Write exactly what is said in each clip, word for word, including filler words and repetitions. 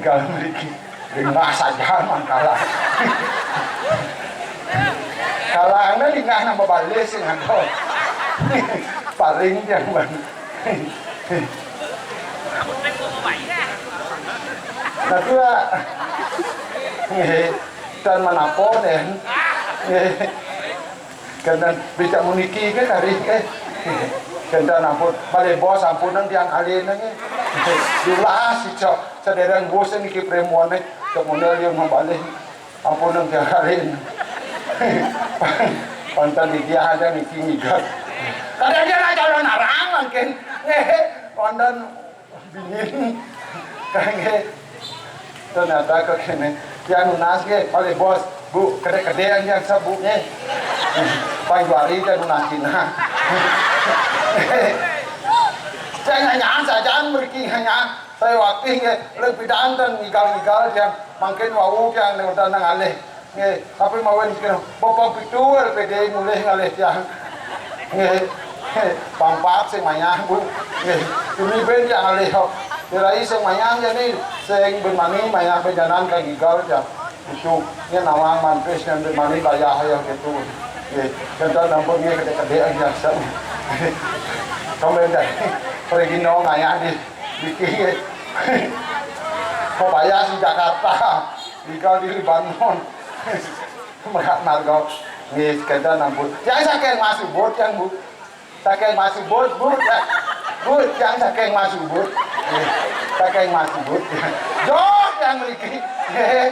Kalau mriki, lingah saja mangkala. Kalane lingah nang bebalis sing ada. Paling yang ban. Nah, tua. Nggih, dan menapa, Den? Nggih. Kenten becak muniki ke kari, eh. Kenten ampun, bale bos ampun nang tiang kalih nang, eh. Jelas, cok, sedereng bos niki premone, cok model yang mabale. Ampun nang tiang kalih. Konten di dia ada niki ngigat. Kadang dia nak calon arang mungkin. Eh, konten Bingin. Kangge. Ternyata kok kene. Yang nunas ge, oleh bos, Bu, kede-kede yang sebutnya. Payuari dan nunas Cina. Saya nyanyi saja, meriki hanya saya waktu ge, lebih dan ngigal-ngigal yang makin wau yang nang alih. Nggih, tapi mawen kira, bapak pitu L P D mulih ngalih tiang. Nggih, pampat sing mayah, Bu. Nggih, ini ben yang ngalih kok. Dirai sing mayah jani, sing ben mani mayah ben janan ka gigal ya. Itu, ini nawang mantis yang ben mani bayah ya gitu. Nggih, kita nampun nggih kede-kede aja. Kamu dah, pergi nong ayah di, di kiri. Kok bayah di Jakarta, gigal di Lebanon. Merak marga. Nggih, sekedar ampun. Yang saking Mas Ubud, yang, Bu. Saking Mas Ubud, Bu, ya. Bu, yang saking Mas Ubud. Nggih, saking Mas Ubud. Jok yang mriki. Nggih.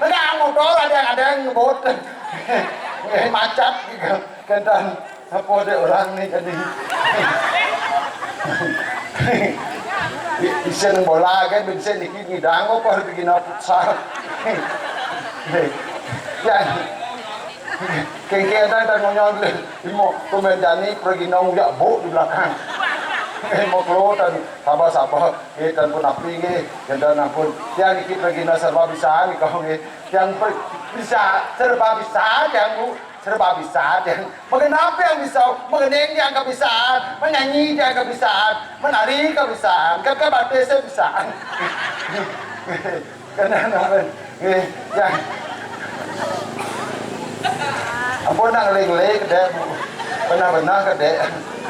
Enggak motor ada yang, ada yang ngebut. Nggih, macet gitu. Kenten apa dek orang ni jadi. Isin bola kan bisa niki ngidang apa pergi na futsal. Ya. Kengkeng dan dan ngonyol le. Imo pemain Dani pergi nong ya bu di belakang. Imo keluar dan sabar-sabar. Eh, dan pun api nggih, dan ampun. Yang niki pergi na serba bisa ni kau nggih. Yang per- bisa serba bisa yang bu. Serba bisa, Tiang. Mengenapa yang bisa? Mengeneng yang kebisaan, menyanyi yang kebisaan, menari kebisaan, ke ke batis kebisaan. Kena apa? Eh, ya. Ampun nang ling-ling dek. Benar-benar ke dek.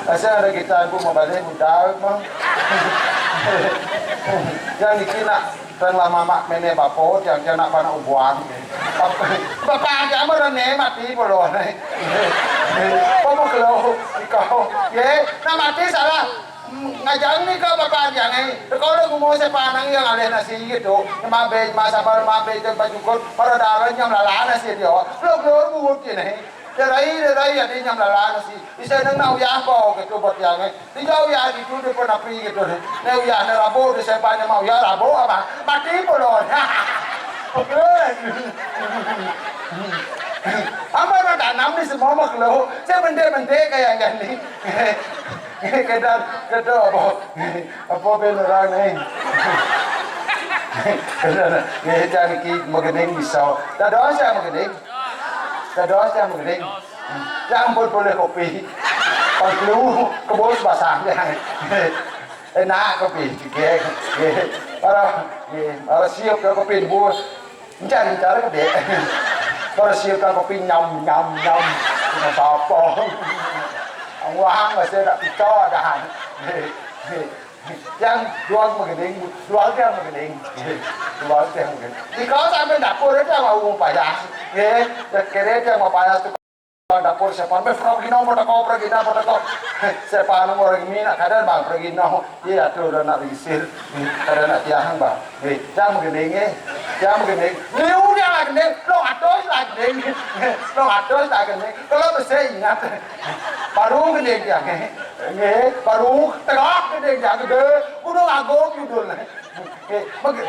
Asal ada kita aku mau balik modal mah. Yang niki nak Teng lama mak mene bapo, tiang tiang nak panak ubuan. Bapak aja mah rene mati bolo ne. Pomo kelo ikau. Ye, nak mati salah. Ngajang ni kau bapak aja ngai. Kau dah gumo sepanang yang alih nasi gitu. Mabe, masabar mabe, jangan pajukut. Para dalan yang lala nasi dia. Lo lo buat ni. Derai, derai, adi nyam lalan si. Bisa nang nak uyah ko, gitu buat yang, eh. Tiga uyah gitu, dia pun api gitu. Nah, uyah, nah, rabo, di sepan, mau uyah, rabo, apa? Mati pun, loh. Apa nak tanam di semua makhluk? Saya bentik-bentik kayak gini. Kedar, kedar, apa? Apa ben orang ni? Kedar, ni, jangan ki, magening bisa. Tak ada saya magening. Dados yang begini. Yang pun boleh kopi. Pengkelu kebus basah ya. Enak kopi, cikek. Para, para siap ke kopi bus. Encan cara ke dek. Para siap ke kopi nyam nyam nyam. Kita sapa? Wah, masih tak picok dah. Yang jual magening, jual dia magening. Jual dia magening. Di kau sampai dapur itu sama umum payah. Nggih, ya kere dia mau payah tu dapur siapa? Be pergi nomor teko, pergi nomor teko. Siapa nomor orang mina kadang bang pergi no. Iya tu dah nak risir. Kadang nak tiang bang. Eh, yang magening eh. Yang magening. Liu dia lagi ni, long atus lagi ni. Long atus lagi ni. Kalau besar ingat. Baru gede dia. Nggih, baru tegak gede dia gede. Gunung Agung judul. Nggih, bagi.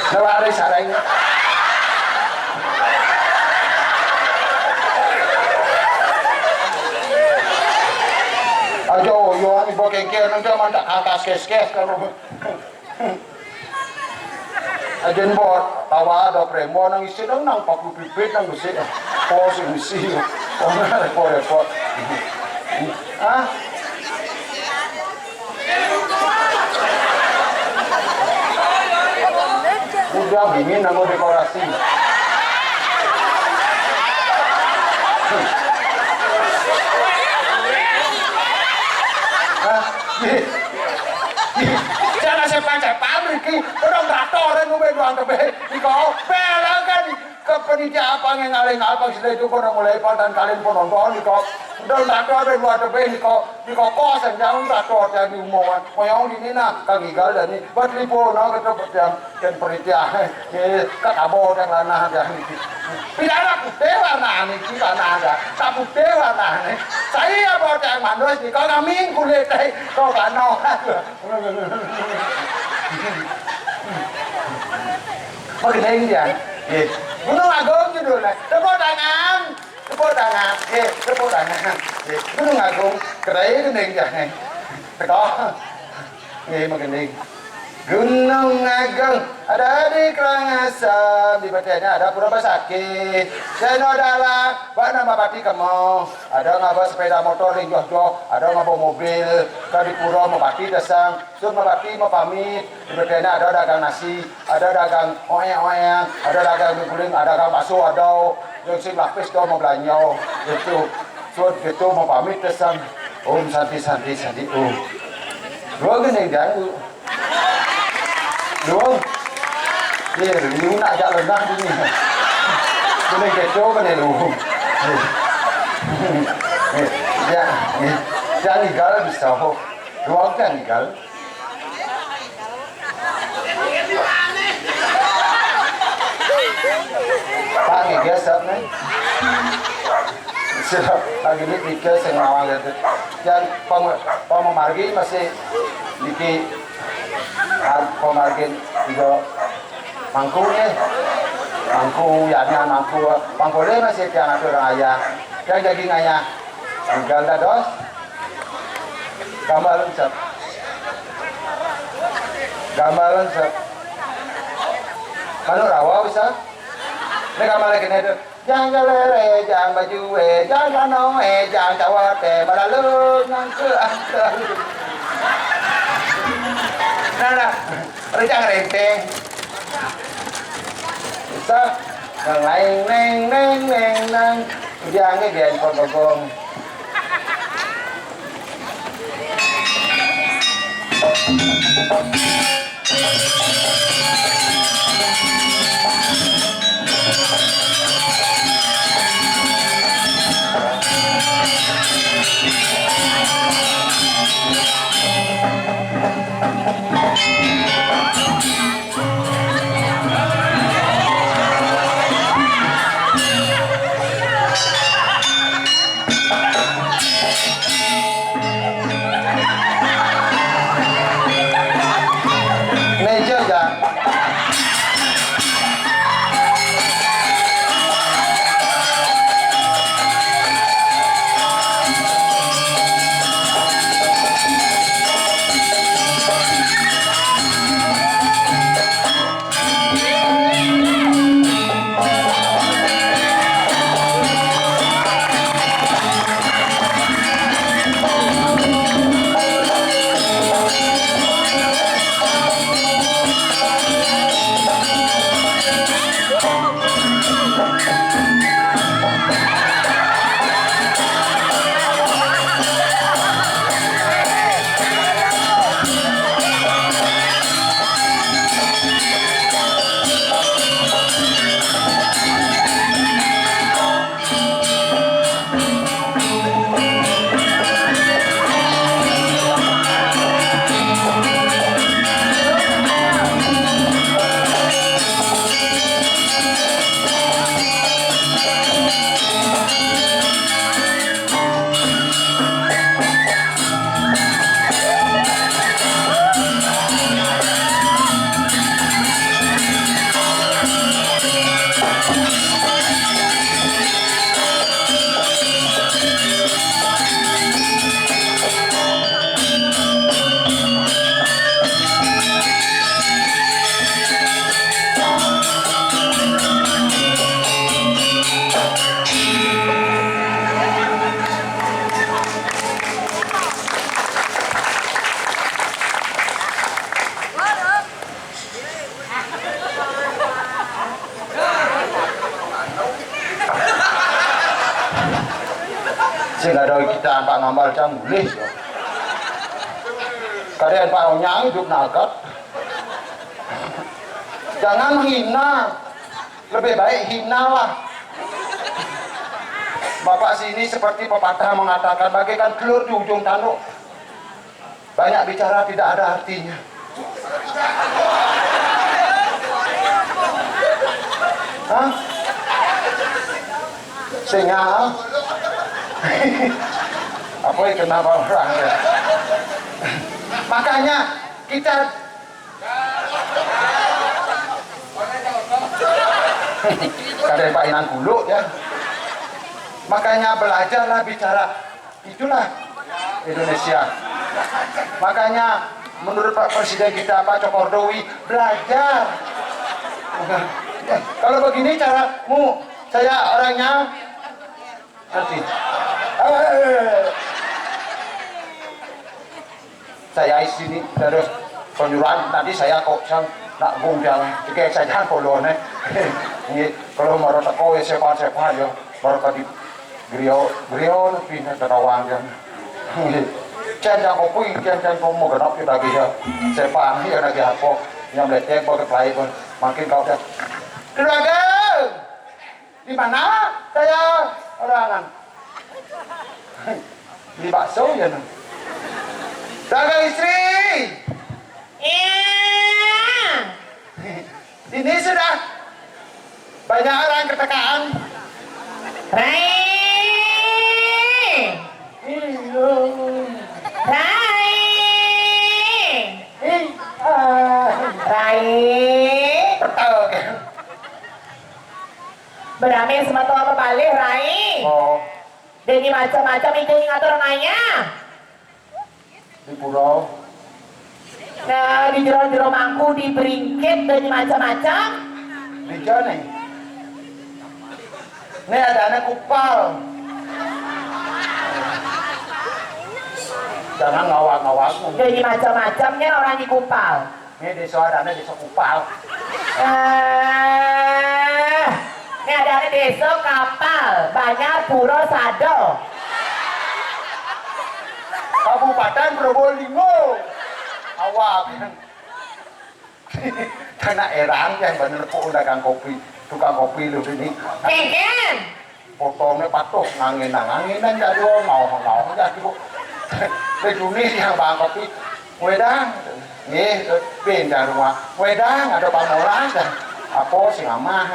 Nawari sareng. Aja yo, ibu kengkeng, nanti mantak atas kes-kes kalau. Ajen bot. Awak ada prémbon nang isi nang, nang paku pipit nang besi. Oh, sing isi. Oh, repot-repot. Hah? Udah dingin nang dekorasi. Hah? Jangan sepan-sepan iki. Kodong traktor ngombe doang tebih. Iko belakan ke penitia apa ngengaling apa sila itu kono mulai pal dan kalian penonton iko. Kodong traktor ben luar tebih iko. Iko kos yang jangan traktor yang diumumkan. Moyong di mina Kang Igal dan ni buat lipo no kata yang yang penitia. Eh, kat abo yang lanah dan ni. Pidana putih lanah ni, pidana ada. Tak putih lanah ni. Saya buat yang manusia ni. Kau ngaming kulit, eh. Kau kano. Magening dia. Nggih. Gunung Agung judulnya. Tepuk tangan. Tepuk tangan. Nggih, tepuk tangan. Nggih. Gunung Agung. Kedai gending dia. Nggih. Teko. Nggih, magening. Gunung Agung ada di Karangasem, di Betenya ada Pura Besakih. Seno dalam, bak nama pati kemo. Ada ngaba sepeda motor ring joh-joh, ada ngaba mobil, ka di Pura mapati tesang. Sun mapati mapamit, di Betenya ada dagang nasi, ada dagang oeng-oeng, ada dagang mie guling, ada dagang bakso, ada yang sing lapis tu mau belanja. Gitu. Sun gitu mapamit tesang. Om Santi, Santi, Santi, Om. Dua gini ganggu. Dua. Ye, lu nak jak lengah ni. Kena kecoh kena lu. Ya, ya, tinggal bisa. Dua kan tinggal. Pak ngeges apa ni? Siap lagi ni pikir sing ngawang gitu. Dan pem-, pememargi masih niki, ah, pemargin juga mangku ni. Mangku, ya ni mangku. Mangku le masih tiang atur ayah. Yang daging ayah. Tinggal dados. Gambar lensep. Gambar lensep. Kalau rawa bisa. Ini gambar lagi ni tu. Jang galere, jang baju eh, jang kano eh, jang cawat eh, balalu nang ke angke. Nah, nah. Rejang renteng. Bisa. Nang lain neng neng neng nang. Jang ni dia pun gogong. Sing ada kita angkat ngambal cang mulih. Kadang Pak Onyang hidup nagat. Jangan menghina. Lebih baik hinalah. Bapak sini seperti pepatah mengatakan, bagaikan telur di ujung tanduk. Banyak bicara tidak ada artinya. Hah? Singa. Apa yang kenapa orang ya? Makanya kita kadang Pak Inang Guluk ya. Makanya belajarlah bicara. Itulah Indonesia. Makanya menurut Pak Presiden kita, Pak Jokowi, belajar. Kalau begini caramu, saya orangnya nanti. Eh, saya di sini terus penyuluhan tadi saya kok sang nak gung jangan. Oke, saya jangan polone. Ini kalau mau teko ya sepan-sepan ya. Baru tadi griyo, griyo pindah ke kawan kan. Cen cang kopi, cen cang komo genap kita bisa. Sepan ya lagi apa? Yang meletek pakai pelayan pun. Makin kau dah. Keluarga, di mana saya orangan? Di bakso ya nah. Keluarga istri. Iya. Ini sudah banyak orang ketekaan. Rai. Iya. Rai. Ih, ah. Rai. Betul. Berame semeton bebalih, Rai. Oh. Dene macem-macem iku ngatur nanya. Di pura. Nah, di jero-jero mangku, di bringkit, dan macam-macam. Di jane. Ini ada anak kupal. Jangan ngawak-ngawak. Jadi macam-macamnya orang di kupal. Ini desa ada anak desa kupal. Eh, ini ada anak desa kapal, banyak pura sado. Kabupaten Probolinggo. Awak. Anak erang yang bener kok dagang kopi, tukang kopi lu ini. Kengken. Potongnya patuh ngangenan, ngangenan jadi mau mau jadi kok. Di dunia yang bang kopi. Wedang, nggih, pindah rumah. Wedang ada pamolas dah. Apa sing amah?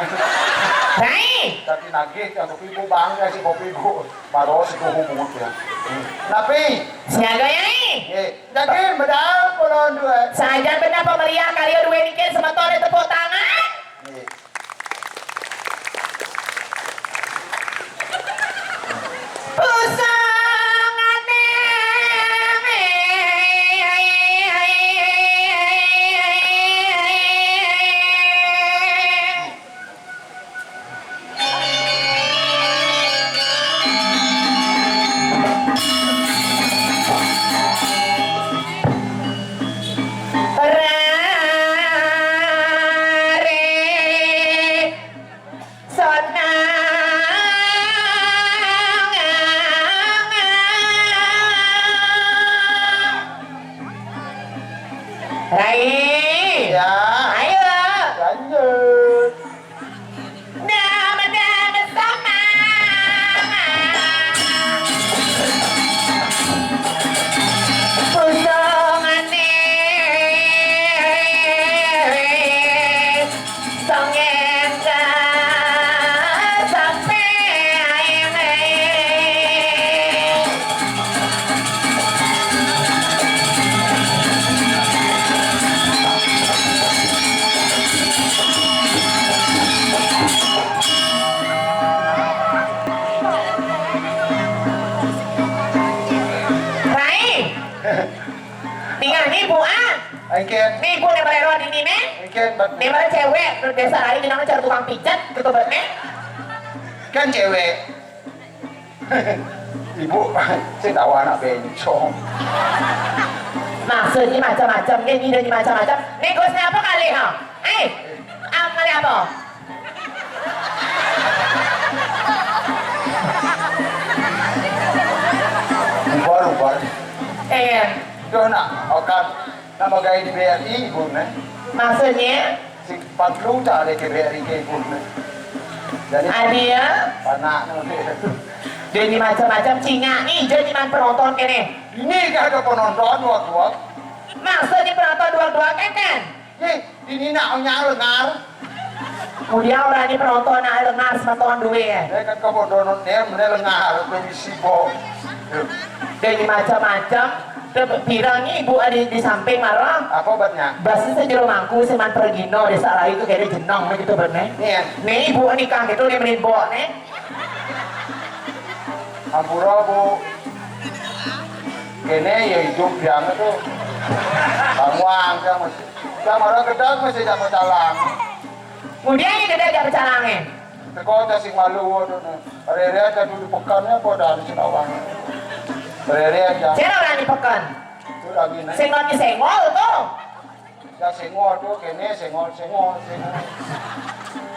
Rai. Tapi nagih yang kopi bu bang si kopi bu. Baru sepuh bungut ya. Tapi siaga ya. Nggih. Daging medal pulon dua. Sajan benda pemeriah karya dua niki semeton tepuk tangan. Nggih. Pusangane. Rai. Ya. Ayo. Lanjut. Dama-dama sama. Pusongane. Songen sampai ae. Rai. Tinggal ni bu ah. Engken. Ni bu ne berero di ni ne. Engken, bet. Ni mana cewek desa lain jenang cari tukang pijet gitu bet ne. Kan cewek. Ibu, saya tahu anak bencong. Maksudnya macam-macam, ini dan macam-macam. Nih, Gus, apa kali, ha? Eh, apa kali apa? Iya. Duh, nak, okan. Nak magaé di B R I, Bun, eh. Maksudnya? Si Patlu tak ada ke B R I ke, Bun, eh. Jadi, ada ya? Panak nanti. Jadi macam-macam cingak nih, jadi man penonton kene. Ini gak ada penonton, dua-dua. Maksudnya penonton dua-dua kan, kan? Nih, ini nak nyang lengar. Kemudian orang ini penonton nak lengar semeton duwe ya. Eh, kan kau bodoh non dia, mana lengar, permisi, Bo. Jadi macam-macam. Terus pirang nih ibu ada di samping marah. Apa obatnya? Basi sejero mangku seman pergino desa lain tuh kayak jenong gitu bener. Iya. Nih ibu nikah gitu nih, mending bawa nih. Ampura, Bu. Kene ya hidup yang itu. Banguang, kan, masih. Sama orang gedang masih sama calang. Kemudian ini gede aja pecalange. Teko aja sing malu, waduh, nih. Rere aja dulu pekannya, kok dari Sinawang. Rere aja. Saya orang di pekan. Itu lagi, nih. Sing lagi sengol tuh. Ya, sengol tuh, kene sengol, sengol, sengol.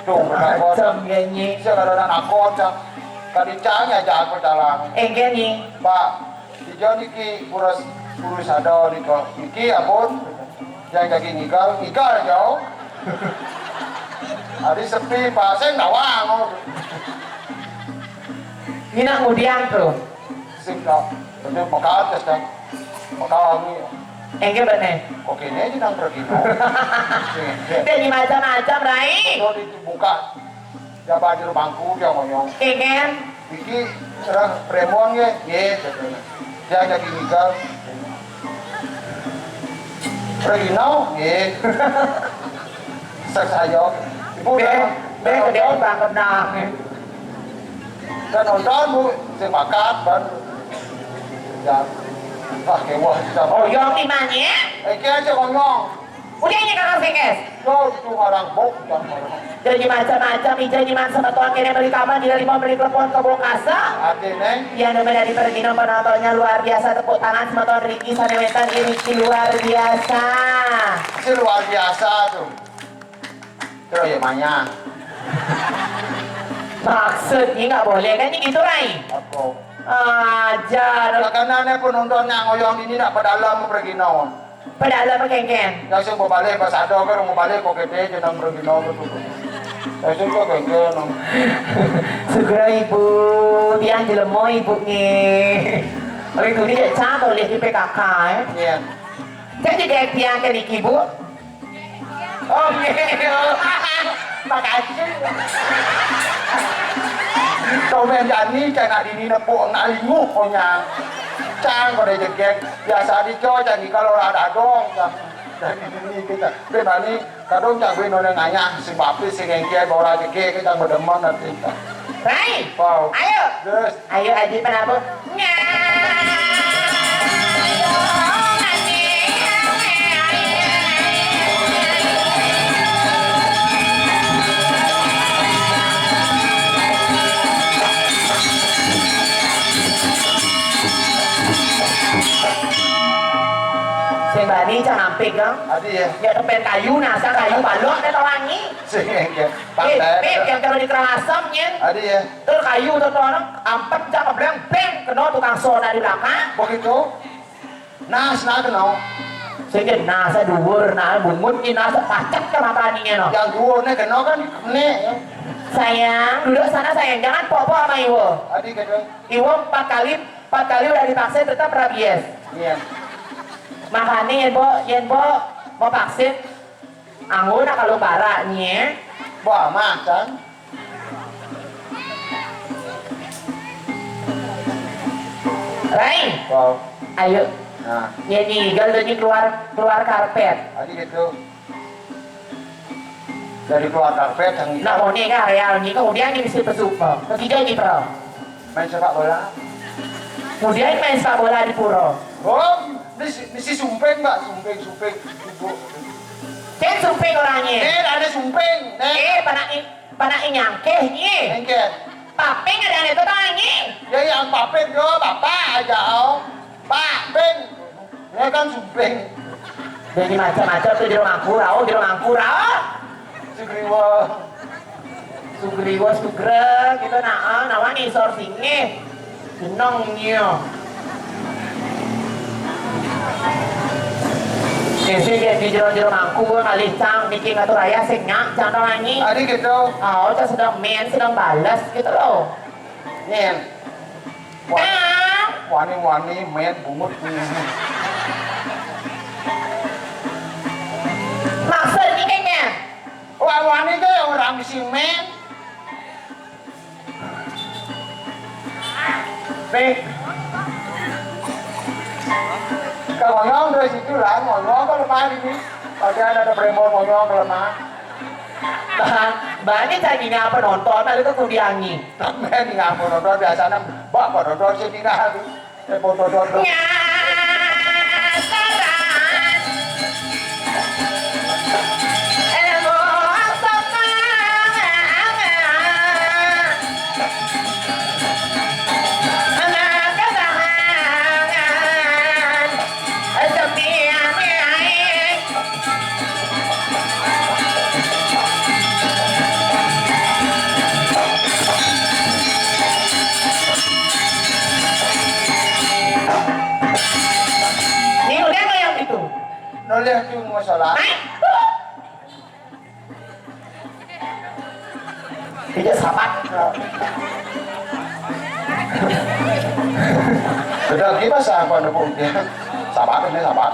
Tuh, macam ya, Nyi. Saya kalau anak kocak. Kali cang ya, jago dalam. Enggak, Nyi. Pak, Ijo niki urus, urus ada nika. Niki ampun. Yang daging igal, igal jauh. Hari sepi, paseng nawang. Ini nak mudian tuh. Sing kau, itu makates kan. Makani. Enggak bener. Oke, ini aja nang pergi. Jadi macam-macam, Rai. Kalau dibuka, dia baju bangku, dia ngonyong. Enggak. Iki cerah premon ya, ya, katanya. Dia jadi nikah. Regino, ya. Seks ayo. Ibu be, udah, be, udah gede nonton. Banget nah. Udah nonton, Bu. Saya makan, kan. Ya. Wah, kewah kita. Oh, yang di mana? Eh, kayak aja ngomong. Udah ini kakak sekes. Yo, itu orang bok, jangan orang. Jadi macam-macam, ija nyiman sama tuan kene beli kamar, di lima beli telepon ke Bokasa. Ade, Neng. Yang namanya di pergi nomor nontonnya luar biasa, tepuk tangan sama tuan Riki, sana wetan Riki luar biasa. Si luar biasa tuh. Terus ya, Manya. Maksudnya nggak boleh kan gitu, Rai? Apa? Ajar. Karena penontonnya ngoyong ini nak pada dalam pergi naon. Pada dalam kengken. Ya, sing mau balik pas ada kan mau balik kok gede jeneng pergi naon tuh. Ya, sing kok kengken. Segera ibu, tiang jelemo ibu nge. Oke, itu dia contoh lihat di P K K ya. Iya. Jadi dia tiang ke niki, Bu. Oh, nggih. Makasih. Kau main jani, cang nak dini nepuk, nak linguh, konyang. Cang, pada jegek. Biasa di cang, cang, kalau ada dong, cang. Dari dini kita. Tapi mani, kadang cang gue nona nganyah, si bapi, si ngengke, bawa jegek, cang berdemen nanti. Rai. Wow. Ayo. Terus. Ayo, Aji, penabuh. Sing bani cang ampik, ya. Adi, ya. Ya, tepen kayu, nasa kayu, balok, ada wangi. Sing, ya. Eh, Pip, yang terus di kerang asam, nyen. Adi, ya. Terus kayu tuh, tuh, ampet, cak kebleng, beng, kena tukang soda di belakang. Begitu. Nah, senang kena. Sing nyen, nah, saya duwur, nah, bungut, ini, nah, saya pacet ke mata ini, no. Yang duwurnya kena kan, nih, ya. Sayang, duduk sana, sayang. Jangan pok-pok sama Iwo. Adi, gitu. Iwo empat kali, empat kali udah divaksin, tetap rabies. Iya. Makanya, yen, Bo, yen, Bo, mau vaksin, anggo nak kalau bara, nih, ya. Wah, makan. Rai. Wow. Ayo. Nah. Nyanyi, gal nyanyi keluar, keluar karpet. Tadi gitu. Dari keluar karpet, yang Nah, mau nih, kan, real nih, kemudian ini mesti pesupa. Ketiga ini, Pro. Main sepak bola. Kemudian main sepak bola di Puro. Oh, ini si, ini si Sumping, Mbak. Sumping, Sumping. Ibu. Cek Sumping orangnya. Eh, ada Sumping. Nih. Eh, panak i-, panak i nyangkeh, nih. Nyangkeh. Paping ada itu tangi. Ya, yang paping, yo, bapak aja, oh. Paping. Ya kan, Sumping. Jadi macam-macam tuh, jero mangku, rao, jero mangku, rao. Sugriwa. Sugriwa, sugreg, gitu, nah, ah, nawan isor singih. Jenong, nyo. Sing di jero-jero mangku, ngalih cang, niki ngatur ayah, sing nyak, cang kawangi. Adi gitu. Oh, cang sedang main, sedang bales gitu loh. Nih. Wani-wani main bungut. Maksudnya kayaknya? Wah, wani ke orang bisi main. Nih. Kalau ngomong dari situ lah, ngomong kalau lemah ini. Pasti ada bremon ngomong kalau lemah. Nah, banyak cari ngapa nonton, ada tuh kudiangi. Tapi ngapa nonton biasanya, mbak, kok nonton sih tinggal. Eh, kok nonton. Ini udah kayak gitu. Noleh tu masalah. Hai. Tidak sabar. Sudah lagi masa apa nunggu dia? Sabar, ini sabar.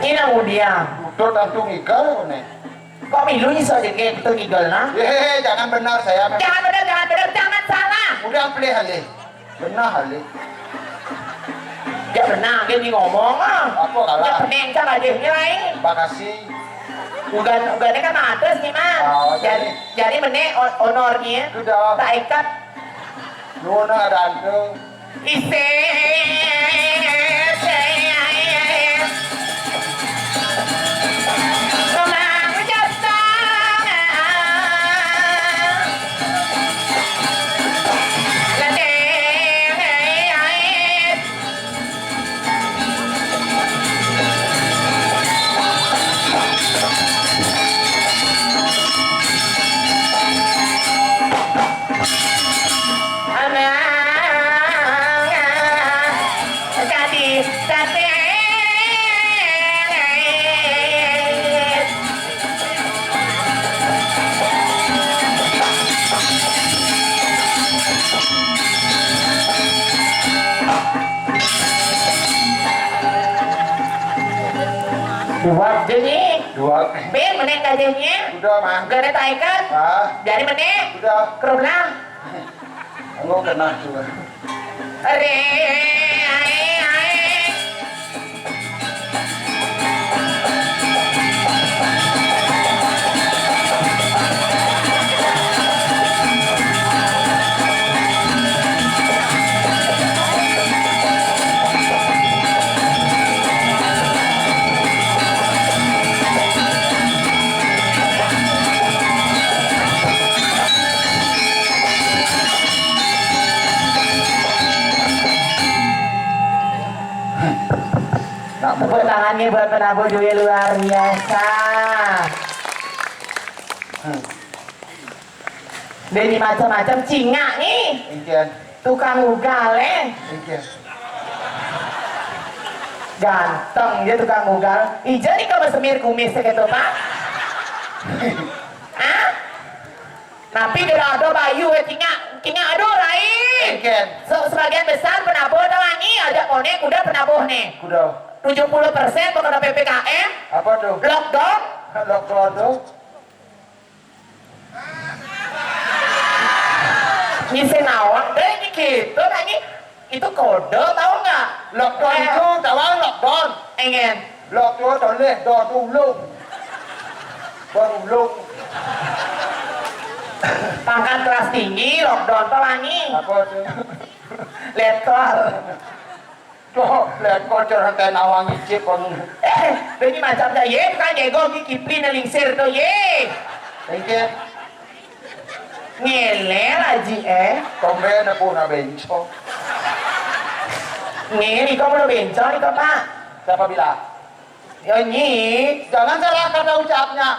Ini namu dia. Udah tentu ngigal nih. Kok milu nyisa aja kayak gitu ngigal nah? Hehehe, jangan benar saya memang. Jangan benar, jangan benar, jangan salah. Udah pilih aja. Benar aja. Ya benar, dia ni ngomong ah. Apa kalah? Ya pening cang aja ni lain. Makasih. Ugan, ugannya kan atas nih mas. Oh, jadi, jadi. Jadi mana o-, honornya? Sudah. Tak ikat. Nuna ada antung. Jadi, jadi. Dua. Jadi. Dua. Be, menek gajahnya. Udah, Mang. Gak ada taikan. Ah. Jadi menek. Udah. Kerublah. Aku kena juga. Are, ae, ae. Tepuk tangannya buat penabuh duit luar biasa. Hmm. Dia ini macam-macam cingak nih. Iya. Tukang ugal eh. Iya. Ganteng dia tukang ugal. Ija nih kalau semir kumis gitu, Pak. Hah? Tapi gerado bayu, eh, cingak, cingak aduh lain. Engken. Se-, sebagian besar penabuh dah wangi, ajak konek kuda penabuh nih. Kuda. Tujuh puluh persen pokoknya P P K M. Apa tuh? Lockdown. Lockdown tuh. Ini sing nawang deh, ini gitu, nah, ini itu kode, tahu nggak? Lockdown. Eh. Itu, tahu lockdown? Engen. Lockdown, tulis, do, tulung. Berulung. Pangkat kelas tinggi, lockdown, tahu nggak? Apa tuh? Letkol. Tuh, lihat kocor teh nawang icip kon. Eh, ini macam dah, ye, bukan jegol, ki kipli nelingsir tuh, ye. Thank you. Ngelel aji, eh. Tombe nepu na benco. Ngeli, kok belum benco nih, kok, Pak? Siapa bilang? Ya, nyi. Jangan salah kata ucapnya.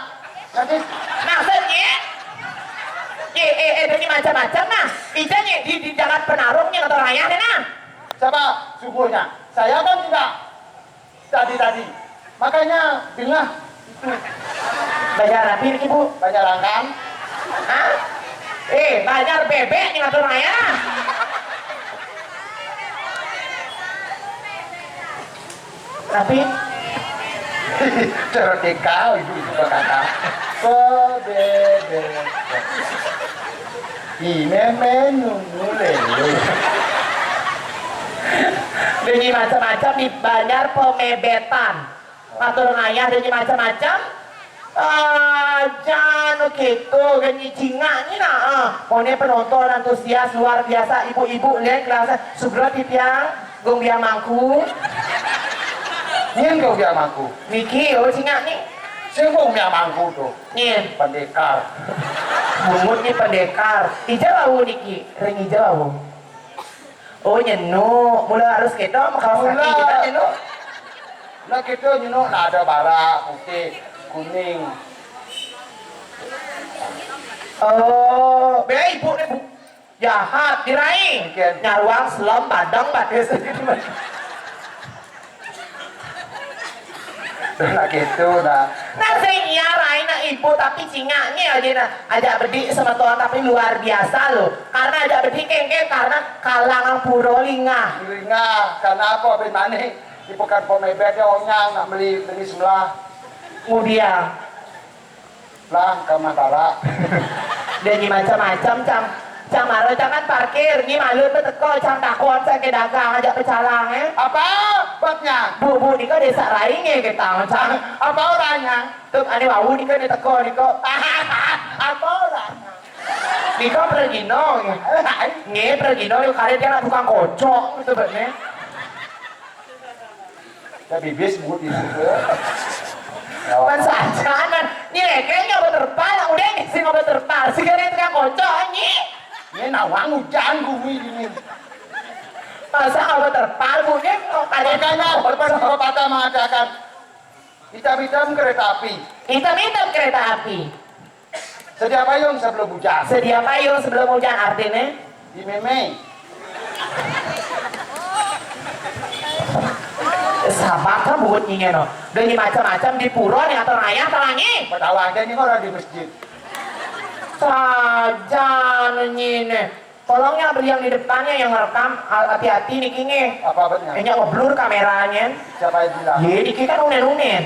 Nanti maksudnya? Eh, eh, eh, ini macam-macam nah. Ija nih di, di jalan penarung nih atau raya nih nah. Siapa sungguhnya? Saya kan tidak tadi-tadi. Makanya dengar itu. Bayar apa ini, Bu? Banyak langkang. Hah? Eh, bayar bebek nih ngatur raya. Tapi cara T K ibu itu kata. Bebek. Ini menu mulai. Demi macam-macam dibayar pemebetan. Matur ngayah demi macam-macam. Ah, jan gitu, gini cingak ni nah. Ah, mone penonton antusias luar biasa, ibu-ibu lihat kelas segera titiang, gung biang mangku. Nyen gung biang mangku. Niki, oh cingak ni. Sing gung biang mangku tuh. Nyen. Pendekar. Bungut ni pendekar. Ija wau niki, ring ija wau. Oh, nyenuk. Mula harus kita, kalau sakit kita nyenuk. Nah, kita nyenuk, nah, ada barak, putih, kuning. Oh, be ibu ni, Bu. Jahat, dirai. Nyaruang selem, badeng, batis. Dah nak gitu nah. Nah, sing iya rai nak ibu, tapi cingaknya aja nah. Ajak bedik sama tuan, tapi luar biasa loh. Karena ajak bedik kengkeng karena kalangan puro lingah. Lingah, karena apa, bin manik? Di pekan pemebet ya onyang nak beli beli sebelah. Mudia. Lah, ke Mataram. Dia ni macam-macam, cang. Cang malu, cang kan parkir. Ni malu tu teko, cang takut, cang ke dagang, ajak pecalang, eh. Apa? Babnya? Bu, bu, ni kau desa lain ni, kita, cang. Apa orangnya? Tu, ane wau ni kau ni teko, ni kau. Apa orangnya? Ni kau pergi no, ni. Ni pergi no, ni kali dia nak tukang kocok, tu, ni. Ya, bibis, bu, di situ. Pan sajanan. Ni leke nyoba terpal, udah ni sing nyoba terpal. Sing kene tukang kocok, ni. Ini nawang hujan bumi ini. Masa nyoba terpal, bu, ni? Oh, kalian. Makanya, depan pepatah mengatakan, hitam-hitam kereta api. Hitam-hitam kereta api. Sedia payung sebelum hujan. Sedia payung sebelum hujan, artinya? Di meme. Sabar kan buat nyingeno. Udah ni macam-macam di pura ni atau raya atau langi. Ketawa aja ni orang di masjid. Saja nyine. Tolong ya beli yang di depannya yang ngerekam, hati-hati niki nge. Apa abetnya? Kayaknya ngeblur kameranya. Siapa yang bilang? Ye, niki kan unen-unen.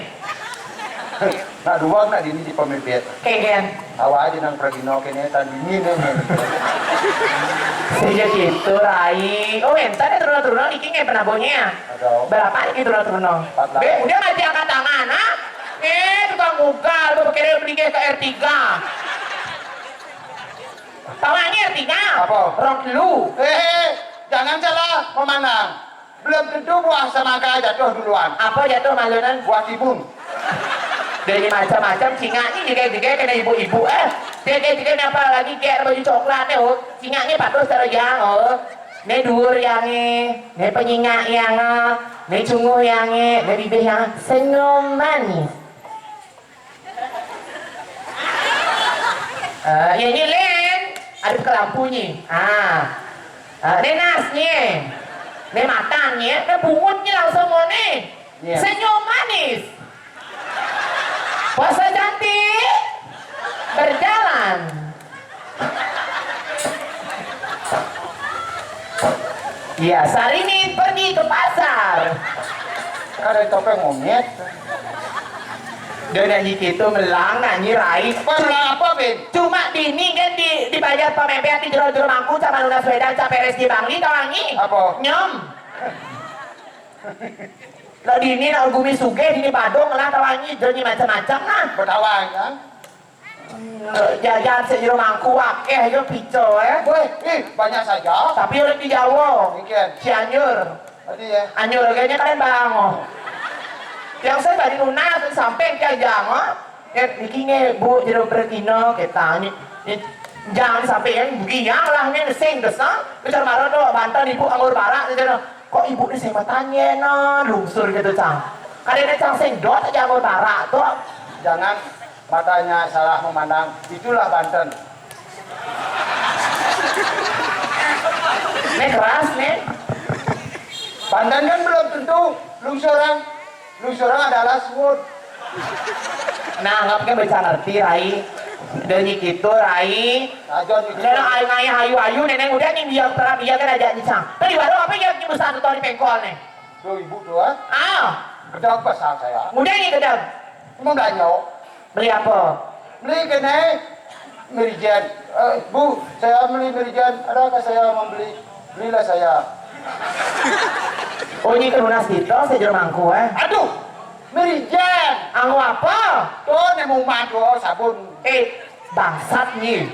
Nak dua nak dini di pemimpin. Kegen. Awak aja nang pergi no kene tandingin ya. Sejak itu, Rai. Oh, entah deh turun-turun niki nge penabuhnya. Ada. Berapa niki turun-turun? Empat belas. Be, udah mati angkat tangan, ha? Eh, tukang ugal, berpikir beli ke R tiga. Tawangi artinya? Apa? Rong telu. Eh, jangan salah memandang. Belum tentu buah semangka jatuh duluan. Apa jatuh malunan? Buah timun. Dari macam-macam cingak ni juga-juga kena ibu-ibu, eh. Dia juga apa lagi kayak baju coklat ni, oh. Cingak ni patut secara yang, oh. Ni dur yang ni, ni penyingak yang, ah. Ni cunguh yang ni, ni bibir yang senyum manis. Eh, ya, nyi Len. Ada ke lampu nyi. Ah. Ah, ne nas nyi. Ne matang nyi, ne bungut nyi langsung mau ne. Iya. Senyum manis. Puasa cantik berjalan. Iya, Sarini pergi ke pasar. Ada topeng monyet. Dia nyanyi gitu, melang, nyanyi rai. Apa, melang apa, Bin? Cuma dini kan di, dibayar pemepet di jero-jero mangku sama Luna Swedan, sama R S J Bangli, tau nyanyi? Apa? Nyom. Lah dini nak gumi sugih, dini badung lah, tau nyanyi, jadi macam-macam lah. Bertawang, kan? Jajan sejero mangku akeh yo pico, eh. Weh, ih, banyak saja. Tapi urip di Jawa. Mungkin. Cianjur. Tadi ya. Anjur kayaknya kalian bang. Oh. Yang saya tadi lunas sampai ke jam, oh. Ya, niki nge, Bu, jero perkino kita ni. Ni, jangan sampai yang bugi yang lah ni sing desa. Bicara marah tu, Banten ibu anggur barak saja. Kok ibu ni sing bertanya no, lungsur gitu, Cang. Kadang-kadang Cang sing dot aja anggur barak tu. Jangan matanya salah memandang, itulah Banten. Nih keras nih. Pandan kan belum tentu lungsuran. Lungsuran adalah suud. Nah, anggap kan bisa ngerti, Rai. Dari gitu, Rai. Aja nih. Udah lah, aing aya hayu-hayu, Neneng udah nih, biar terang, biar kan aja nih, Cang. Tadi baru apa ya, nyebut satu tahun di pengkol nih? Tuh, ibu tuh, ah. Ah. Gedang pasang saya. Udah nih, gedang. Emang ganyo. Beli apa? Beli kene merijen. Eh, Bu, saya beli merijen. Adakah saya membeli? Belilah saya. Oh, ini kan lunas gitu, saya jeruk mangku, eh. Aduh, merijen. Anu apa? Tuh, nemu madu, sabun. Eh, bangsat nih.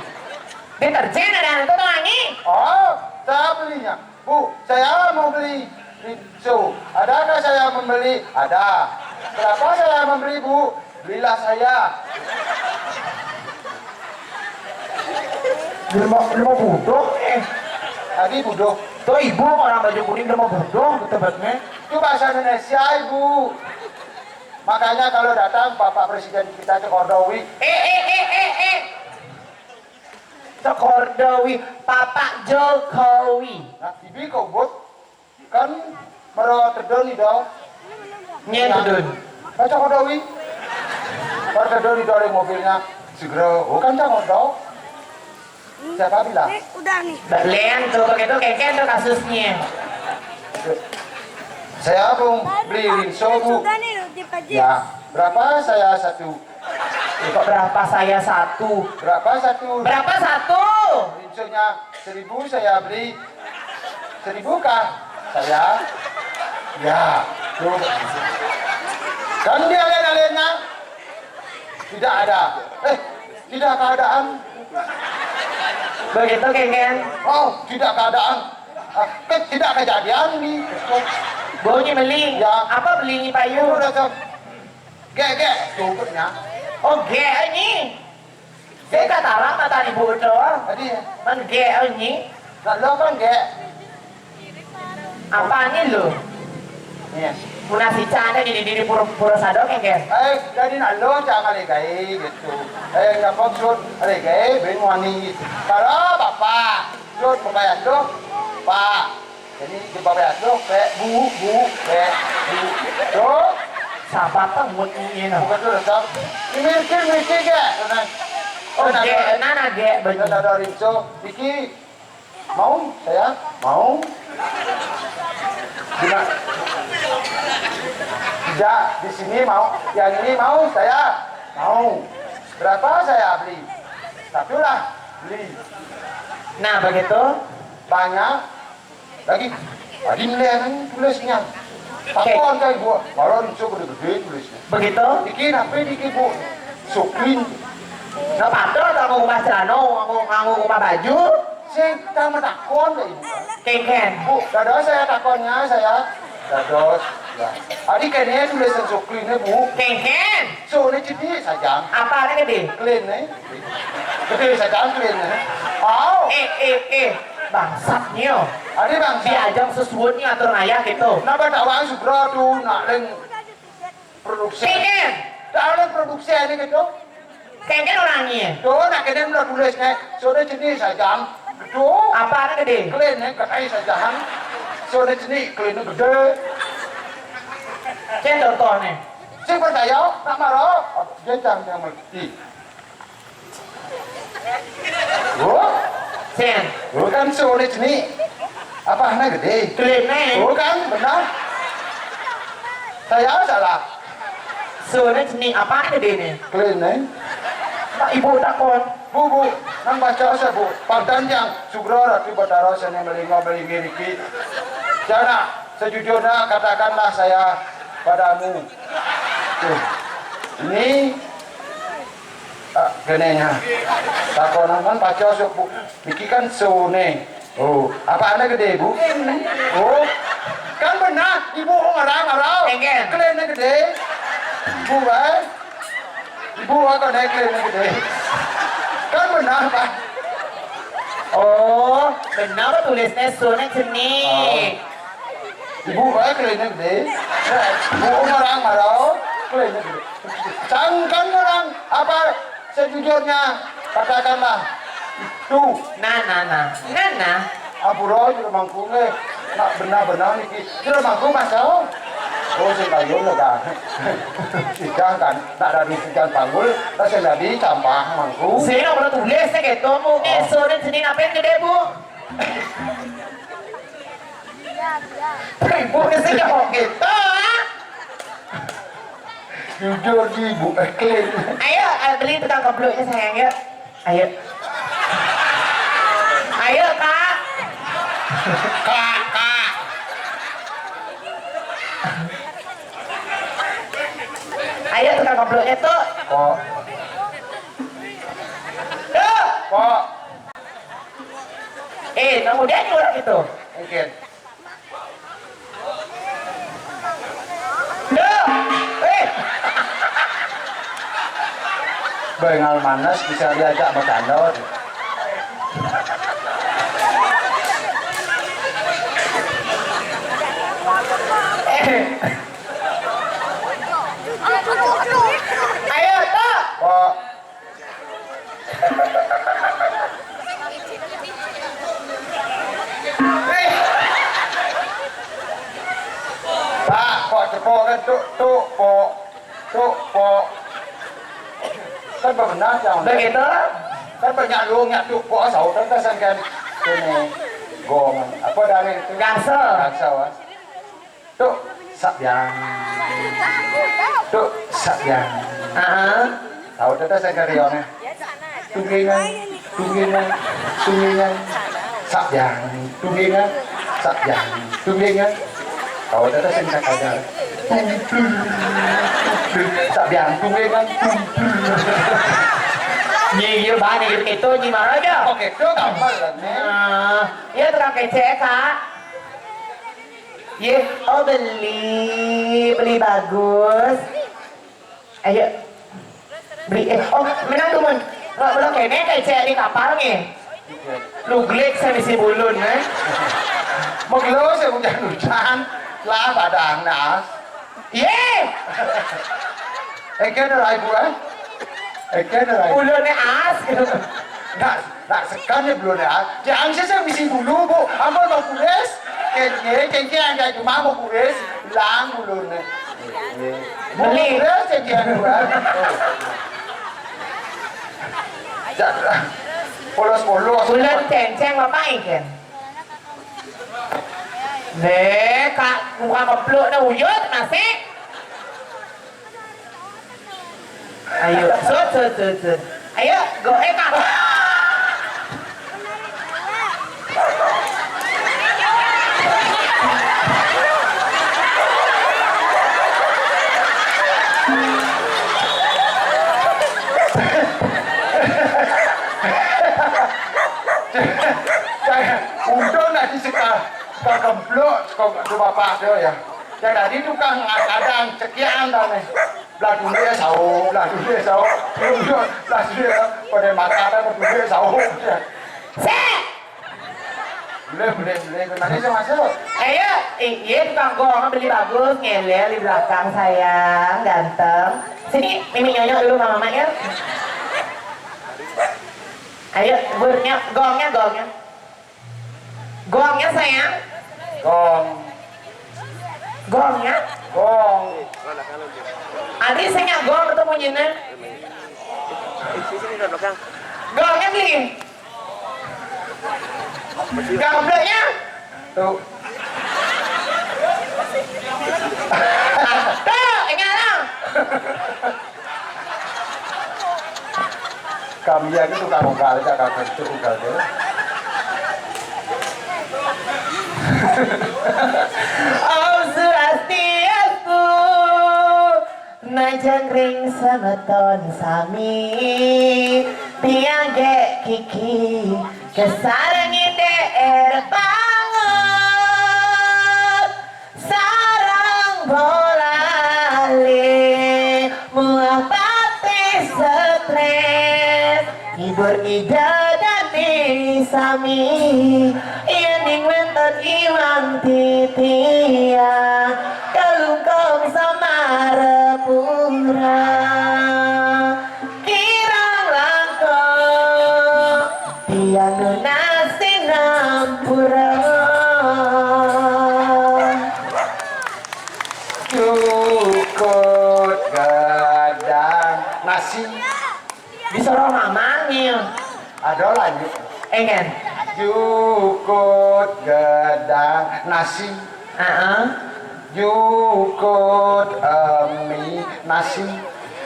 Deterjen ada itu tuh, Ani. Oh, saya belinya. Bu, saya mau beli rinso. Adakah saya membeli? Ada. Kenapa saya membeli, Bu? Belilah saya. Dia mau, dia mau bodoh, eh. Tadi bodoh. Tuh ibu orang baju kuning dia mau bodoh, betul-betul. Itu bahasa Indonesia, Ibu. Makanya kalau datang Bapak Presiden kita Jokowi. Eh, eh, eh, eh, eh. Jokowi, Bapak Jokowi. Nah, ibu kau buat kan mero tedon itu. Nye tedon. Baca kodowi. Baca kodowi dari mobilnya. Segera, oh kan jangan dong. Siapa bilang? Nih, udah nih. Balen tuh begitu kengken tuh kasusnya. Saya mau beli rinso, Bu. Udah nih, di Pak Ji. Ya, berapa saya satu? Kok berapa saya satu? Berapa satu? Berapa satu? Rinsonya seribu saya beli. Seribu kah? Saya? Ya, tuh. Kan dia lain-lainnya tidak ada. Eh, tidak keadaan. Begitu, Kengken. Oh, tidak keadaan. Ah, ke- tidak kejadian nih. Bunyi beli. Ya. Apa beli ini, Pak Yu? Udah, Cok. Gek, gek, cucuknya. Oh, gek ini. Saya kata lama tadi bodoh. Tadi ya. Kan gek ini. Nak lo kan gek. Apa ini lo? Iya. Munasi canda di diri pura, pura sadok ya, gek? Eh, jadi nak lo jangan legai gitu. Eh, nggak maksud legai, ben wani gitu. Kalau bapak, lo bapak ya tuh, Pak. Jadi di bawah itu kayak bu, bu, kayak bu. Tuh. Sahabat tak buat ini no. Bukan tuh, Sob. Mikir, mikir ya. Nah. Oh, nah, gek, nana gek, bener. Nah, dari itu, Diki, mau saya? Mau. Gimana? Tidak, di sini mau. Yang ini mau saya? Mau. Berapa saya beli? Satu lah, beli. Nah, begitu. Banyak. Lagi, tadi melihat tulisnya. Takon kayak gua, malah rinso gede-gede tulisnya. Begitu? Iki nape iki, Bu? Suklin. Nah, patut aku ngubah celana, aku nganggo ngubah baju. Sing sama takon kayak ibu. Kengken. Bu, dados saya takonnya, saya. Dados. Ya. Tadi kayaknya tulisan Suklin, Bu. Kengken. Soalnya jadi saja. Apa ada gede? Klin, eh. Gede saja klin, eh. Wow. Eh, eh, eh. Bangsat nyo. Ada bangsa. Diajang sesuatu nih atur ngayah gitu. Kenapa tak wang Sugro tuh, nak leng produksi? Kengken. Tak leng produksi ini gitu. Kengken orangnya. Tuh, nak kena mula tulis nih. Soalnya jenis saja. Tuh. Apa ada gede? Klin, eh, katai saja. Soalnya jenis klin gede. Cek contohnya. Sing percaya, nak marah. Dia jangan yang mengerti. Oh, Sen. Oh, kan soalnya jenis. Apa anak gede? Klin, eh. Oh, kan, benar. Saya salah. Soalnya jenis apa anak gede nih? Klin, eh. Pak, ibu takon. Bu, bu, nang baca saya, Bu. Pantan yang Sugro Ratu Batara saya melinggo melingi riki. Jana, sejujurnya katakanlah saya padamu. Tuh. Ini, ah, genenya. Takonan kan baca sok, Bu. Niki kan sone. Oh, apa anda gede, Bu? Oh, kan benar, Ibu ngarang-ngarang. Enggak. Kliennya gede. Bu, eh. Ibu, apa naik kliennya gede? Kan benar, Pak. Oh, benar tulisnya sone seni. Oh. Ibu, eh, kliennya gede. Ibu ngarang-ngarang, kliennya gede. Sangkan orang, apa sejujurnya, katakanlah, itu. Nah, nah, nah. Nah, nah. Ampura, jero mangku nggih. Nak benah-benah niki. Jero mangku, Mas, oh. Oh, sing kayun lho, Kang. Sidah kan, nak dadi sidan panggul, lah sing dadi campah mangku. Sing ora tulis nek gitu, Bu. Oh. Ngeso dan sini ngapain gede, Bu? Ibu ke sini kok gitu, ah? Jujur di Bu Eklin. Ayo, eh, beli tukang kebloknya, sayang, yuk. Ayo. Ayo, Kak. Kak, Kak. Ayo, tukang kebloknya tuh. Kok? Tuh. Kok? Eh, nang udah nyuruh gitu. Mungkin. Duh! Eh! Bengal manes bisa diajak bercanda. Eh. Ayo, Tok! Kok? Pak, kok cepok kan tuk, tuk, pok. Tuk, pok. Kan benar, Cang. Begitu. Kan banyak lu nyak tuk, pok, saut kan, kan, kan. Ini. Gong. Apa dari itu? Gangsel. Gangsel, ah. Tuk, sak biang. Tuk, sak biang. Heeh. Tahu tetes yang kerione? Tunggengan, tunggengan, tunggengan. Sak biang, tunggengan, sak biang, tunggengan. Tahu tetes yang kakajar. Sak biang, tunggengan, tung. Nyi, iya, Bang, nyi, gitu, nyi, marah aja. Oke, itu gampang lah, nih. Nah, iya, tukang kecek, Kak. Ye, oh, beli, beli bagus. Ayo. Beli, eh, oh, menang tuh, Mun. Nggak, belum kene, kayak saya di kapal nih. Lu glik saya misi bulun, eh. Mau lo saya hujan-hujan. Lah, padang nas. Ye. Eh, kene lah, Ibu, eh. Eh, kene lah, Ibu. Bulunnya as, gitu. Nggak, nggak sekan ya, belum ya. Jangan sih, saya misi dulu, Bu. Ampun, Bang Kuris. Kengke, kengke, yang kayak cuma Bang Kuris. Hilang dulu, nih. Beli. Kuris, yang dia dulu, kan. Jangan. Polos-polos. Bulan ceng-ceng, Bapak, ikan. Nih, Kak, muka kepluk, nih, uyut, masih. Ayo, sut, sut, sut, sut. Ayo, go, eh, Kak. Untung nak disekal, kau kemplok, kau tu bapak tu ya. Yang tadi tukang kadang sekian dah ni. Belah dunia sawo, belah dunia sawo, belah dunia pada mata dah belah dunia sawo. Sik! Boleh, boleh, boleh. Nanti saya masuk. Ayo, i- iya, tukang gong beli bagus, ngeler di belakang, sayang, ganteng. Sini, Mimi nyonyok dulu sama Mama ya. Ayo, burnya, gongnya, gongnya. Gongnya, sayang. Gong. Gongnya. Gong. Adi, saya gong atau bunyinya? Sini, sini, belakang. Gongnya gini. Gableknya. Tuh. Tuh, ingat dong. Kami yang itu kamu kali, kakak itu ugal deh. Om Swastiastu. Majeng ring semeton sami, tiang gek kiki, kesarengi D R banget, sarang bolale, muah patih stres. Ngibur ngidadani sami, yen ing wénten iwang titiang, kalungkung samarepura. Kirang langkung, tiang nunas sinampura. Engen. Jukut gedang nasi. Heeh. Jukut emi nasi.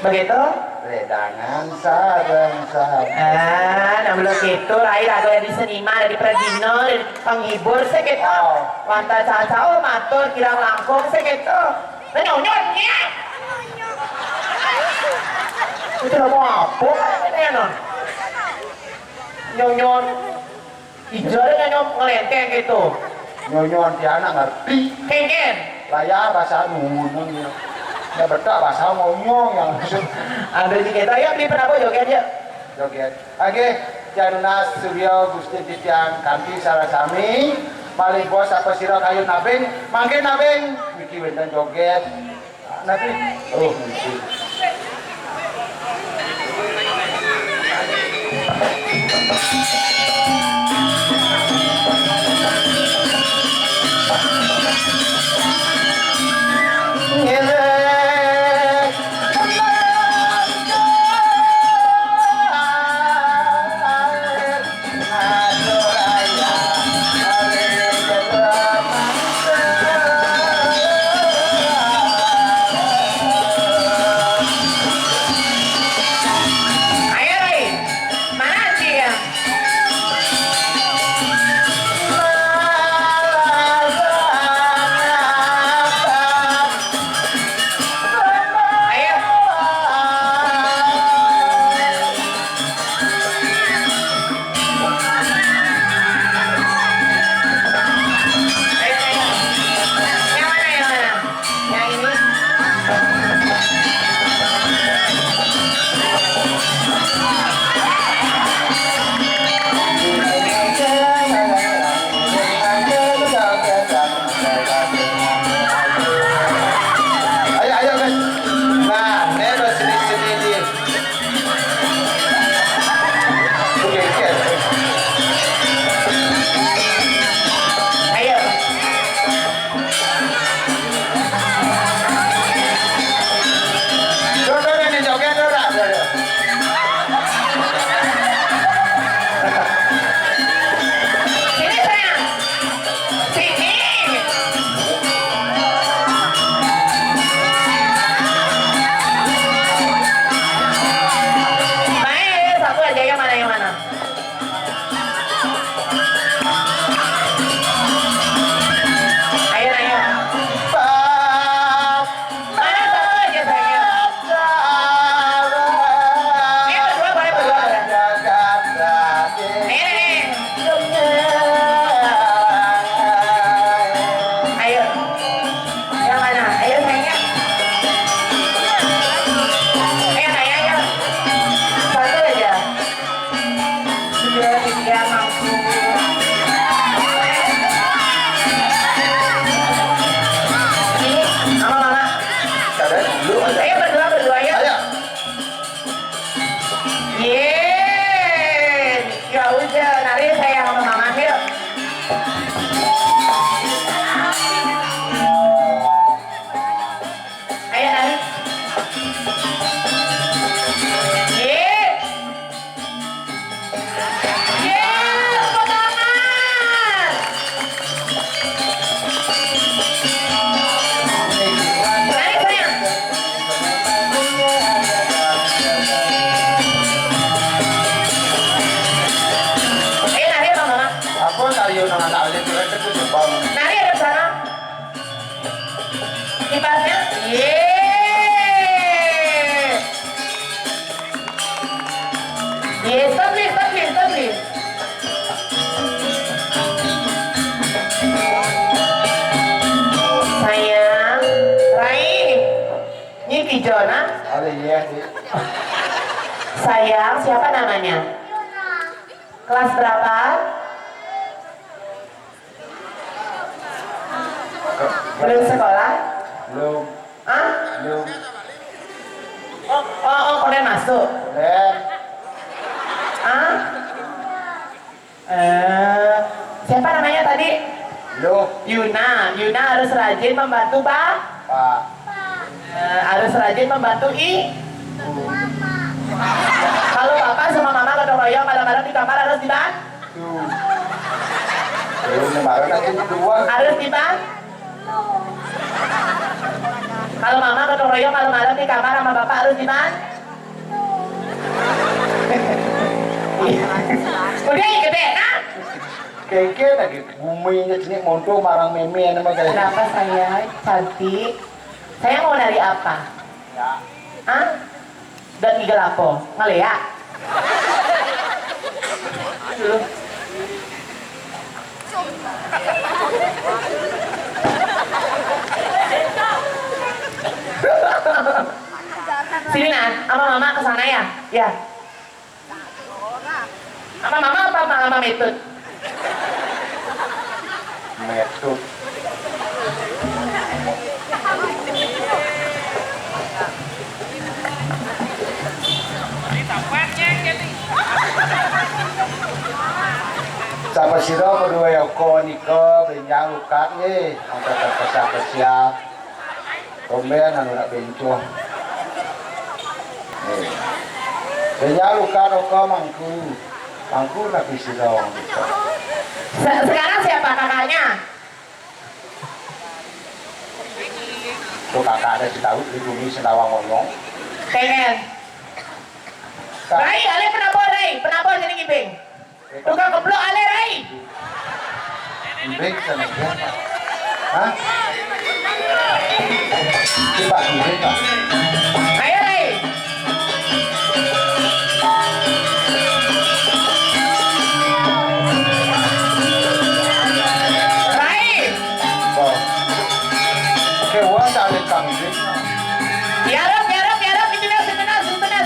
Begitu? Ledangan sareng sareng. Ah, nah, belum gitu, Rai lagu dari seniman, dari pradina, dari penghibur, sih gitu. Oh. Wantah caur, matur, kirang langkung, sih gitu. Nah, nyonyot, nyet. Itu ngomong apa? Ini, non. Nyonyot. Ijo ada nyonyot ngelenteng gitu. Nyonyot di anak ngerti. Kengken. Lah ya, bahasa nunun ya. Ya betul, bahasa ngonyong yang maksud. Ada di kita, ya, beli penapa joget, ya? Joget. Oke, Janunas Suryo Gusti Titiang kanti salah sami. Malih bos apa sira kayun nabing, mangke nabing. Niki wenten joget. Nanti, oh, niki. Ayo, Rai. Mana Aci ya? Ayo. Ayo, ayo. Yang mana, yang mana? Yang ini. Ayo, ayo, guys. Nah, ini, guys, sini, sini, sini. Oke, oke. Ayo. Coba nih, joget ora? Ayo, ayo. Sini, sayang. Sini. Baik, satu aja, yang mana, yang mana? Ayo, ayo. Mana satu aja, sayang? Ayo, berdua, boleh, berdua, boleh. Ayo, ayo. Ayo. Yang mana? Ayo, sayang. Ayo, sayang, ayo. Satu aja. Sudah tidak mampu. Ini sama mama. Ayo, berdua, berdua, ayo. Ayo. Yeay. Ya udah, nari saya sama mama, yuk. Ayo, nari. Yeay. Yeay, tepuk tangan. Nari, sayang. Ayo, nari sama mama. Apa kayu nang anak alit itu kan itu Jepang. Nari ada sana. Kipasnya. Yeay. Yeay, stop nih, stop nih, stop nih. Sayang, Rai. Ini Kijona. Ada iya sih. Sayang, siapa namanya? Kelas berapa? Belum sekolah? Belum. Hah? Belum. Oh, oh, oh, udah masuk. Udah. Hah? Eh, siapa namanya tadi? Lu. Yuna. Yuna harus rajin membantu, Pak. Pak. Eh, harus rajin membantu, I. Kalau Papa sama Mama Royong malam-malam di kamar harus diban-, tuh. Belum lebaran aja dua. Harus diban-, kalau mama gotong royong malam-malam di kamar sama bapak harus diban-, udah ya gede, nah. Keke lagi guminya sini monto marang meme nama kayak. Kenapa saya cantik? Saya mau nari apa? Ya. Hah? Dan tiga lapo, ngeleak. Dulu. Sini nah, sama mama ke sana ya? Ya. Sama mama apa sama, sama Metut? Metut. Sapa sira kedua yoko nika benjang lukat nggih. Angkat kesiap-kesiap. Romben anu nak bencoh. Nih. Dia nyalu kan oka mangku. Mangku nak isi dong. Se-, sekarang siapa kakaknya? Tuh kakak ada si tahu di bumi senawang ngomong. Pengen. Rai, ale penabur, Rai, penabur jadi ngibing. Tukang keblok ale, Rai. Embek sama dia. Hah? Coba embek, Pak. Ayo, Rai. Rai. Oh. Kewa tak ada kambing. Yarap, yarap, yarap, itu dah, itu dah, itu dah.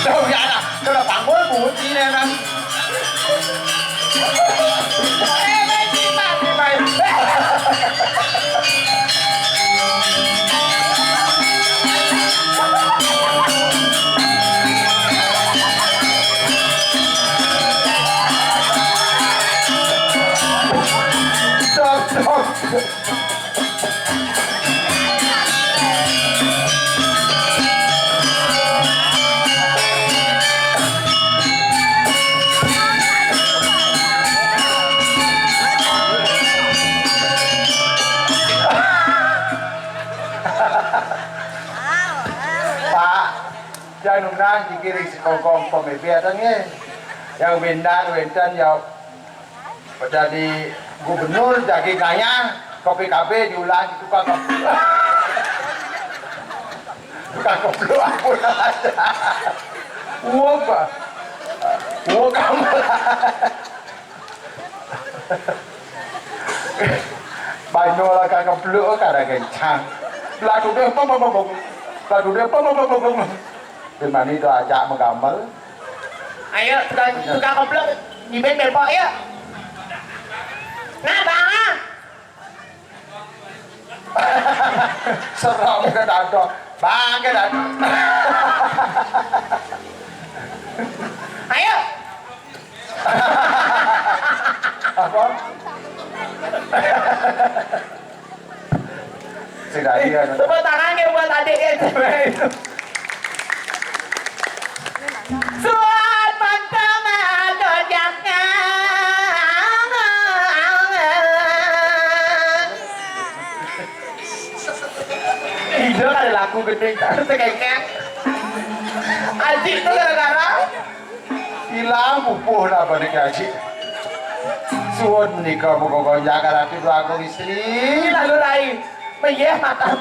Jauh ya, anak. Sudah panggul, bunyi, ya, kan? Stop, stop. Pak, jangan nunah dikiring sekongkong pemimpin datang ya. Yang benar wenten ya. Jadi gubernur jadi kaya, K P K P diulang tukang ke-, tukang keblok aku aja. Wah, Pak. Wah, kamu. Banyak lah kakak keblok, kada kencang. Lagu dia, pom, pom, pom, pom. Lagu dia, pom, pom, pom, pom, pom. Di mana itu ajak menggambar? Ayo, tukang, tukang keblok, di band belpok, ayo. Nah, Bang, ah. Serem ke dado. Bang, ke dado. Ayo. Apa? Sudah dia. Tepuk tangan ya buat adiknya cewek itu. Suat mantap gojaknya. Ida ada laku gede, sekengkeng. Aji itu gara-gara hilang pupuh lah balik aji. Suwun menika muga gonjang Ratu Dwagung Istri. Lalu Rai, meyeh mata.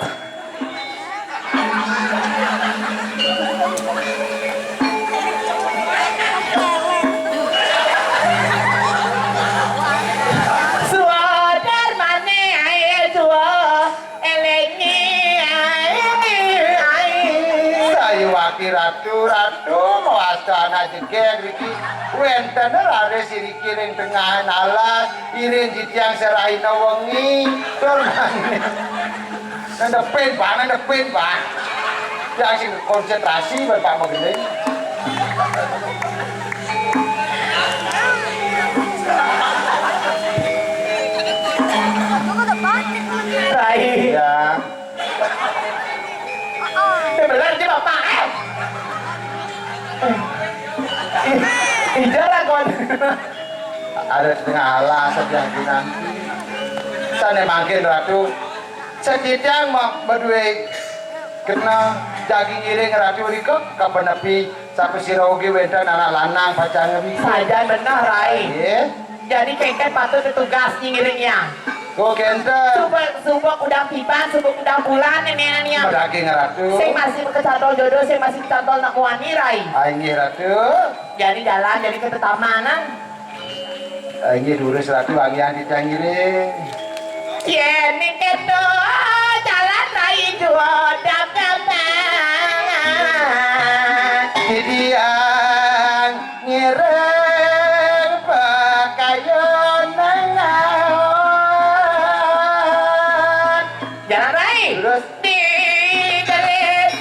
Suwa darmane ae suwa. Elingi, elingi, ai. Sayuwakti Ratu, Ratu mawasta anak jegeg riki. Wenten raris iriki ring tengahing alas, iring titiang serahina wengi. Tur mangke. Nandepin, Pak, nandepin, Pak. Tiang sing konsentrasi, Bapak Magending. Rai. Ya. Eh, bener sih, Bapak. Eh. Eh, eh, jalan, kon. Ada setengah alas, saja nanti. Sane mangkin, Ratu. Satitiang ma-, madue kena daging iring Ratu rika, kapan nepi sapasira ugi wenten anak lanang pacang ngebiku. Sajan bener, Rai. Nggih. Jadi kengken patut tetugas ngiring ya. Oh, kenten. Suba, suba kudang tiban, suba kudang bulan, nenean ya. Madaging Ratu. Sing masih kecantol jodoh, sing masih kecantol nak muani, Rai. Ah, inggih, Ratu. Jadi jalan, jadi ketetamanan. Ah, inggih, durus Ratu, wangian titiang ngiring. Yen keto jalan rai juo dapat. Titiang ngiring pakayunan. Jalan rai. Terus. Di gelis.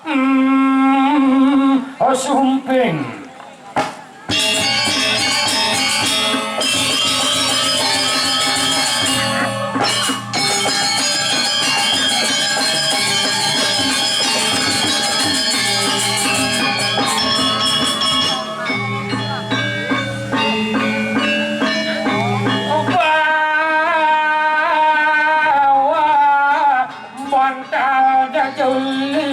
Hmm, sumping. Bantal jajuli.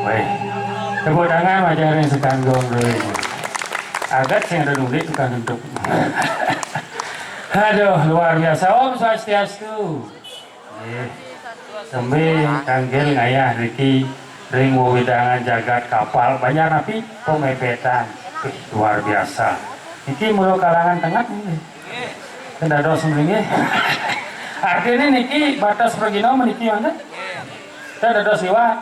Wéh, tepuk tangan majaring sekanggung dulu. Agat sing ada nulis tukang tentu. Aduh, luar biasa. Om Swastiastu. Nggih. Tembe kanggil ngayah niki ring wewidangan jagat kapal Banjar napi pemepetan. Wih, luar biasa. Niki mula kalangan tengah nggih. Ten dados mriki. Artine niki batas pragina meniki wonten? Ten dados liwat.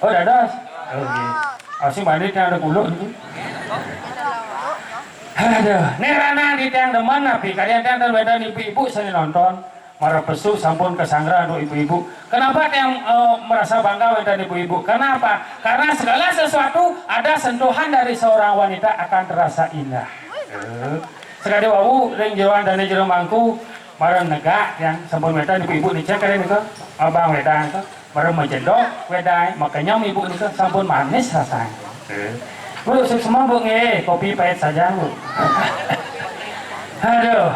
Oh, dados. Oh, nggih. Asih mandi ten ada kuluk niku. Aduh, nek ranah di tiang demen napi kalian tiang ten wénten ibu-ibu sane nonton. Mara pesu sampun kasanggra untuk ibu-ibu. Kenapa tiang, eh, merasa bangga wénten ibu-ibu? Kenapa? Karena segala sesuatu ada sentuhan dari seorang wanita akan terasa indah. Eh, sekadi wau ring jeroan dane jero mangku, mara negak tiang sampun wénten ibu-ibu nicen kalian nika, abang wédang nika. Mara majedok wedai, makenyem ibu nika sampun manis rasanya. Eh. Bu, suksma, Bu, nggih, kopi pahit saja, Bu. Aduh.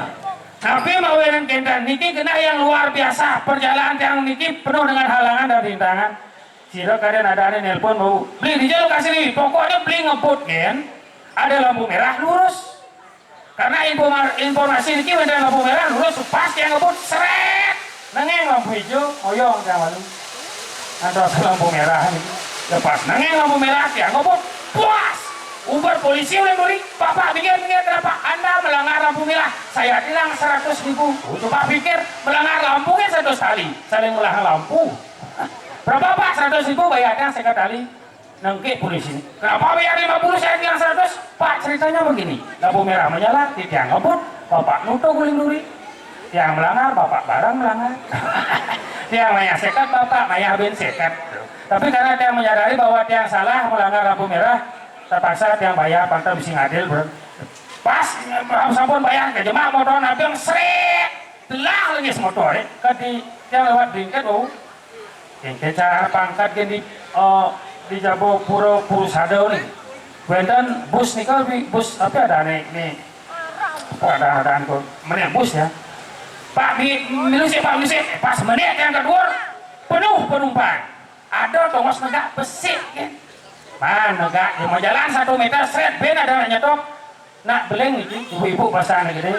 Tapi mawinan kenten niki genah yang luar biasa. Perjalanan tiang niki penuh dengan halangan dan rintangan. Sira kadén adané nelpon bau. Beli dija lokasi niki. Pokoknya beli ngebut, gén. Ada lampu merah, lurus. Karena informa-, informasi niki wénten lampu merah, lurus, pas tiang ngebut, srét. Nengeng lampu hijau, oyong tiang malu. Ngantos lampu merah niki. Ya pas nengeng lampu merah, tiang ngebut, puas. Ubar polisi uling duri, "Bapak, minggir, minggir, kenapa? Anda melanggar lampu merah. Saya tilang seratus ribu." Coba pikir, melanggar lampu kan seratus kali. Saling melanggar lampu. "Berapa, Pak?" "Seratus ribu, bayar tiang seket kali." Nengké polisi. "Kenapa bayar lima puluh, saya tilang seratus?" "Pak, ceritanya begini. Lampu merah menyala, tiang ngebut, bapak nutug uling duri. Tiang melanggar, bapak bareng melanggar." "Tiang mayah seket, bapak mayah bin seket." Tapi karena tiang menyadari bahwa tiang salah melanggar lampu merah, terpaksa tiang bayar, pang tiang bisi ngadil, bro. Pas sampun bayar, kajemak motor nabing, srét. Telah lagi motor, eh. Kadi tiang lewat bingkat, oh. Kéngkén cara pangkat gén di, eh, di jaba pura Purusada nih. Wénten bus nika, bus apa adané nih? Apa ada-adaan kok. Mending bus ya. "Pak, mi-, milu sik, Pak, milu sik." Pas menit yang kedua, penuh penumpang. Ada tongos negak besik, ya. Man, negak, ya, mau jalan satu meter, srét, bin ada nak nyetok. Nak beling niki, ibu-ibu pasang gedé.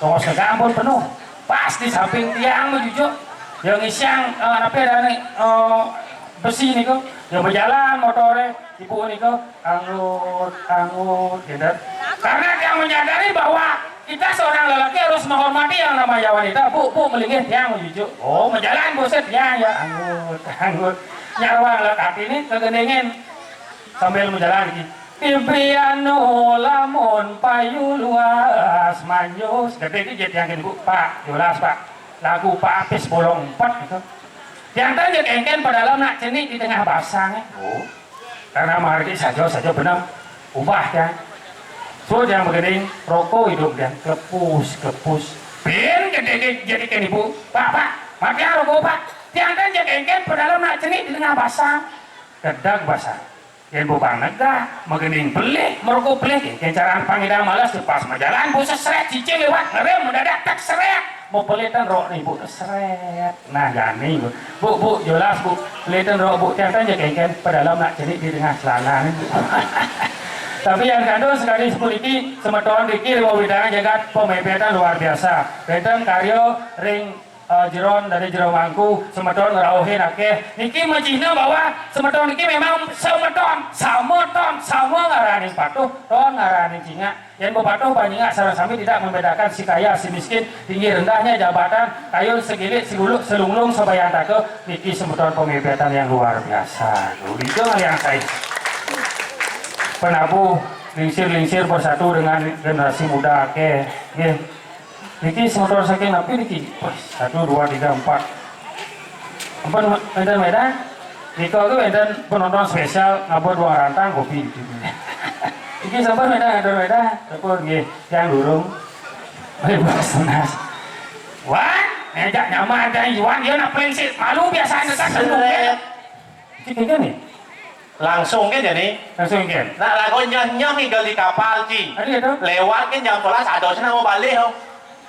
Tongos negak ampun penuh. Pas di samping tiang mah jujuk. Ya ngisiang, eh, apa ya, nih, eh, besi niku. Ya berjalan motornya, ibu niku, anggut, anggut, gitu. Karena tiang menyadari bahwa kita seorang lelaki harus menghormati yang namanya wanita. "Bu, bu, melinggih tiang mah jujuk." "Oh, berjalan, buset, tiang ya, anggut, anggut." Nyarwang lek hati ini kegendengin sambil menjalan lagi. Pipianu lamun payu luas manjus. Gedé ki jit yang ibu, "Pak, jelas, Pak. Lagu Pak Apis bolong empat gitu." Tiang tanya kéngkén pada dalam nak cenik di tengah basang, eh. Oh. Karena menghargai saja, saja benar. Ubah, ya. So, yang begening, rokok hidup, dan kepus, kepus. Bin gedé jadi kan ibu. "Pak, Pak, mati rokok, Pak." Tiang tanya kéngkén pada dalam nak cenik di tengah basang. Gedeg basang. Yén bubang negak, magending pelih, meroko pelih, yén caraan pangidang males, pas majalan, buset srét, cicing lewat, ngerem, mendadak, tek srét, mau pelitan rok nih, Bu, srét. Nah, jani, Bu. Bu, Bu, jelas, Bu. Pelitan rok, Bu, tiang tanya kéngkén, padahal nak cenik di tengah celana nih, Bu. Tapi yang kandung sekali sepuniki, semeton niki ring wewidangan jagat pamebétan luar biasa. Bénten karya ring eh, jeron dari jero mangku, semeton ngrauhin akéh. Niki majihna bahwa semeton niki memang semeton, sama ton, sama ngaraning patuh, ton ngaraning cingak. Yén bapatuh panyingak sareng sami tidak membedakan si kaya, si miskin, tinggi rendahnya jabatan, kayun, segilik, seguluk, selunglung, sabayantaka, niki semeton pamebétan yang luar biasa. Tuh, itu yang saya. Penabuh lingsir-lingsir bersatu dengan generasi muda akéh. Nggih. Niki semeton saking napi niki? Wah, satu, dua, tiga, empat. Ampun, wénten Medan. Nika ki wénten penonton spesial ngabot wong rantang kopi. Iki sampun Medan ngatur Medan. Sampun nggih, yang durung. Bebas tunas. Wan, ngejak nyaman dan Iwan dia nak prinsip malu biasa dekat. Seret. Iki kene nih. Langsung kan jadi. Langsung kan. Nak lagu nyoh-nyoh ngigel di kapal, Ci. Ada gitu. Lewat kan jam sebelas, ada sana mau balik, oh.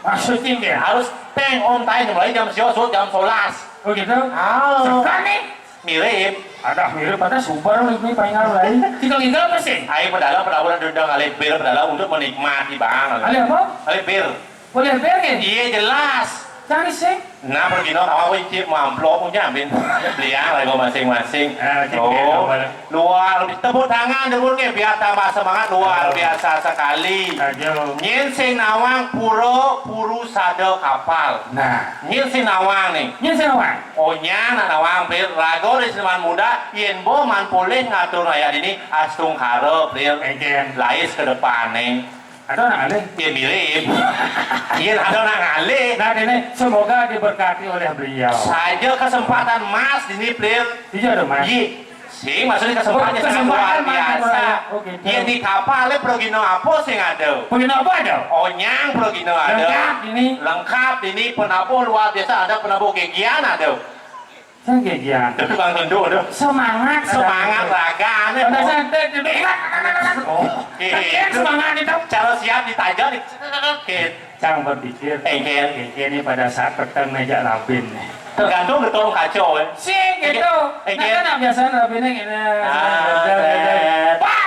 Maksudnya kan? Harus peng on time, mulai jam sia, suut jam sebelas. Oh gitu. Ah. Sekarang nih. Mirip. Ada mirip, ada super ini paling lain. Tinggal tinggal apa sih? Ayo, padahal, padahal udah, udah ngalih bir, padahal untuk menikmati, Bang. Ada apa? Ngalih bir. Boleh bir, kan? Iya, jelas. Cari sih. Nah, pergi no, kamu cik mamplok punya, Bin. Beliang lah, gua masing-masing. Ah, cik, oh, gitu, boleh. Luar, tepuk tangan dulu nih, biar tambah semangat, luar biasa sekali. Aduh. Nyén sing nawang pura Purusada kapal. Nah. Nyén sing nawang nih. Nyén sing nawang. Oh, nyén nak nawang, Plir. Raga di seniman muda, yén bo man polih ngatur raya dini, astungkara, Plir. Engken. Lais ke depan nih. Ada nak ngalih? Ya, mirip. Iya, ada nak ngalih. Nah, ini semoga diberkati oleh beliau. Saja kesempatan emas dini, Plir. Iya dong, Mas. Iya. Sing, maksudnya kesempatan, oh, kesempatan luar biasa. Oh, gitu. Iya, di kapal, Plir, progino apa sing ada? Progino apa ada? Onyang progino ada. Lengkap ini. Lengkap ini, penabuh luar biasa ada, penabuh gegian ada. Sing gegian. Tukang tenduk, aduh. Semangat, semangat raga, nih. Pada santai, duduk. Oh, iya, semangat itu. Cara siap ditajak nih. Oke. Cang berpikir, engkel, engkel ini pada saat peteng meja labin nih. Tergantung getong kacau, ya. Sih, gitu. Engkel. Nah, kan biasanya labinnya gini. Ah, set. Pak!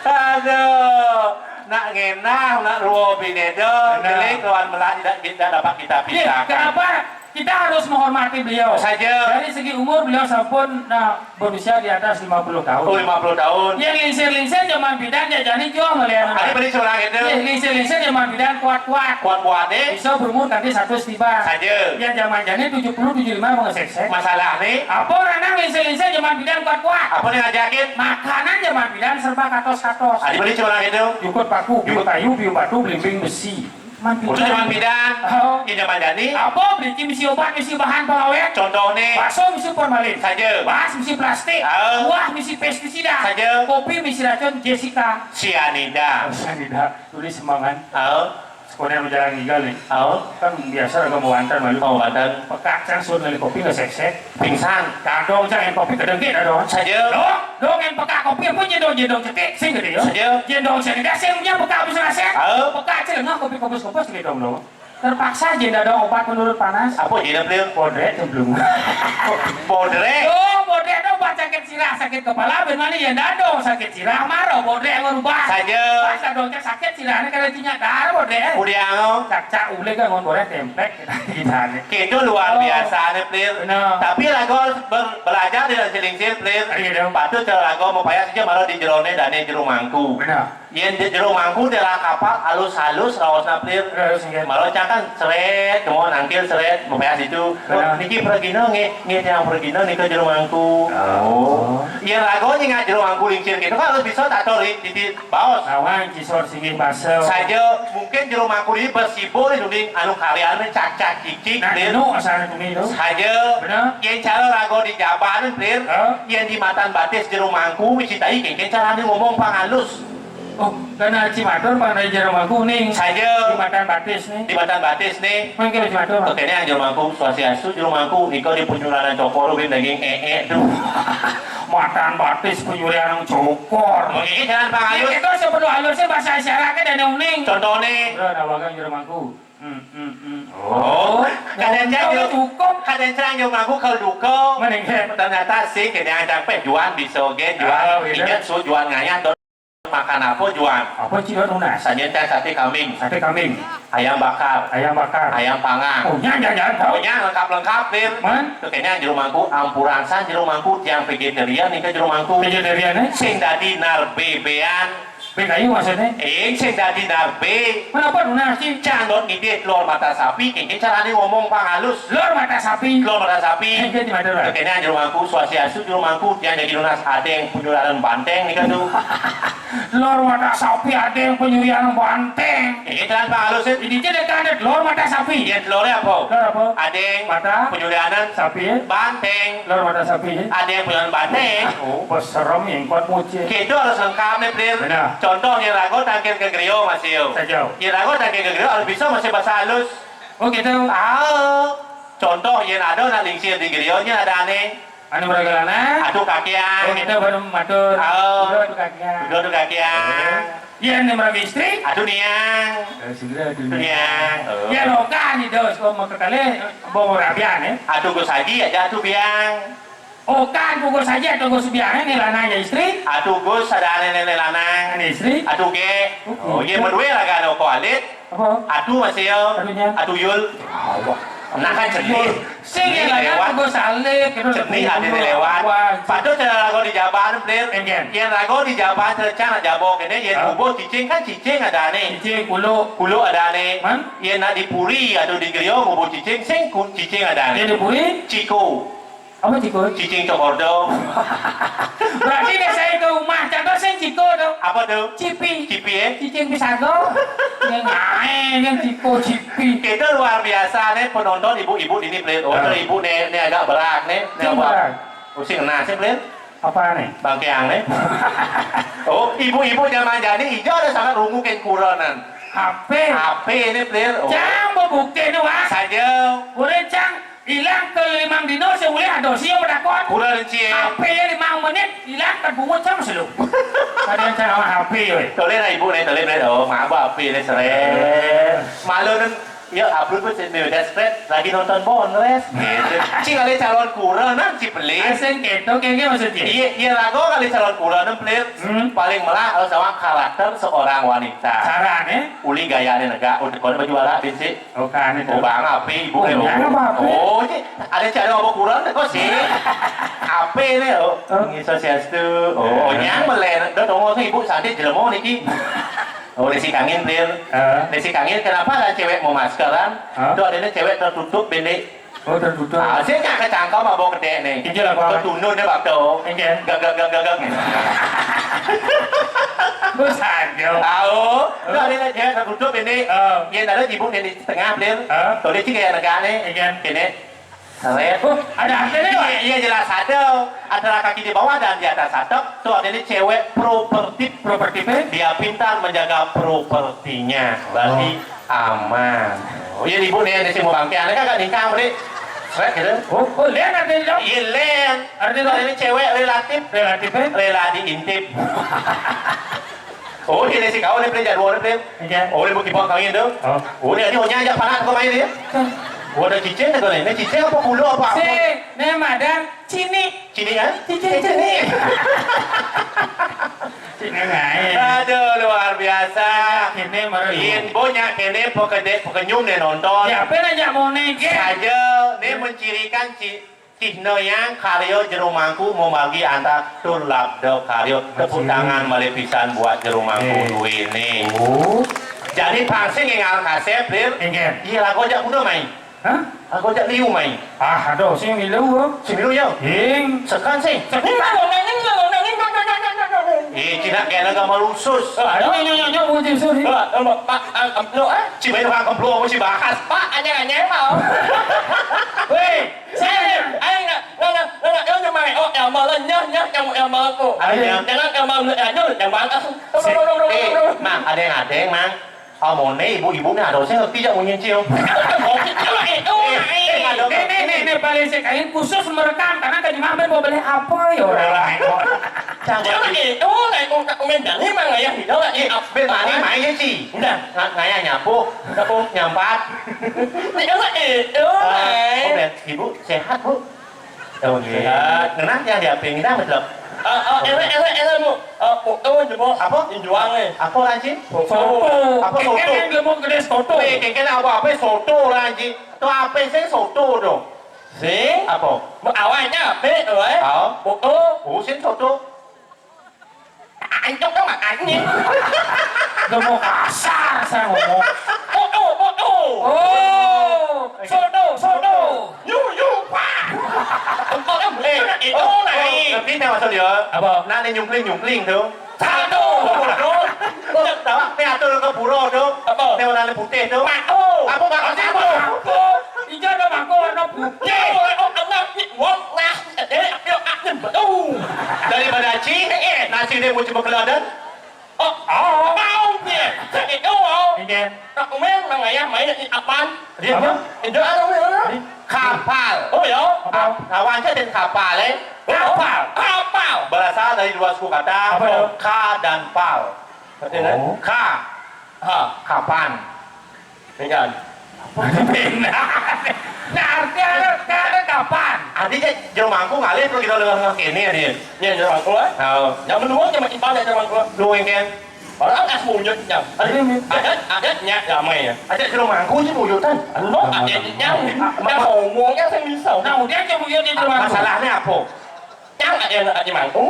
Aduh, nak ngenah, nak ruo binedo, benar. Jelek lawan melah tidak, tidak dapat kita pisahkan. Iya, kenapa? Kita harus menghormati beliau. Saja. Dari segi umur beliau sampun, nah, berusia di atas lima puluh tahun. Oh, lima puluh tahun. Yang lingsir-lingsir zaman bidan jajani jua malian. Ada beli seorang itu. Iya, lingsir-lingsir zaman bidan kuat-kuat. Kuat-kuat, eh? Bisa berumur kanti satu tiba. Saja. Yang zaman jani tujuh puluh, tujuh lima mengesek-sek. Masalah nih. Apa orang nang lingsir-lingsir zaman bidan kuat-kuat? Apa nih ngajakin? Makanan zaman bidan serba katos-katos. Ada beli seorang itu. Jukut paku, biu kayu, biu batu, belimbing besi. Untuk zaman bidan, oh. Ini zaman jani. Apa beli misi obat, misi bahan pengawet? Contoh nih. Bakso misi formalin. Saja. Beras misi plastik. Oh. Buah misi pestisida. Saja. Kopi misi racun Jessica. Sianida. Oh, sianida. Tulis semangan. Oh. Sekolah yang jalan gigal nih. Oh. Kan biasa orang mau bantan malu. Oh, bantan. Pekak cang suruh ngali kopi nggak sek-sek. Pingsan. Dadong cang yang kopi kedengki dadong. Saja. Dong, dong yang pekak kopi apa jendong, jendong cetik sing gede ya. Saja. Jendong sing gede sing punya pekak habis ngasih. Oh. Pekak celengah kopi kopus-kopus gitu dong. Terpaksa jenda dong obat menurut panas. Apa jenda beliau? Bodrek cemplung. Bodrek. Oh, bodrek dong obat sakit sirah, sakit kepala, ben mana jenda dong sakit sirah, marah bodrek merubah. Saja. Pas dong cek sakit sirahnya kalau tinya darah bodrek. Udah, oh. Cak-cak ulek kan ngon bodrek templek. Gitu luar biasa nih, Plir. Benar. Tapi lagu harus ber-, belajar di silingsil, Plir. Iya, dong. Patut kalau lagu mau payah saja malah di jerone dan di jero mangku. Benar. Yen di jero mangku dia lah kapal halus-halus raosna, Plir. Halus, nggih. Malah cang kan seret, mau nangkil seret, mau payah situ. Benar. Oh, niki pergina nggih, nggih yang pergina nika jero mangku. Oh. Yen lagu nyingat jero mangku lingsir gitu kan harus bisa tak tori titi baos. Lawan cisor singgih basel. Saja mungkin jero mangku ini bersibuk di dunia anu karya ini cacak cicik, nah, Plir. Anu asal tumi itu. Saja. Benar. Yen cara lagu di jaban, Plir. Hah? Yen di matan batis jero mangku, mesti tahu yen carane ngomong pangalus. Oh, karena cimatur pang dari jero mangku ning. Saja. Di matan batis nih. Di matan batis nih. Mangke cimatur. Oke, ini jero mangku, swastiastu jero mangku, nika di punyuranan cokor, win daging ee tuh. Matan batis penyurian cokor. Oh, ini jalan pangalus. Ini kita sebelum halusnya bahasa isyarat kan ada uning. Contohnya. Udah ada bagang jero mangku. Hmm, hmm, hmm. Oh, kadang cang jero, cukup. Kadang cang jero mangku kalau duka. Mending, ya. Ternyata sih, kadang cang peh juan bisa, gen juan. Oh, gitu. Ingat su juan ngayah, makan apa juan? Apa sih, Don, nunas? Sanya teh sate kambing. Sate kambing. Ayam bakar. Ayam bakar. Ayam panggang. Oh, nya, nya, nya, tahu. Pokoknya lengkap-lengkap, Plir. Man? Pokoknya jero mangku, ampurasan jero mangku, tiang vegetarian nika jero mangku. Vegetarian, eh? Sing dadi narbe bean. Be kayu maksudnya? Eh, sing dadi narbe. Kenapa nunas sih? Cang dot ngidih telur mata sapi, kengke carane ngomong pangalus. Lor mata sapi. Telur mata sapi. Eh, jadi mata, Bang. Pokoknya jero mangku, swastiastu jero mangku, tiang jadi nunas adeng punyuranan banteng nika tuh. Lor mata sapi ada yang penyurian banteng. Ini jalan Pak Halus, ya. Ini aja deh kan ada lor mata sapi. Iya, telurnya apa? Lor apa? Ada yang mata penyurianan sapi, ya? Banteng. Lor mata sapi, ya? Ada yang penyurianan banteng. Oh, beserem yang kuat muci. Gitu harus lengkap nih, Plir. Benar. Contoh, yang rago tangkil ke griyo, Mas Yo. Saja. Yang rago tangkil ke griyo harus bisa masih bahasa halus. Oh, gitu. Ah, contoh, yang ada nak lingsir di griyo, yang ada aneh. Anu meragalana. Atuh kakian. Oh, kita baru matur. Oh. Udah atuh kakian. Udah atuh kakian. Iya, nih meraga istri. Atuh niang. Eh, segera atuh niang. Niang. Oh. Ya, lo kan itu, kok mau kekale, bawa rabian, ya. Atuh gus haji aja atuh biang. Oh, kan, gus haji atuh gus biang, ini lanang ya istri. Atuh gus ada aneh nenek lanang. Ini istri. Atuh ge. Oh, iya, berdua lah kan, kok alit. Apa? Atuh masih ya. Atuhnya? Atuh Yul. Nah kan cenih. Sing yang lewat. Gue salib, gitu. Cenih ada lewat. Wah. Padahal cara rago di Jaban, Plir. Engken. Yang rago di Jaban, cara jabo kene, yang bubo cicing kan cicing ada nih. Cicing, kulo. Kulo ada nih. Man? Yang nak di Puri atau di Griyo bubo cicing, sing ku-, cicing ada nih. Yang di Puri? Ciko. Apa ciko? Cicing cokor dong. Berarti deh saya ke rumah, contoh sing ciko dong. Apa tuh? Cipi. Cipi, ya? Cicing pisago. Yang lain, yang ciko, cipi. Itu luar biasa nih penonton ibu-ibu ini, Plir. Oh, ibu nih, nih agak berat nih. Nih apa? Berat. Pusing nah sih, Plir. Apa nih? Bangkeang nih. Oh, ibu-ibu zaman jani ijo ada sangat rungu ken kuronan. H P. H P ini, Plir. Oh. Cang, bebukti ini, Wak. Saja. Udah, Cang. Ilang ka limang dina, sing ulih ada sing matakon. Kurang, Cik. H P limang menit, ilang ka bungut sama selu. Ada yang cara H P, weh. Toleh lah ibu ni, toleh, toleh. Oh, maaf, H P ni, seret. Malu kan, ya, upload pun sini udah seret, lagi nonton Bonres. Gitu. Cik, ada calon kurang, nah, Cik, pelit. Asal gitu, kayak gitu maksudnya? Iya, iya, lagu kali calon kurang, nah, pelit. Hmm. Paling melah, kalau sama karakter seorang wanita. Cara ni? Uli gaya ni negak, udah kau baju arak, bincik. Oh, kan itu. Oh, bang, api, ibu. Oh, eh, bang, api. Oh, cik, ada cik ada apa kurang, kok sih? Api ni, oh. Oh. Ngiso siastu. Oh, oh, nyang melen. Dah tunggu tu ibu santai jelema niki. Oh, desi kangin, Plir. Ah. Desi kangin, kenapa ada cewek mau maskeran? Ah. Tu adanya cewek tertutup, pendek. Oh, tertutup. Ah, saya nggak kecangkau mabok kedek ni. Injil apa? Ketunun dia bab tu. Injil. Gak, gak, gak, gak, gak. Bosan, yo. Tahu. Tu adanya cewek tertutup, pendek. Ah. Yang ada ibu ni tengah, Plir. Ha? Toleh cik gaya negak ni. Iya. Kini. Seret. Oh, ada apa ni, Pak? Iya, iya, jelas ada. Antara kaki di bawah dan di atas atap, tu ada ni cewek properti. Properti apa? Dia pintar menjaga propertinya. Berarti aman. Oh, iya, ibu ni ada semua bangkai. Ada kan kat tingkang, beri? Seret gitu. Oh, oh, lain artinya, Dok? Iya, lain. Artinya, Dok? Ini cewek relatif. Relatif, eh? Rela diintip. Oh, ini si kawan ni, Plir, jadual ni, Plir. Iya. Oh, dia mau kibak kawin tu. Oh. Oh, ni ada orang ajak panak kau main dia. Oh, ada cicing tu ni. Ni cicing apa pula apa? Si, ni madan cini. Cini, kan? Cicing cini. Cini main. Aduh, luar biasa. Ini baru. Yin, banyak kini pekedek, pekenyum ni nonton. Ya, apa nak jak mau ni, ke? Saja, ni mencirikan ci-, Cihna yang karya jero mangku membagi antar tur labda karya. Tepuk tangan malih pisan buat jero mangku duene. Oh. Jani pang sing ngal kasep, Plir. Inggih. Iya, lagu jak kuda main. Hah? Lagu jak liu main. Ah, aduh, sing milu, oh. Sing milu, ya? Ing. Sekan sing. Sekan. Eh, cina kena gambar usus. Aduh, nyo, nyo, nyo, nyo, usus, eh. Ah, eh, Pak, ah, ah, no, eh. Cibay nang kemplo, si bahas. Pak, anyar-anyar, Pak. Weh, Ayo, ayo, nggak, nggak, nggak, nggak, nggak, nggak, oh, ya, malah, nyah, nyah, nyah, ya, malah, kok. Ada yang jangan, ya, malah, ya, nyul, ya, malah. Si, eh, Mang, ada yang, ada yang, Mang. Amone ibu-ibu ni ada sing ngerti jak munyi cil. Oh, itu, itu, eh, eh, ada. Nih, nih, nih, nih, paling sekain khusus merekam karena tadi mampir mau beli apa ya orang. Ora. Cang, itu, itu, lah, itu, tak main dari Mang, ayah, gitu, lah, eh, ben mani, apa? Main ya, Ci. Udah. Nga-, ngayah nyapu, nyapu, nyampat. Itu, itu, lah, eh. Ah, oh, ben, ibu sehat, Bu? Tahun sehat. Ngenah yang dia pingin dah, betul? Ah, ah, elek, elek, elek, Bu. Ah, foto je, Bu. Apa? Injuang ni. Apa, Ranji? Foto. Foto. Apa, foto? Kengkeng yang gemuk gede soto. Weh, kengkeng apa, apa soto, Ranji? Tu apa sih soto tu? Sing? Apa? Awalnya apa, weh? Ah. Foto. Oh, sing soto. Ancok dong, makanya. Udah mau kasar saya ngomong. Foto, foto. Oh, soto, soto. Yu, yu, pak. Empok kan boleh. Eh, itu, oh, naik. Oh, ngerti saya maksud dia? Apa? Nah, ni nyungkling-nyungkling tu. Satu. Tahu? Ni atur ke pura tu. Apa? Ni warna putih tu. Mak, oh. Apa mak? Apa? Apa? Ijo ada mangkuk warna putih. Ye, oh, Allah, ni wong lah. Eh, ayo, ayo, betul. Daripada Haji, eh, eh, nasi dia muncul berkeladan. Oh, oh, mau dia. Jadi tu, oh. Iya. Tak main, mang ayah main di apan. Dia apa? Itu ada main mana? Kapal. Oh, ya. Apa? Lawan saya dengan kapal, eh. Kapal. Kapal. Berasal dari dua suku kata, apa itu? Ka dan pal. Artinya? Oh. Ka. Ha. Kapan. Ingat. Nah, arti ada, ada kapan? Artinya jero mangku ngalih perlu kita lengah-lengah kene, artinya. Ya, jero mangku, eh. Oh. Yang menua cuma ipan ya, jero mangku. Lu yang kan? Orang as munyut jam. Ada, ada, ada nyak damai ya. Ada jero mangku je munyutan. Anu, ada nyak. Nah, ngomongnya saya misal. Nah, udah aja munyut di jero mangku. Masalahnya apa? Yang ada, ada mangku.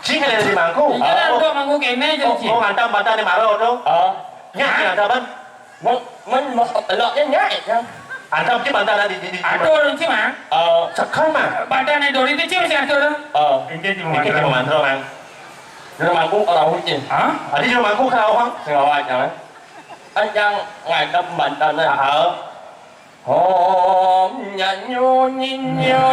Cing ada di mangku. Iya, ada mangku kene je, Cing. Oh, ngantam bantah ni maro tu. Oh. Nyak, ngantam ban. Mun, mun, mun, eloknya nyaik, ya. Antam ci bantaran di, di, di. Atur, ci, Mang. Eh, sekan, Mang. Bantaran dori itu, ci, masih atur. Eh, ini ci, ini ci, Mang. Mang. Di rumahku orang hujan. Hah? Ada di rumahku kalau orang. Sing awak, jangan. Kan yang ngadep bantaran. Ah, ah. Om, nyanyo, nyinyo.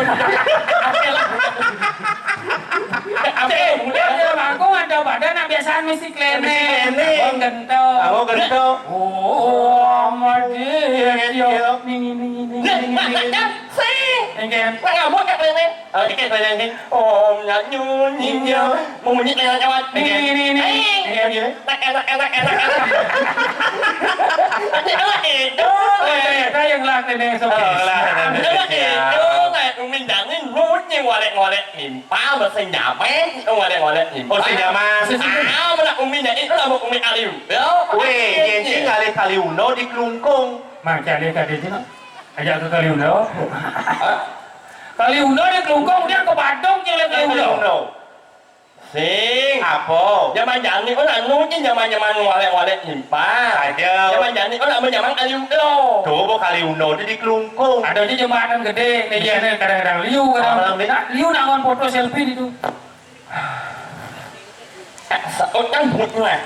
Oke, udah, di rumahku ada badan, nah, biasaan mesti Klenik. Abang gento. Abang gento. Oh, amat dia. Ning, ning, ning, ning, ning, ning. Engken. Nak ngabut kat keliling. Oh, engken keliling, engken. Oh, nak nyunyi. Nyunyi. Memunyi keliling lewat. Engken. Ni, ni, ni. Eh, engken, engken. Enak, enak, enak, enak, enak. Enak itu. Oh, ternyata yang lah keliling esok. Oh, lah, lah, lah. Enak itu. Nak minta ni, nyunyi, ngolek-ngolek. Nimpal, bahasa Jaman, ngolek-ngolek. Nimpal. Oh, si Jaman. Ah, mana umi nak itu lah, umi Aliu. Yo. Weh, pakai jen ni. Ngalih Kali Uno di Klungkung. Mang, cari kat dia tu, nak. Ajak ke Kali Uno. Hah? Kali Uno di Klungkung, dia ke Badung je oleh Kali Uno. Sing. Apa? Zaman jani, oh, anu je zaman-zaman walek-walek impal. Aja. Zaman jani, oh, zaman-zaman Kali Uno. Tu, apa Kali Uno tu di Klungkung. Ada je jembatan gede, ni je ni kadang-kadang liu, kadang. Orang ni. Nak, liu nak ngon foto selfie di tu. Saut kan bunyi lah.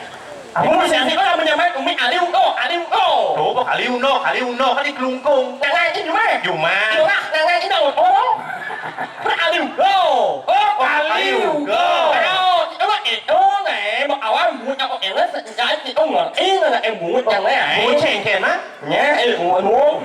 Apa maksudnya? Ini kan nama-nama umi Aliu tu, Aliu tu. Tu apa Kali Uno, Kali Uno kan di Klungkung. Nang nang ini mah. Cuma. Cuma nang nang ini dong. Oh. Aliu tu. Oh, Aliu tu. Kalau itu mah itu nih, mau awal bunyi apa ini sejak itu ngerti nana yang bunyi yang lain. Bunyi cengkeh mah. Nya, eh, umur.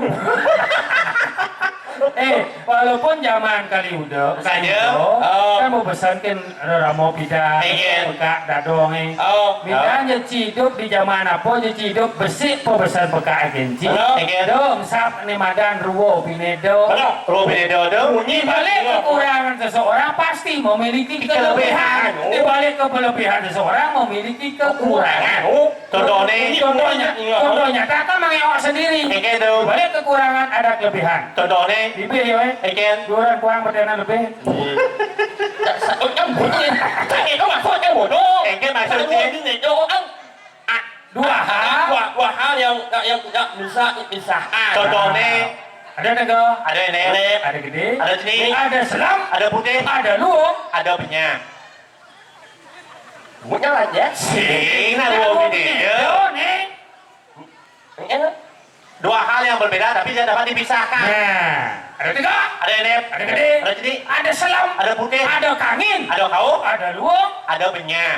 Eh, walaupun zaman Kali Uno, Kali Uno, oh, kan mau pesan kan reramo pida, iya, pekak dadong, eh. Oh. Minta, oh, je ci hidup di zaman apa, je ci hidup besik po pesan pekak agen ci. Betul. Iya. Dong, sap ni madan ruo pinedo. Betul. Ruo pinedo tu. Di balik kekurangan seseorang pasti memiliki kelebihan. Kelebihan. Di balik kelebihan seseorang memiliki kekurangan. Oh. Contohnya. Contohnya, contoh nyata kan mang awak sendiri. Engke tu. Balik kekurangan ada kelebihan. Contohnya. Lebih ya, eh? Engke. Dua orang kurang pertanyaan lebih. Iya. Kan bunyi. Kan itu maksudnya bodoh. Engke maksudnya. Kan bunyi itu kan, ah, dua hal. Dua, dua hal yang, yang tidak bisa dipisahkan. Contohnya. Ada negara. Ada ini. Ada gede. Ada sini. Ada selam. Ada putih. Ada luung. Ada banyak. Bunyi aja. Sing, nah, dua gede. Yo, nih. Ini enak. Dua hal yang berbeda tapi tidak dapat dipisahkan. Nah, ada tiga. Ada enep. Ada gede. Ada cedi. Ada selam. Ada putih. Ada kangin. Ada kau. Ada luung. Ada banyak.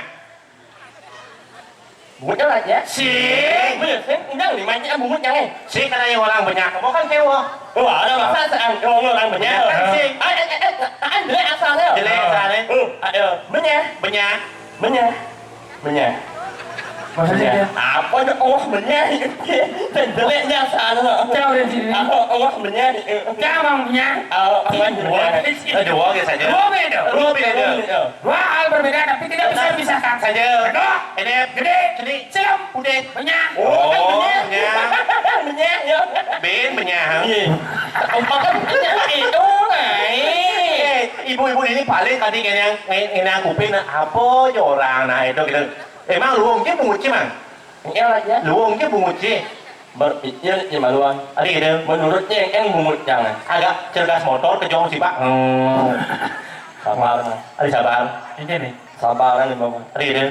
Bunyi aja. Sing. Bener, sing. Undang lima aja bunyi yang, eh. Sing karena yang orang banyak. Kamu kan kewa. Oh, ada masa seang, oh, orang banyak. Banyak kan, sing. Ah, eh, eh, eh, ah, jelek asalnya. Jelek asalnya. Oh, ah, iya. Banyak. Banyak. Menyeh. Menyeh. Maksudnya? Apa tu? Oh, menyeh. Dan jeleknya sana. Jauh dari sini. Apa? Oh, menyeh. Jauh, menyeh. Oh, apa? Dua. Eh, dua ke saja. Dua beda. Dua beda. Dua hal berbeda tapi tidak bisa dipisahkan. Saja. Kedua. Ini. Gede. Sini. Silam. Putih. Menyeh. Oh, menyeh. Menyeh. Menyeh, ya. Bin, menyeh. Iya. Umpama menyeh itu, nah. Eh, ibu-ibu ini paling tadi yang, yang, yang kuping, nah, apa je orang, nah, itu gitu. Emang luung je bungut je, Mang? Iya, Mak, ya. Luung je bungut je. Berpikir je maluan. Ada gitu. Menurutnya yang bungut jangan. Agak cerdas motor, kejong sih, Pak. Hmm. Sabar, Mang. Ada sabar. Ini nih. Sabar kan, Bang. Ada gitu.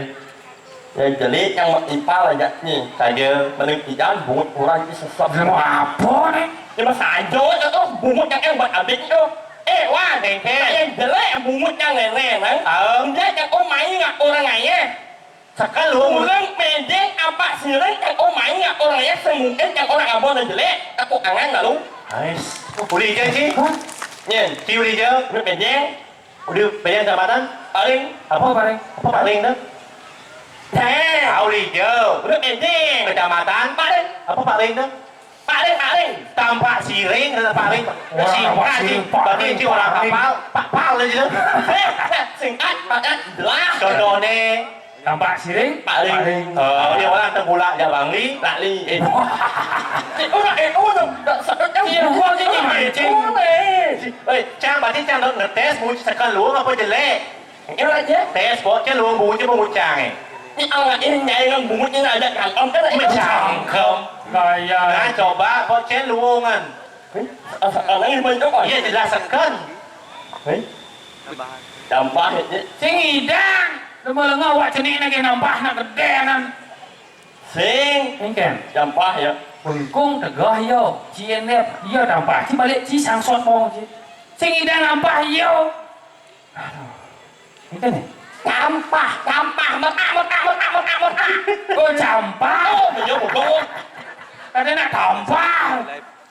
Yang jelek yang ipal aja nih. Saja. Mending ikan bungut kurang itu sesat. Mau apa nih? Ya, Mas, saja itu bungut yang yang buat abis itu. Eh, wah, dengke. Yang jelek yang bungut yang nenek, Mang. Tahu. Dia yang, oh, main nggak orang aja. Sekeluar. Ulang mejeng apa sireng yang, oh, main nggak orang aja, semungkin yang orang abon dan jelek. Aku angan lalu. Ais. Uli je, Ci. Hah? Nyen. Ci uli je. Udah mejeng. Udah mejeng kecamatan? Paling. Apa? Apa paling? Apa paling tu? Heh. Ah, uli je. Udah mejeng. Kecamatan? Paling. Apa paling tu? Paling, paling. Tampak siring, ada paling. Wah, singkat, tampak siring, Ci. Berarti paling, Ci orang paling. Kapal, pak pal aja tu. Singkat, padat, jelas. Contohnya? Tampak siring, paling. Paling. Oh, dia orang tergulak je Bangli. Lali. Eh. Eh, orang, eh, orang. Tak sakit kan? Iya, orang je mancing. Orang, eh. Eh, Cang, berarti Cang nak ngetes bunyi sekeluar apa jelek? Ini aja. Tes, buat je luung bunyi bungut Cang, eh. Ini awak ini nyai dengan bungut ini ada kangkang kan? Macam kangkang. Gaya. Nah, coba buat je luungan. Hah? Asal kangkang ini banyak apa? Iya, jelas sekan. Hah? Tambah ya. Sing idang. Lama lengah awak cenik lagi nambah nak gede nan. Sing. Engken. Tambah ya. Bengkung tegah yo. Cienep. Iya tambah. Ci balik ci sangsot mau ci. Sing idang tambah yo. Aduh. Itu nih. Campah, campah, mertak, mertak, mertak, mertak, mertak. Oh, campah. Oh, iya, bodoh. Ada nak campah.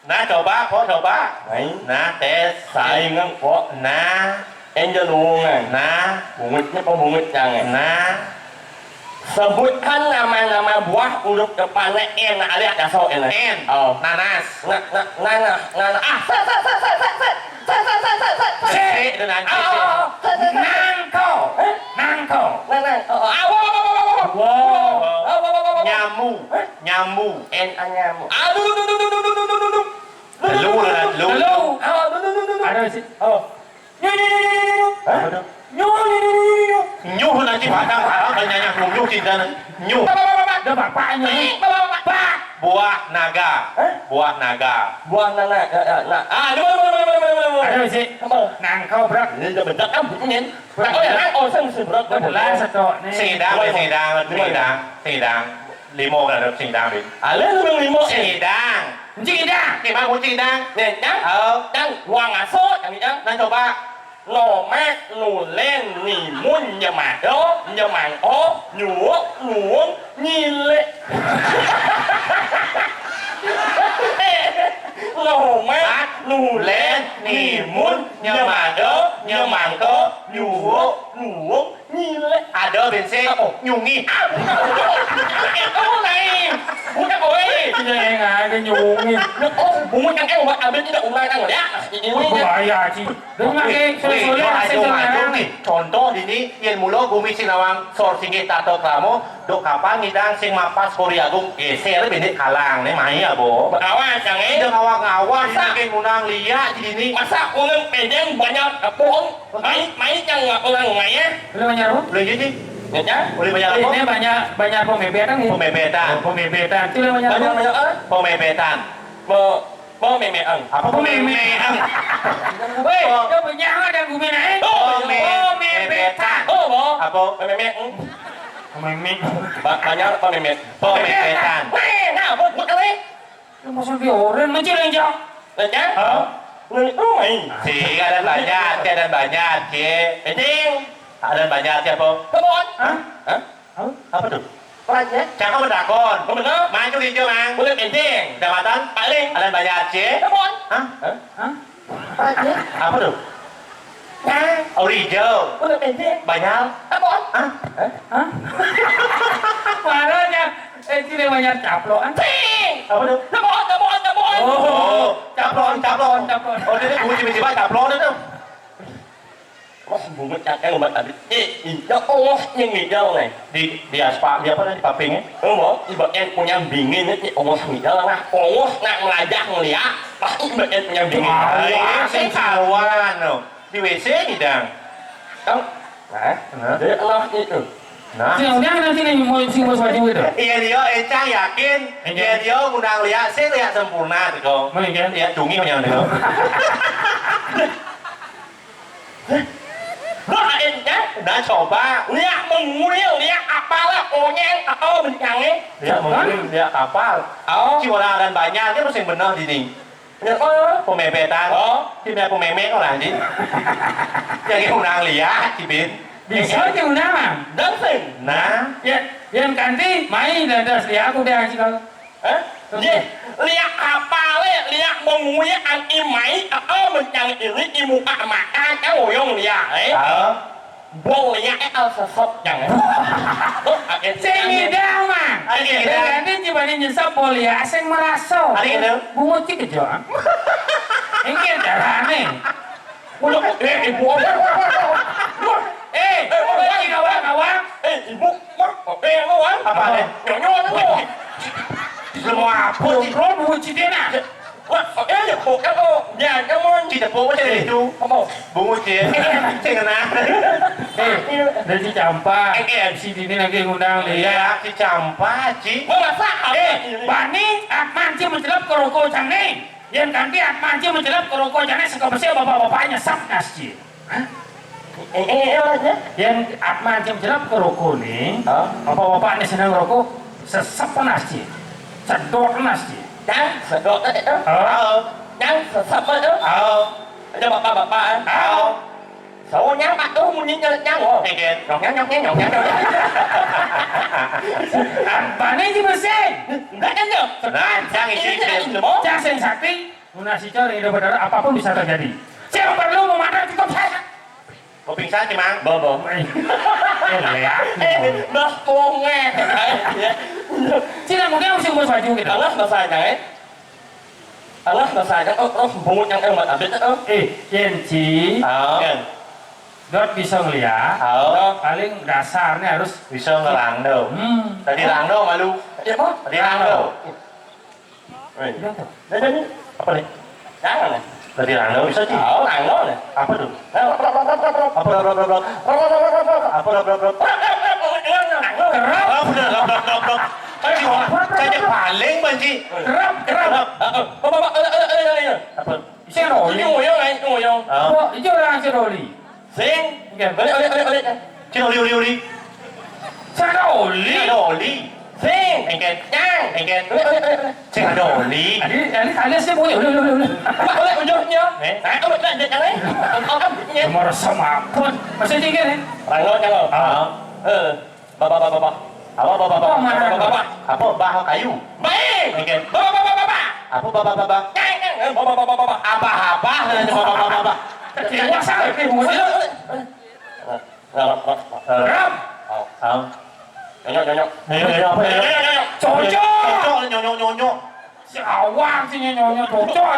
Nah, coba, kok coba. Nah, tes. Saing, kok. Nah. Énjé nuwun. Nah. Bungut apa bungut, Cang? Nah. Sebutkan nama-nama buah huruf depannya N, alias daso N. N. Oh. Nanas. Na, na, nana, nana. Ah, sa, sa, sa. Sik, itu nanti, sik. Nangko. Hah? Nangko. Nana. Oh, oh, ah, wo, wo, wo. Wow. Wo, wo, wo. Nyamu. Hah? Nyamu. N A nyamu. Aduh, duh, duh, duh. Lu, lu, lu, lu. Lu. Oh, duh, duh, duh, duh, duh. Ada sih. Oh. Nyu, nyu, nyu, nyu, nyu, nyu. Hah? Nyu, nyu, nyu, nyu, nyu. Nyuh nanti padang, padang, banyak nyanyah, nyuh, nyuh, cinta, nyuh. Pak, pak, pak, pak, pak. Udah bapaknya. Pak, pak, pak, pak. Pak. Buah naga. Hah? Buah naga. Buah naga. Ya, ya, nah. Ah, lu, lu, lu. Ada sih. Apa? Nangkau, bro. Ini udah bedak, ah, bukan. Bedak, oh, ya, nang, oh, sen, sen, bro. Bedak, satu, nih. Sing idang, sing idang, sing idang, sing idang. Limo kan ada sing idang, Bin. Ada lu yang limo, eh. Sing idang. Sing idang. Gimana sing idang? Nih, Cang. Oh. Cang, gua ngaso, Cang, Cang. Nah, coba. Nomak, nulen, nimun, nyemado, nyemangko, nyuwuk, nuwung, nyilek. Nomak, nulen, nimun, nyemado, nyemangko, nyuwuk, nuwung, nyilek. Ada bensin. Apa? Nyungi. Ah, bukan, bukan. Bukan, bukan. Bukan, oi. Iya, yang ada nyungi. Oh, bungut yang, eh, buat ambil tidak ulang, kan, ya. Ini, oh, bahaya, Ci. Dengar, wih, eh, wih, sore-sore, wah, asik aduh, aduh, dengar. Nih. Contoh ini, yén mula gumi sing nawang sor singgih tata krama, dok kapan ngidang sing mapas Kori Agung, geser benik kalang, nih, mai, ya, Bo. Awas, Cang, eh. Udah ngawak-ngawak, masa? Ini makin munang liat, di sini. Masa ulun pedeng banyak tepung? Mai, mai, Cang, ngapa nang mai, ya? Boleh banyak apa? Boleh jadi. Ya, Cang? Boleh banyak apa? Ini banyak, banyak pemebetan, ya. Pemebetan. Oh, pemebetan. Itu namanya apa? Banyak, banyak apa? Pemebetan. Pe-, pememean. Apa pememean? Woi, oh. Itu banyak ada gumi naik. Oh, peme-, pemebetan. Oh, apa? Apa? Pememean. Pememe. Ba-, banyak pememet. Pemebetan. Woi, nah, buat, buat, woi. Lu maksud dia orang macam yang jauh. Banyak? Hah? Ngeliat rumah ini. Sing, ada banyak, ada banyak, Ci. Penting. Ada banyak, Ci, apa? Kebon. Hah? Hah? Hah? Apa tuh? Banyak. Cakap betakon. Oh, bener? Maju hijau, Mang. Boleh penting. Kecamatan? Paling. Ada banyak, Ci. Kebon. Hah? Hah? Hah? Banyak. Apa tuh? Nah. Oh, hijau. Boleh penting. Banyak. Kebon. Hah? Hah? Hah? Parahnya. Eh, itu namanya caplokan. Ting! Apa tuh? Caplokan, caplokan, caplokan. Oh, caplokan, caplokan. Caplokan. Oh, dia tuh bunyi tiba-tiba caplokan itu. Wah, bungut cakang obat tadi. Eh, ya Allah, yang ngidal nih. Di, di aspal, di apa tadi, papingnya? Oh, ibaratnya punya bingin nih, Allah ngidal lah. Allah nak melajah ngeliat, pasti ibaratnya punya bingin. Ah, iya, sing kawan, no. Di W C ngidang. Tahu? Hah? Hah? Dia Allah itu. Nah. Sing udah nanti nih mau sing mau sepatu itu. Iya, dia encang yakin. Encang. Iya, dia ngundang lihat sih, lihat sempurna tuh kok. Mana, Jan? Lihat cungi punya dia. Nah, encang. Nah, coba. Lihat menguil, lihat apalah onyeng atau bencangnya. Lihat menguil, lihat kapal. Oh. Ci orang adan banyak dia mesti benar di sini. Kenapa? Pemebetan. Oh. Ci punya pememe kok lah, Ci. Yang ngundang lihat, Ci Bin. Bisa diundang, Mang. Dancing. Nah. Ya, yang ganti, main dan das lihat aku deh, Ci, kalau. Hah? Iya. Lihat apa, le? Lihat menguya ang imai, ah, mencang ini, imu ah, makan, kan, oyong lihat, eh? Ah. Bol ya, eh, al sesep, jangan. Sing ngidang, Mang. Ada yang ngidang. Ganti, coba nyesep, bol ya, sing merasa. Ada yang ngidang. Bungut ci kejo, ah. Engke darane. Udah, eh, ibu, apa? Eh, eh, eh, ngawang, ngawang. Eh, ibu, mah, eh, ngawang. Apa, eh? Nyonyo, apa? Semua apa, sih? Ron, bungut ci dena. Wah, oh, eh, ya, kok, eh, oh, ya, kamu. Ci tepuk aja dari itu. Apa? Bungut ci. Sing kena. Eh, dari Cicampa. Eh, eh. Si Dini lagi ngundang dia. Iya, Cicampa, Ci. Mau masak apa? Eh, bani, Atman, Ci mencelap ke rokok jangning. Yén kanthi Atman ci mencelep ke roko jane saka besik bapak-bapak nyesep nas ci. Hah? Eh, eh, eh, eh. Yén Atman ci mencelep ke roko ni, hah? Bapak-bapak ni seneng roko, sesep nas ci. Sedot nas ci. Cang, sedot, eh, eh. Oh. Cang, sesep, eh. Oh. Ada bapak-bapak, eh. Oh. Sawo nyang patuh munyi nyelet nyang, wo. Nggih. Nyong, nyong, nyong, nyong, nyong, nyong. Apane iki mesin? Enggak, enggak. Nah, cang isi. Ini tidak ini, mo. Cang sing sakti. Munasih cor, ini benar, apapun bisa terjadi. Siapa perlu memandang cukup saya. Mau pingsan, Cimang? Bobo. Eh, lihat. Eh, bah, wonge. Cina, mungkin harus ngurus baju gitu. Alah, bahasa aja, eh. Alah, bahasa aja. Oh, oh, bungut yang emat abis, oh. Eh, Cenci. Ah. Dot bisa ngeliat. Ah. Paling dasarnya harus bisa ngerangdo. Hmm. Tadi rangdo malu. Iya, apa? Tadi rangdo. Eh. Iya, tuh. Nah, jadi, apa nih? Jangan, nih. Tadi rangdo bisa, Ci? Oh, rangdo, nih. Apa tuh? Nah, rap, rap, rap, rap, rap. Apa rap, rap, rap, rap? Apa rap, rap, rap? Rap, rap, rap, rap, rap. Rap, rap, rap, rap, rap, rap. Kan cuma, kan paling, Banci. Rap, rap. Rap. Heeh. Apa, apa, eh, eh, eh, eh, eh. Apa? Sing oli. Ini ngoyong, eh, ngoyong. Ah. Apa? Ini orang sing oli. Sing. Oke. Balik, balik, balik, balik. Sing oli, oli, oli. Sing ada oli. Sing ada oli. Sing. Engket. Nyang. Engket. Balik, balik, balik, balik. Sing ada oli. Tadi, tadi, tadi sih bunyi, oli, oli, oli. Balik, balik, ujungnya. Eh? Saya kalau tidak, jangan, eh. Engkau kan, eh. Nomor sama pun. Masih tinggi, nih. Rangkau, rangkau. Ah. Eh. Baba, baba, baba. Apa, baba, baba? Oh, mana? Baba, baba. Apa, bah kayu? Baik. Oke. Baba, baba, baba. Apa, baba, baba? Nyeng, nyeng. Baba, baba, baba. Apa, apa? Apa, apa, apa? Kecil, wah, sakit, mulutnya. Ram. Ram. Nyonyok, nyonyok. Nyonyok, nyonyok apa, nyonyok? Nyonyok, nyonyok, nyonyok. Cocok. Cocok, nyonyok, nyonyok. Si awak sih nyonyok, cocok.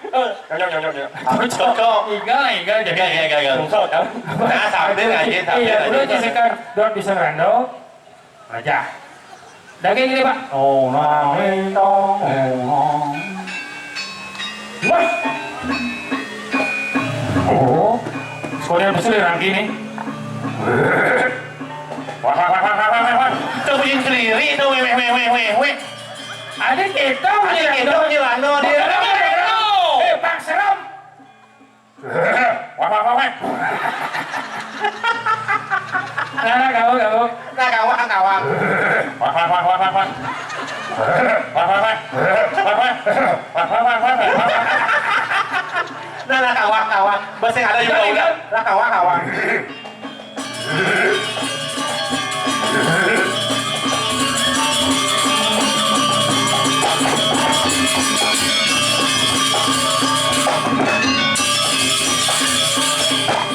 Eh, nyonyok, nyonyok, nyonyok. Cocok. Igal, igal, jadi. Igal, igal, igal, igal. Sungsot, kan? Nah, sambil aja, sambil aja. Iya, udah aja sekarang. Dot bisa rando. Raja. Daging ini, Pak. Oh, nah, mentong, oh, nah. Wah. Oh. Sekolah besar rangki nih. Wah, wah, wah. Tuh, bunyi sendiri tuh, weh, weh, weh, weh, weh, weh. Ada kita, ada kita, nyelano dia. Eh, Pak Serem. Wah, wah, wah, wah. Nah, kau, kau. Nah, kawang, kawang. Wah, wah, wah, wah, wah, wah. Wah, wah, wah. Wah, wah, wah. Wah, wah, wah, wah, wah. Nah, nah, kawang, kawang. Bos yang ada juga udah. Nah, kawang, kawang.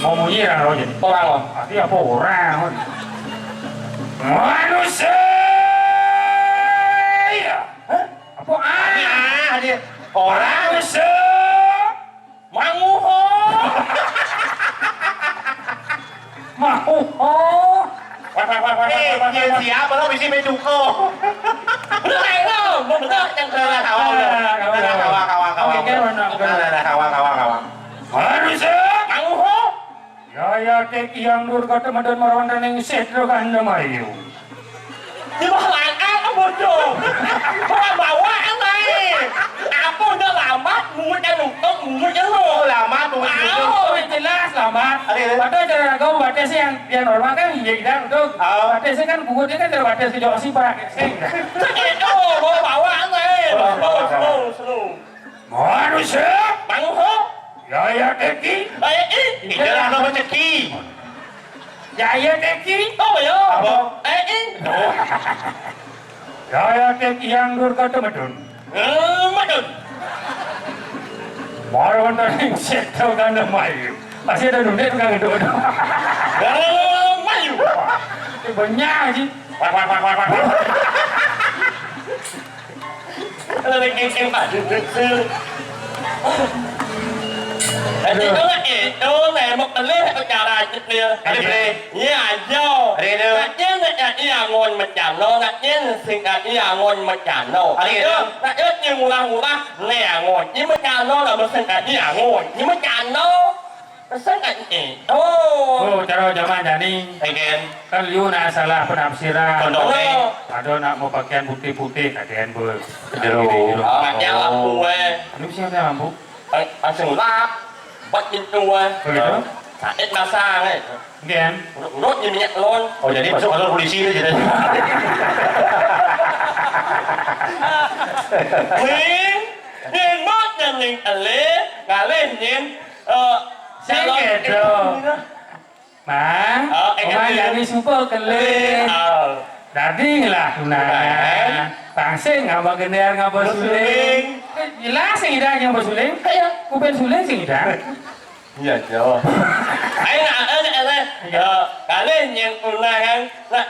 Mau munyi orang roh jadi. Orang, oh. Arti apa orang? Manusia. Hah? Apa ah? Ini ah, dia. Orang. Manusia. Manguho. Manguho. Wah, wah, wah, wah, eh, wah, wah, dia wah. Siapa lo bisi becuko? Bener, eh, lo. Bener, yang kena kawan, lo. Ah, kawan, kena kawan, kawan, kawan, oke, kawan. Kawan, kawan. Nah, nah, nah, kawan, kawan, kawan. Harus, eh, manguho. Ya, ya, tek yang dur kata madan marawan dan yang sedro kan nama ayu. Di bawah langkah, apa, Cok? Bawa-bawa, apa, eh? Apa udah lambat, mungutnya lungkung, mungutnya lu. Oh, lambat, mungutnya lungkung. Oh, jelas lambat. Ada, ada. Padahal cara raga batas yang, yang normal kan, iya, kita untuk. Oh. Batasnya kan, mungutnya kan terbatas ke jauh sih, Pak. Sakit, oh, bawa-bawa, apa, eh? Bawa-bawa. Slow, slow, slow. Manusia. Manguho. Yaya teki. Yaya i. Ijal anu rezeki. Yaya teki. Oh, ya. Apa? Eh, i. Oh. Yaya teki yang dur kata medun. Eh, medun. Mara wonten ing seto kana mayu. Masih ada nunduk tukang geduk. Eh, mayu. Ini banyak sih. Wah, wah, wah, wah, wah. Lagi kengkeng, Pak. Jadi, itu, itu, nembok pelih, cara aja, dia. Ada pelih. Iya, aja. Ada itu. Nak nyen, nak nyen, iya, ngon, mencano, nak nyen, sing, nak, iya, ngon, mencano. Ada itu. Nak nyen, nyen, murah-murah, nih, ngon. Ini mencano, lah, mesin, nak, iya, ngon. Ini mencano. Pesan kan, eh. Oh. Oh, cara zaman jani. Egen. Kan liu nak salah penafsiran. Kondong, eh. Ada nak mau pakaian putih-putih, kadean, Bos. Jero. Jero. Oh, mati lampu, eh. Aduh, siapa lampu? Lang-, langsung lap. Buat pintu, eh. Begitu? Sakit masang, eh. Egen. Urut-urut di minyak telon. Oh, jadi masuk kantor polisi itu ceritanya. Wing, nyen mot nyen ning elih, ngalih nyen, eh, sing calon kedo. Mang, oh, eh, omah eh, jani supa kelih. Oh. Dadi ngelah tunangan. Tunangan. Pangsing ngaba gender ngaba suling. Suling. Jelas sing ida yang basuling. Iya. Kupen suling sing ida. Iya, jawab. Ayo, nak, ayo, nak, ayo. Iya. Ya, kalian yang undangan, nak,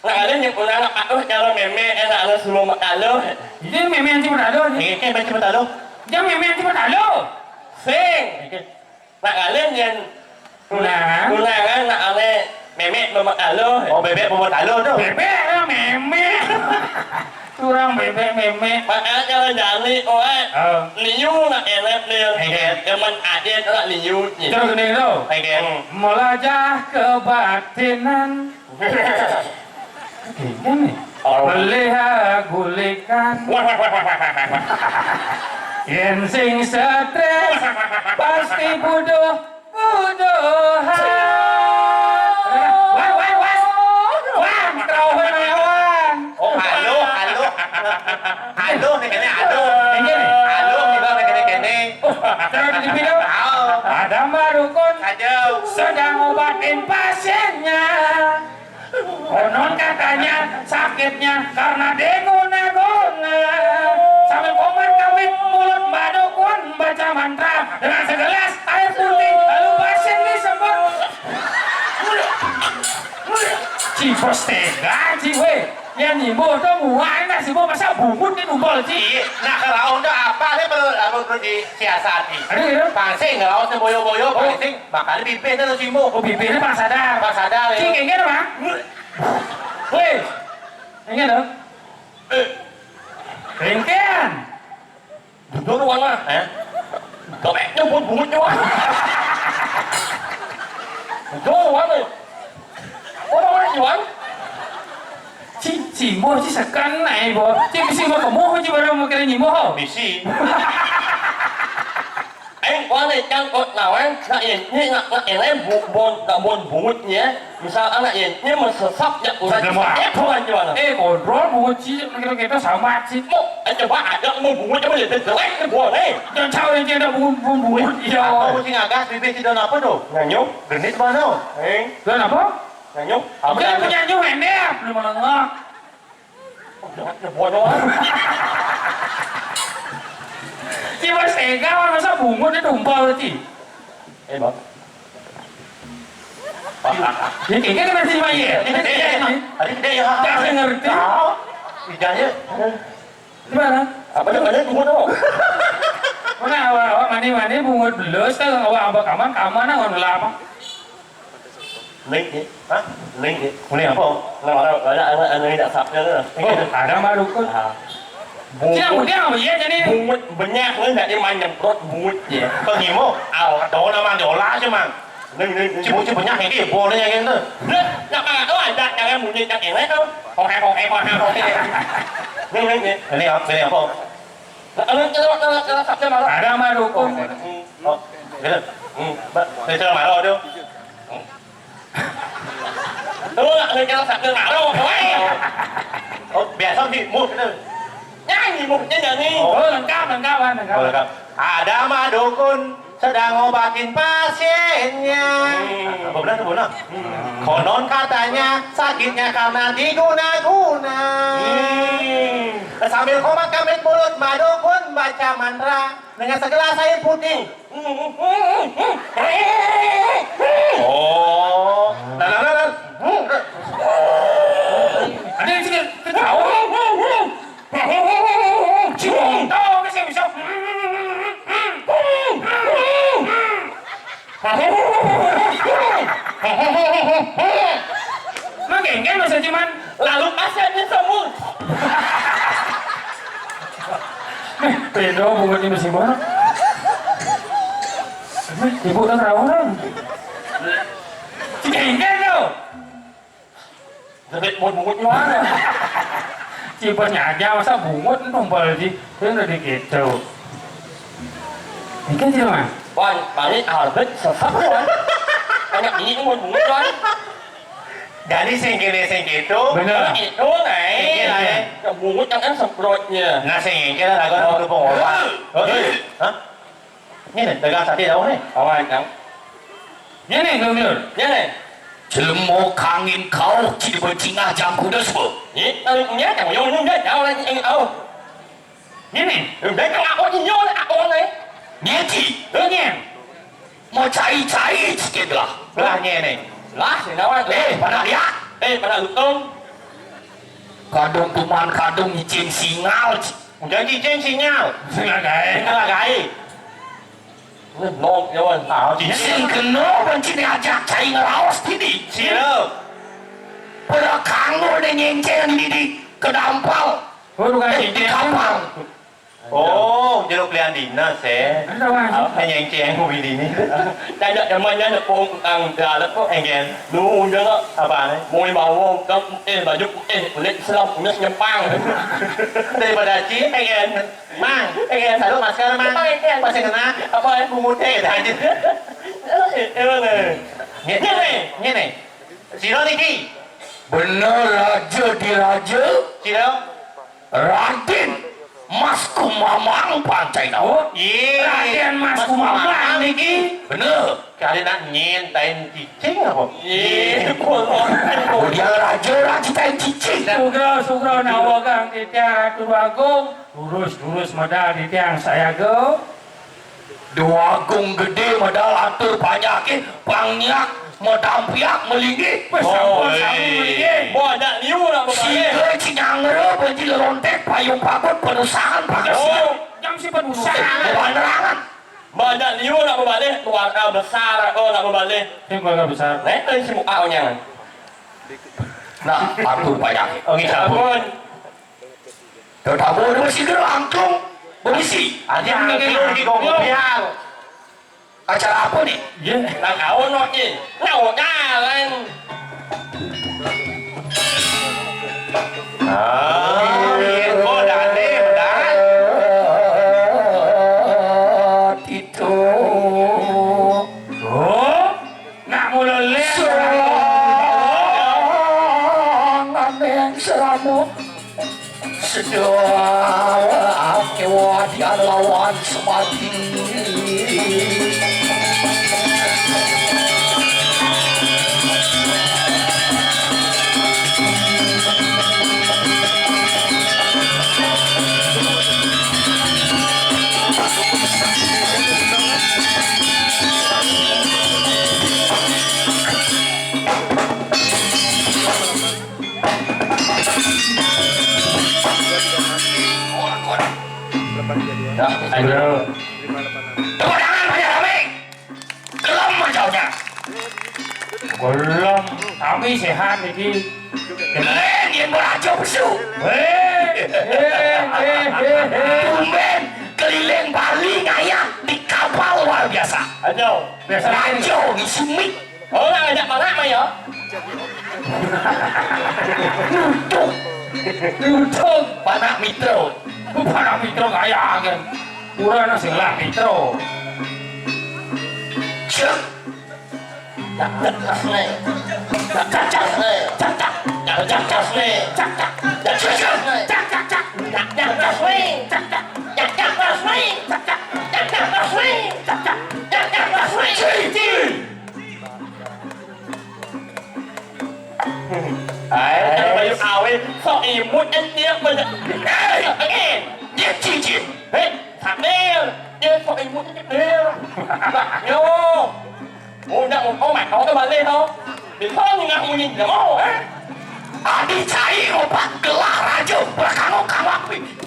nak, kalian yang undangan, nak, oh, kalau meme, eh, nak, ayo, semua mak, ayo. Ini meme yang cuma ayo, ini. Oke, oke, baca betul. Jangan meme yang cuma ayo. Sing. Oke. Nak kalian yang undangan, undangan nak ale memek memek alo. Oh, bebek memek alo tu. Bebek lah memek. Kurang bebek memek. Makanya kalau jali, oh, eh. Oh. Liu nak enak liu. Oke. Teman adik nak liu ni. Terus ni tu. Oke. Hmm. Melajah kebatinan. Gini nih. Oh. Pelihara gulikan. Wah, wah, wah, wah, wah, wah, wah. Yen sing stres, pasti butuh butuhan. Wan, wan, wan. Wan, terauhan wan. Oh, halo, halo. Halo nih kene, halo. Ini nih. Halo, kita nih kene kene. Oh, terus di video. Tahu. Ada Mbak Dukun. Aduh. Sedang obatin pasiennya. Konon katanya sakitnya karena diguna-guna. Sambil komat-kamit mulut Mbak Dukun baca mantra dengan segelas air putih. Lalu pasien disemprot. Ci bos tega, ci, weh. Yang nyimbuh tuh muai nasi, masa bungut nih numpal, ci. Iya, nah, kalau udah apa nih perlu, perlu disiasati. Aduh, iya. Pangsing, kalau boyo-boyo, oh. Pangsing. Makanya bibirnya tuh simu. Oh, bibirnya pang sadar. Pang sadar, ya. Cing, kayak gini, Bang. Weh. Kayak gini, dong. Eh. Rengkean. Betul, Wan, lah. Eh? Gaweknya buat bungutnya, Wan. Betul, Wan, eh. Orang mana, Wan? Ci, ci, boh, ci, sekan, eh, boh. Ci, bisi mau kemu, ci, baru mau kira nyimboh. Bisi. Aing kuane cangkot nawan, nak ieu, nak, nak ele bu-, bon, nak bon bungut nya. Misal anak ieu, nya mesesap nya urang. Sudah mah. Eh, kawan gimana? Eh, kontrol bungut sih, kira-kira sama sih. Mau, eh, coba ada mau bungut, coba lihat jelek nih buah nih. Dan cau yang tidak bungut, bungut, bungut. Ya. Atau kucing agas, bibir si daun apa tuh? Nyanyo. Genit mana? Eh. Daun apa? Nyanyo. Apa dia punya nyu, ende? Belum menengah. Jangan bodoh. Ci, Mas, tega, masa bungut dia tumpah berarti? Eh, Bang. Ini kayaknya kena sih, Bang, ya? Ini dia, ya. Tadi dia, ya. Kasih ngerti. Tahu. Idanya. Gimana? Apa namanya bungut, oh? Mana awak, awak mani-mani bungut belus, kan awak abah kaman, kaman, nah, ngono lah, apa? Link, ya? Hah? Link, ya? Kuning apa? Nah, orang banyak anak, anak tidak sabda tu. Oh, ada mah dukun. Ah. Bungut. Siang udah, oh iya, jadi bungut banyak ni, tak dia main nyemprot bungut je. Kau ngimo? Au, kau nama dia olah je, Mang. Link, link, link. Cibuk, cibuk banyak ni, boleh yang tu. Dah, nak makan tu ada, jangan bunyi tak enak tu. Hohe, hohe, hohe, hohe. Link, link, link. Ini apa? Ini apa? Nah, kalau, kalau, kalau, kalau sabda malam. Ada mah dukun. Oh, gitu. Hmm. Ba-, saya sudah marah tu. Tuh, nak kena kena sakit marah, woi. Oh, biasa sih, mood gitu. Nyanyi moodnya nyanyi. Oh. Oh, lengkap, lengkap, Wan, lengkap. Oh, lengkap. Ada mah dukun sedang ngobatin pasiennya. Hmm. Apa benar tuh, benar? Hmm. Konon katanya sakitnya karena diguna-guna. Hmm. Sambil komat-kamit mulut, Mbak Dukun baca mantra dengan segelas air putih. Oh. Nah, nah, nah, nah. Ada yang sini, kita tahu. Cuma tahu ke sih bisa. Makin kan masa cuman lalu pasiennya sembuh. Pedo bungut ini masih mana? Ibu dah rawan. Cengkeh tu. Jadi mau bungut mana? Cibasnya aja, masa bungut tumpal ji. Dia udah dikit tu. Ini kan sih, Mas? Wan, balik Albert sesat tu, Wan. Banyak bini tu mau bungut, Wan. Jadi sing kene sing kitu. Bener. Itu, Nay. Iya, Nay. Yang bungut kan, kan semprotnya. Nah, sing kene lagu apa pengorban? Hah? Ini dagang sate daun nih. Awan, Kang. Ini, Gubernur. Ini. Jelema kangin kauh, cida becingah jangkuda suba. Ih, lalu punya, Kang, yang nunda, jauh lagi, yang, oh. Ngene. Udah kok aku inyo, aku ne. Ngeci. Ngene. Mau cai-cai sikit lah. Lah ngene. Lah, sing nawan. Eh, pada lihat. Eh, pada lutung. Kadung tuman, kadung icin singal. Udah icin singal. Singal gae. Singal gae. Nong, ya, wan. Ah, cicing. Sing kena banci diajak cai ngelaos tidi. Siap. Pada kanggo deh nyenceng di, di kedampal. Oh, bukan di, di cicing. Kapal. Oh, jeruk lian dinas, eh. Ada, Mas. Ah, nyenceng kuwi dini. Tanya namanya nepung tukang dalet kok enggen. Lu udah kok apa nih? Mau bawa, eh, baju putih, kulit Islam, kumis nyempang. Daripada ci, enggen. Mang, eh, salut masker, Mang. Apa, eh, eh? Masih kena, apa, eh, bungut, eh, dah, anjir. Eh, eh, mana? Ngene, ngene. Sira niki. Bener, Raja Diraja. Sira. Raden Mas Kumamang Pancai Nawa. Oh, iya. Raden Mas Kumamang niki. Bener. Kali nak nyentain cicing apa? Iya, kolot. Oh, dia raja, raja tain cicing. Sugro, sugro, nawa kang titiang Ratu Agung. Lurus, lurus medal titiang sayaga. Dua Agung Gede medal atur panyakit, pangniak, medampiak, melinggih. Wes, sampun, oh, sami, eh, melinggih. Wah, ada liu nak bebalih. Sira cinyangra, banci lerontek, payung pakut, penusahan, pagesan. Oh, jam si penusahan. Penerangan. Banyak liu nak bebalih, keluarga besar, oh, nak bebalih. Sing keluarga besar. Nek, eh, si muka onyang. Nah, ampun, Pak Yaki. Oke, ampun. Ampun. Tuh, tamu udah mesti dulu angklung, berisi. Ada yang angklung di Gong Biar. Acara apa nih? Iya. Nah, kau nok, Ji. Nah, jalan. Ah, iya, kok dane, benar. Itu. Oh, nak mula lek. Serang aneh seramo. Sedang kewadian lawan semati. Nah, ayo. Tepuk tangan, banyak rame. Gelem jawabnya. Gelem, kami sehat niki. Gelem, yen ora aja besu. Weh, eh, eh, eh, eh. Tumben keliling Bali ngayah di kapal luar biasa. Ayo, biasa. Raja ngisi mik. Oh, nak ngajak panak mah ya? Nutuk. Nutuk. Panak Mitra. Panak Mitra kaya angin. Ora ana sing lah Mitra. Cek. Cak, cak, cak, nih. Cak, cak, cak, nih. Cak, cak. Cak, cak, cak, nih. Cak, cak. Cak, cak, cak, nih. Cak, cak. Cak, cak, cak, nih. Cak, cak. Cak, cak, cak, nih. Cak, cak. Cak, cak, cak, nih. Cik, cik. Ai, bayu kawin, sok imut kan dia banyak. Eh, eh, dia cincin. Hei, sambil dia sok imut kan dia. Lah, yo. Oh, nak, oh, mak, kau tu balik tau. Bisa ni nak munyi dia mau, eh? Adi cai opat gelah raja berkanguk kangwak.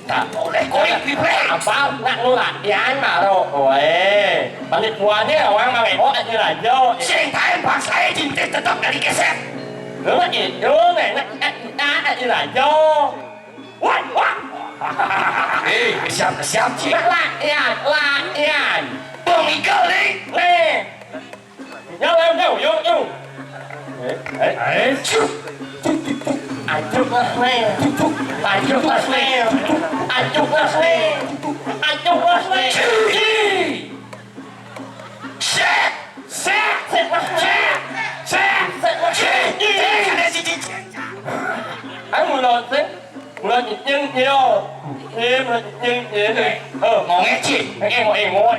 Tak boleh korek di play. Abang nak nulak, pian baru. Oe. Balik buahnya orang mau ewok aja raja. Sing kain bangsa e cinta tetap dari keset. Lu lagi, lu nih, nak, nak, nak aja raja. Wah, wah. Eh, siap, siap, cik. Nak latihan, latihan. Bang Igal nih. Nih. Yo, yo, yo, yo, yo. Eh, eh. Ayo. Ayo, Mas Nel. Ayo, Mas Nel. Ayo, Mas Nel. Ayo, Mas Nel. Set. Set. Set, Mas Nel. Set. Set, Mas Nel. Set. Ayo, mulai, set. Mula cicing, iyo. Eh, mula cicing, iyo. Eh, mau ngecil. Eh, mau, eh, mau.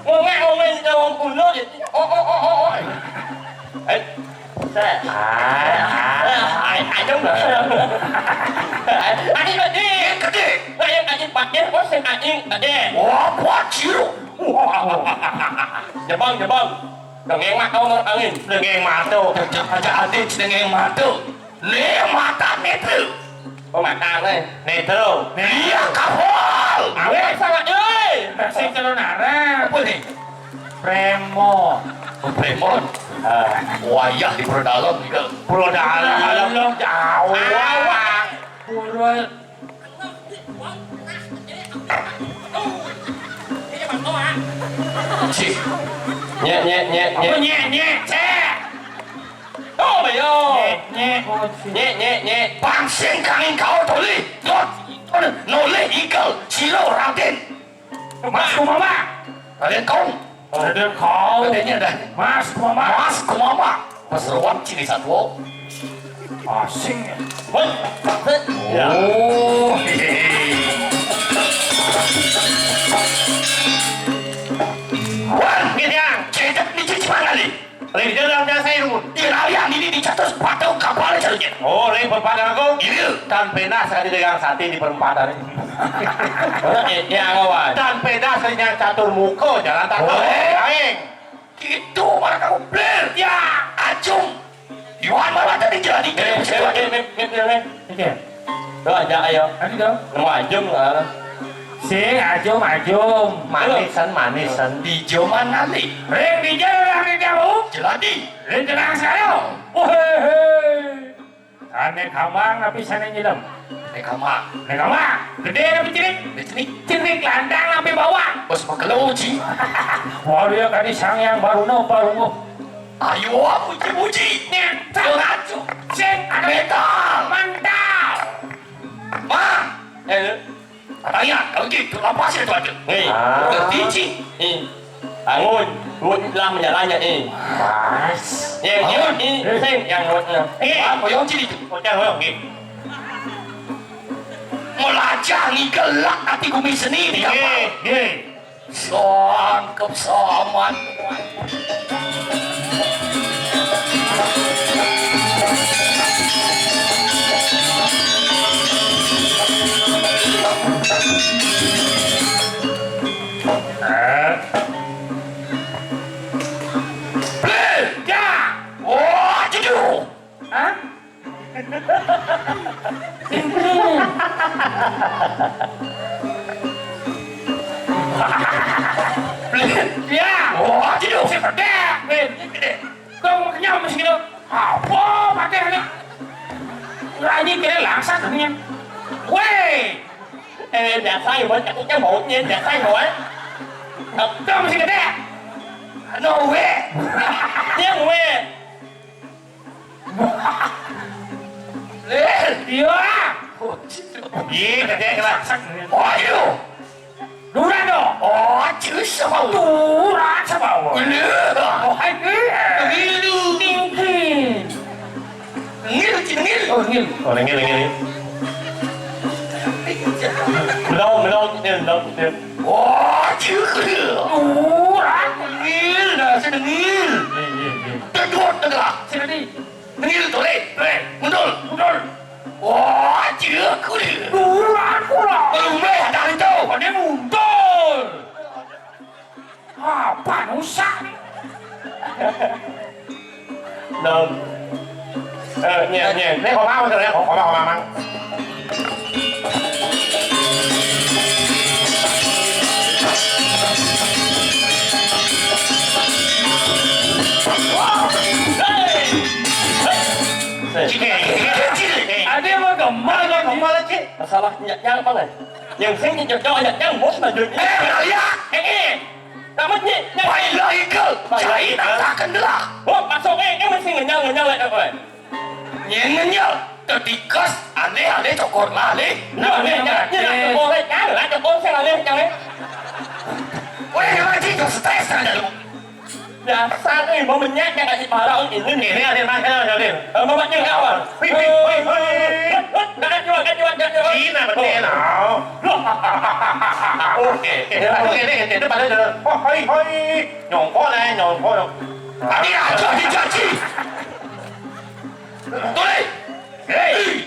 Mau nge-, mau nge-, mau kulo, ya. Oh, oh, oh, oh, oh. Eh, saya. Ah, ah, ah, ayo, Mbak. Ayo, Mbak. Ayo, Mbak. Ih, oh, sing aing, eh. Wah, kuat, Ciro. Jebang, jebang. Dengeng mah kau nang angin. Dengeng mah tuh. Aja, aja, adik, dengeng mah tuh. Nih, mata nih tuh. Oh, mata nih. Nih tuh. Iya, kapal. Awet sama, euy. Sing calon arah. Apa nih? Premon. Oh, Premon. Ah. Wayah di Pura Dalem juga. Pura Dalem. Dalem jauh. Awak. Pura. Cik. Nyek, nyek, nyek, nyek. Apa nyek, nyek, cek? Oh, ayo. Nyek, nyek, oh, cik. Nyek, nyek, nyek. Pangsing kangin kau tolih. Dot. Nolih ikel. Silo Raden. Mas kumaha? Raden Kong. Raden Kong. Radennya dah. Mas kumaha? Mas kumaha? Mas Rowan cini satwa. Asing ya. Woi. Ya. Oh. Wan, gitu ya. Cedak di cuci mana nih? Lain dia dalam jasa ilmu. Di raya ini dicatat patung kapal caranya. Oh, lain perempatan aku. Iya. Tan pernah sekali dagang sate di perempatan ini. Ya, ya, ngawan. Tan pernah sekali yang catur muka jalan tak tahu. Oh. Aing. Gitu, mana kamu bler. Ya, acung. Iwan malah tadi jadi. Eh, eh, eh, eh, eh, eh. Oke. Tuh aja, ayo. Ayo dong. Nemu anjung lah. Sing ajum-ajum. Manisan, manisan. Di joman nanti. Ring di jalan ring kamu. Jeladi. Ring tenang sekarang. Wah, hehe. Ane kamang tapi sana nyilem. Ane kamang. Ane kamang. Gede tapi cilik. Gede cilik. Cilik landang tapi bawang. Bos pekelu, Ci. Waduh ya kali sang yang baru no baru no. Ayo, puji-puji. Nih, ngaco. Sing, ada metal. Mantap. Mang. Eh, katanya, kalau gitu, apa sih itu aja? Nih. Ah. Udah tinggi. Nih. Bangun. Duit lah menjaranya, nih. Pas. Ya, bangun. Nih, sing, yang duitnya. Eh. Apa yang sini tuh? Kocang, orang, nih. Melajah ngigelak hati bumi seni di kapal. Nih, nih. Sangkep saman. Eh. Bel, ya. Oh, jujur. Hah? Singkring. Ya. Oh, gitu. Si gede. Gede. Kau mau kenyal masih gitu. Apa pakai ini? Lagi kira langsat ini. Weh. Eh, biasa ya, buat aku kan baunya biasa ya, buat. Kau masih gede. No way. Dia gue. Lil. Iya. Iya, gede kelas. Oh, iya. Duran dong. Oh, cus sama. Duran sama. Iya. Oh, hai, iya. Begitu. Tinggi. Ngil, cing, ngil. Oh, ngil. Oh, ngil, ngil. Belum, belum, ngil, belum, ngil. Oh, cus. Duran. Ngil, dah, sini ngil. Iya, iya, iya. Teduh, teduh. Sini, di. Ngil, toleh, toleh. Mundur. Mundur. Wah, cik, kulit. Kurang, kurang. Belum, eh, ada itu. Ada mundur. Apa nusa nih? Dong. Eh, nyeh, nyeh. Ini kok mau, kok mau, kok mau, Mang? Cik, ada yang mau gemar, gemar, cik. Masalah nyanyang apa lah? Yang sing nyejek jauh nyanyang bos maju. Eh, ya, eh, eh. Kamu nyanyang. Baiklah ikal, cai tak kendelah. Oh, masuk eh, eh masih ngenyal ngenyal eh apa? Yang ngenyal, ketikas, aneh aneh cokor lah leh. Nah, aneh aneh cokor leh, kan lah cokor sih aneh aneh. Weh, ngaji kau stres kan dalam. Dasar, eh, mau menyek yang kasih pahala ini nih. Ini ada yang makan, ada yang. Eh, mau makan apa? Wih, wih, wih, wih. Nggak ada jual, nggak jual, nggak jual. Cina betul. Loh. Oke, oke. Oke, oke, oke. Itu pada jalan. Oh, hai, hai. Nyongkok lah, nyongkok. Tadi aja dicaci. Tulis. Hei.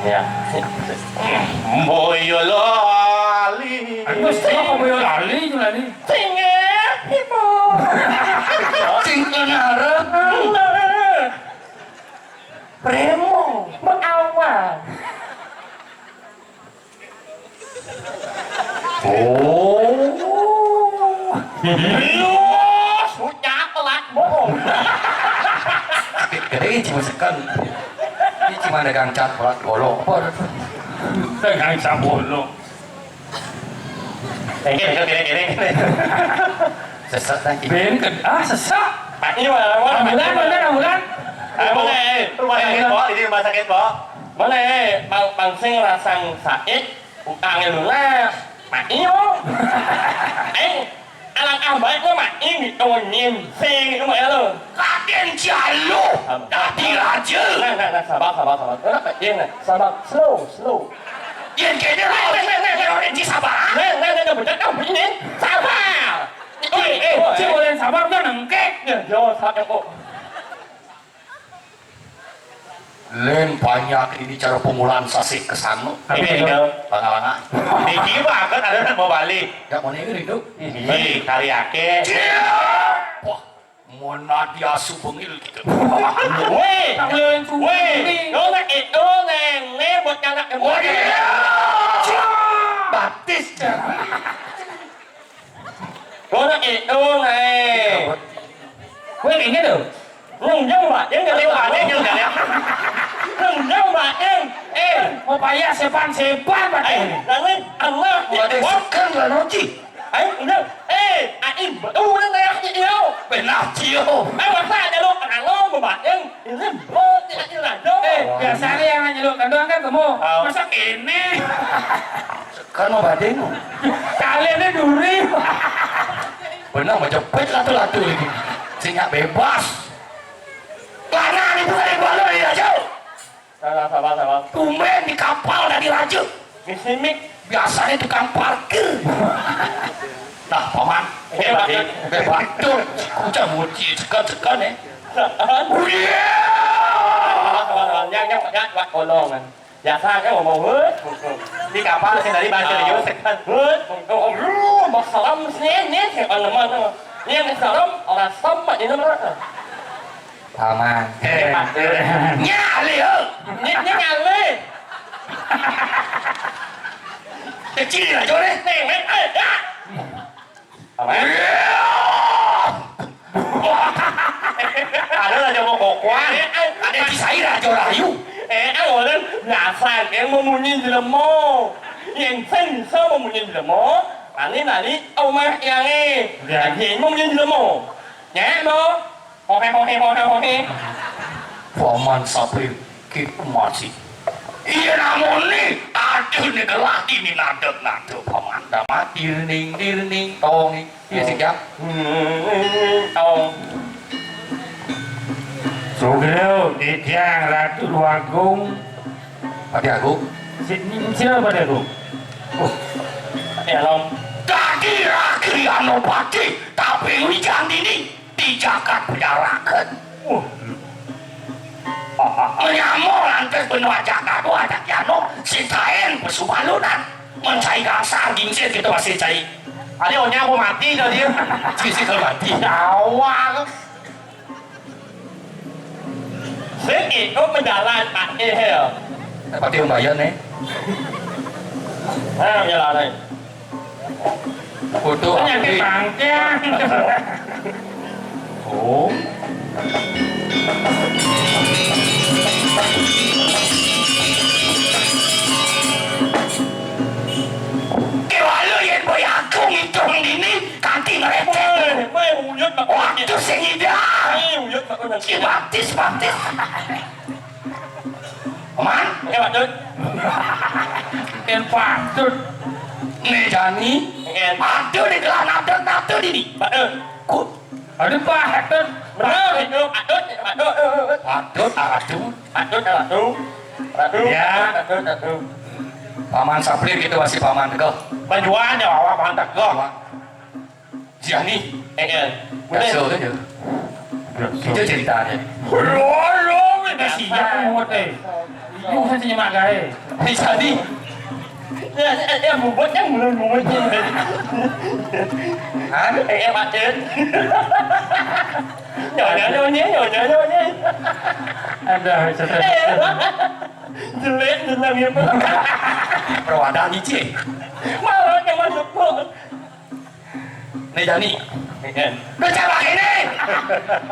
Ya. Boyolali. Aduh, siapa Boyolali itu lali? Sing ngarep, Ibu. Sing ngarep. Premo, meawal. Oh. Serius, punya pelat bohong. Gede cuma sekan. Ini cuma dagang cat pelat golok. Apa? Dagang cat golok. Kene, kene, kene, kene. Sesek lagi. Ben ke, ah, sesek. Pak, ini mah, mah, ambulan, ambulan, ambulan. Ayo, boleh. Rumah sakit, Pak. Ini rumah sakit, Pak. Boleh, Bang, Bang Sing rasang sakit, utangnya lunas. Pak, iyo. Eh, alangkah baiknya, Pak, ini kawan nyim. Sing, itu mah ya lo. Raden Jalo, Dadi Raja. Nah, nah, nah, sabar, sabar, sabar. Kenapa? Iya, nah, sabar. Slow, slow. Yen kene lho, nek, nek, nek, nek, nek, sabar. Nek, nek, nek, nek, bener, nek, ini sabar. Eh, eh, sing oleh sabar kan nengkek. Ya, yo, sabar kok. Len banyak ini cara pemulaan sasih ke sana. Ini, ini. Langa-langa. Niki banget ada nak mau balik. Ya, mau ini rindu. Iya, kari akeh. Wah, Mona diasu bengil gitu. Weh, weh, lo nak itu nene buat anak Oh iya. Batis. Lo nak itu nene. Weh, ini lo. Nunjang batin dari Pak Deng juga ya. Nunjang batin. Eh, mau payah sepan-sepan batin. Eh, lalu Allah. Ada sekan lah nanti. Ayo, udah. Eh, aing betul nih ya, Cio. Benar, Cio. Eh, masa ada lo kenal lo mau batin? Ini bos, ini aja lah, dong. Eh, biasanya yang nanya lo kan doang kan kamu. Oh. Masa kene? Kan mau batin. Kalian ini duri. Benar, mau jepit lah tuh, lah tuh ini. Sing nyak bebas. Lanang itu dari gua lo ya, Cio. Salah, salah, salah. Tumben di kapal dari raja. Misimik. Biasanya tukang parkir. Nah, paman. Oke, Pak. Oke, Pak. Tuh, kucang muci, sekan-sekan, eh. Salah, salah, salah. Yang, yang, yang, Pak, tolong, kan. Biasa kan ngomong, "Hut." Di kapal sih tadi bahasa serius, kan. "Hut." Oh, oh, oh, Mas Salam sini, nih, sih, kan, teman. Ini yang Salam, orang sama ini, Pak. Paman. Eh, Pak. Nyali, yo. Ini, ini nyali. Kecil aja, deh. Nih, nih, eh, ya. Ada raja mau kokoan. Ada di saya raja rayu. Eh, eh, orang biasa yang memunyi jelema. Yang sing bisa memunyi jelema, nani nani omah yang eh. Ya. Yang memunyi jelema. Nyek no. Hohe, hohe, hohe, hohe. Paman Sapir, kita masih. Iya, namun nih, aduh, nih, lagi nih, nadek, nadek, Paman. Dah mati, ning, ning, tong, nih. Iya, sih, ya. Hmm, tong. Sugro, Titiang, Ratu Agung. Pati Agung. Si, siapa Pati Agung? Oh. Ya, Lom. Dadi ragi Anopati, tapi wijan dini. Di jagat Bidaraken. Wah. Menyamo lantas benua jagat, wah, adat yano, sing kaen pesubalunan. Mencai gangsar gingsir kita masih cai. Ada onya aku mati tadi. Sisi kalau mati. Jawa. Sing itu mendalan Pak Ehel. Pati umbayan, eh. Nah, mendalan, eh. Kudu penyakit bangkiang. Oh. Kewala yen boy aku ngitung dini kanthi ngerecek. Wah, wah, uyut, Pak. Waktu sing indah. Eh, uyut, Pak. Ki baptis, baptis. Paman? Oke, Pak Dut. Ken Pak Dut. Nih, Jani. Ken. Aduh, di gelah nadut, nadut ini. Pak Dut. Ku. Aduh, Pak Dut. Bener, itu Pak Dut, Pak Dut. Pak Dut, aduh. Pak Dut, aduh. Aduh, ya. Aduh, aduh. Paman Sapri gitu masih paman teguh. Penjualan ya, awak paman teguh. Jani. Eh, eh. Biasa aja. Biasa. Itu ceritanya. Lho, lho, wis siap mumet, eh. Iku sing nyemak kae. Wis jadi. Ya, ya, ya, mumet, ya, mumet, mumet. Hah? Eh, eh, Pak Cen. Nyonya, nyonya, nyonya, nyonya. Ada, bisa. Eh, Pak. Jelek, dendam ya, Pak. Perwakilan Ici. Malah yang masuk, Pak. Nih, Jani. Iya. Lu coba ini.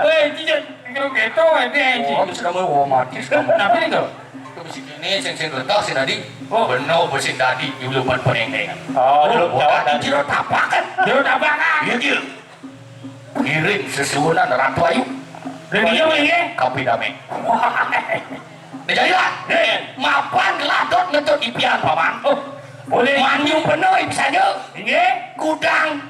Weh, iki jan mikir keto, ini, iki. Oh, terus kamu, oh, mati, terus kamu. Kenapa itu? Itu bisi kene, sing, sing getah, sing tadi. Oh. Bener, sing tadi, nyulupan penendeng. Oh, oh, jero tapakan. Jero tapakan. Iya, iya. Ngiring sesuunan Ratu Ayu. Lha iya, iya. Kapi dame. Nih, jadilah. Nih, mapan geladot ngentut ipian, Paman. Oh, boleh. Manyu penuh, bisa aja. Inggih. Gudang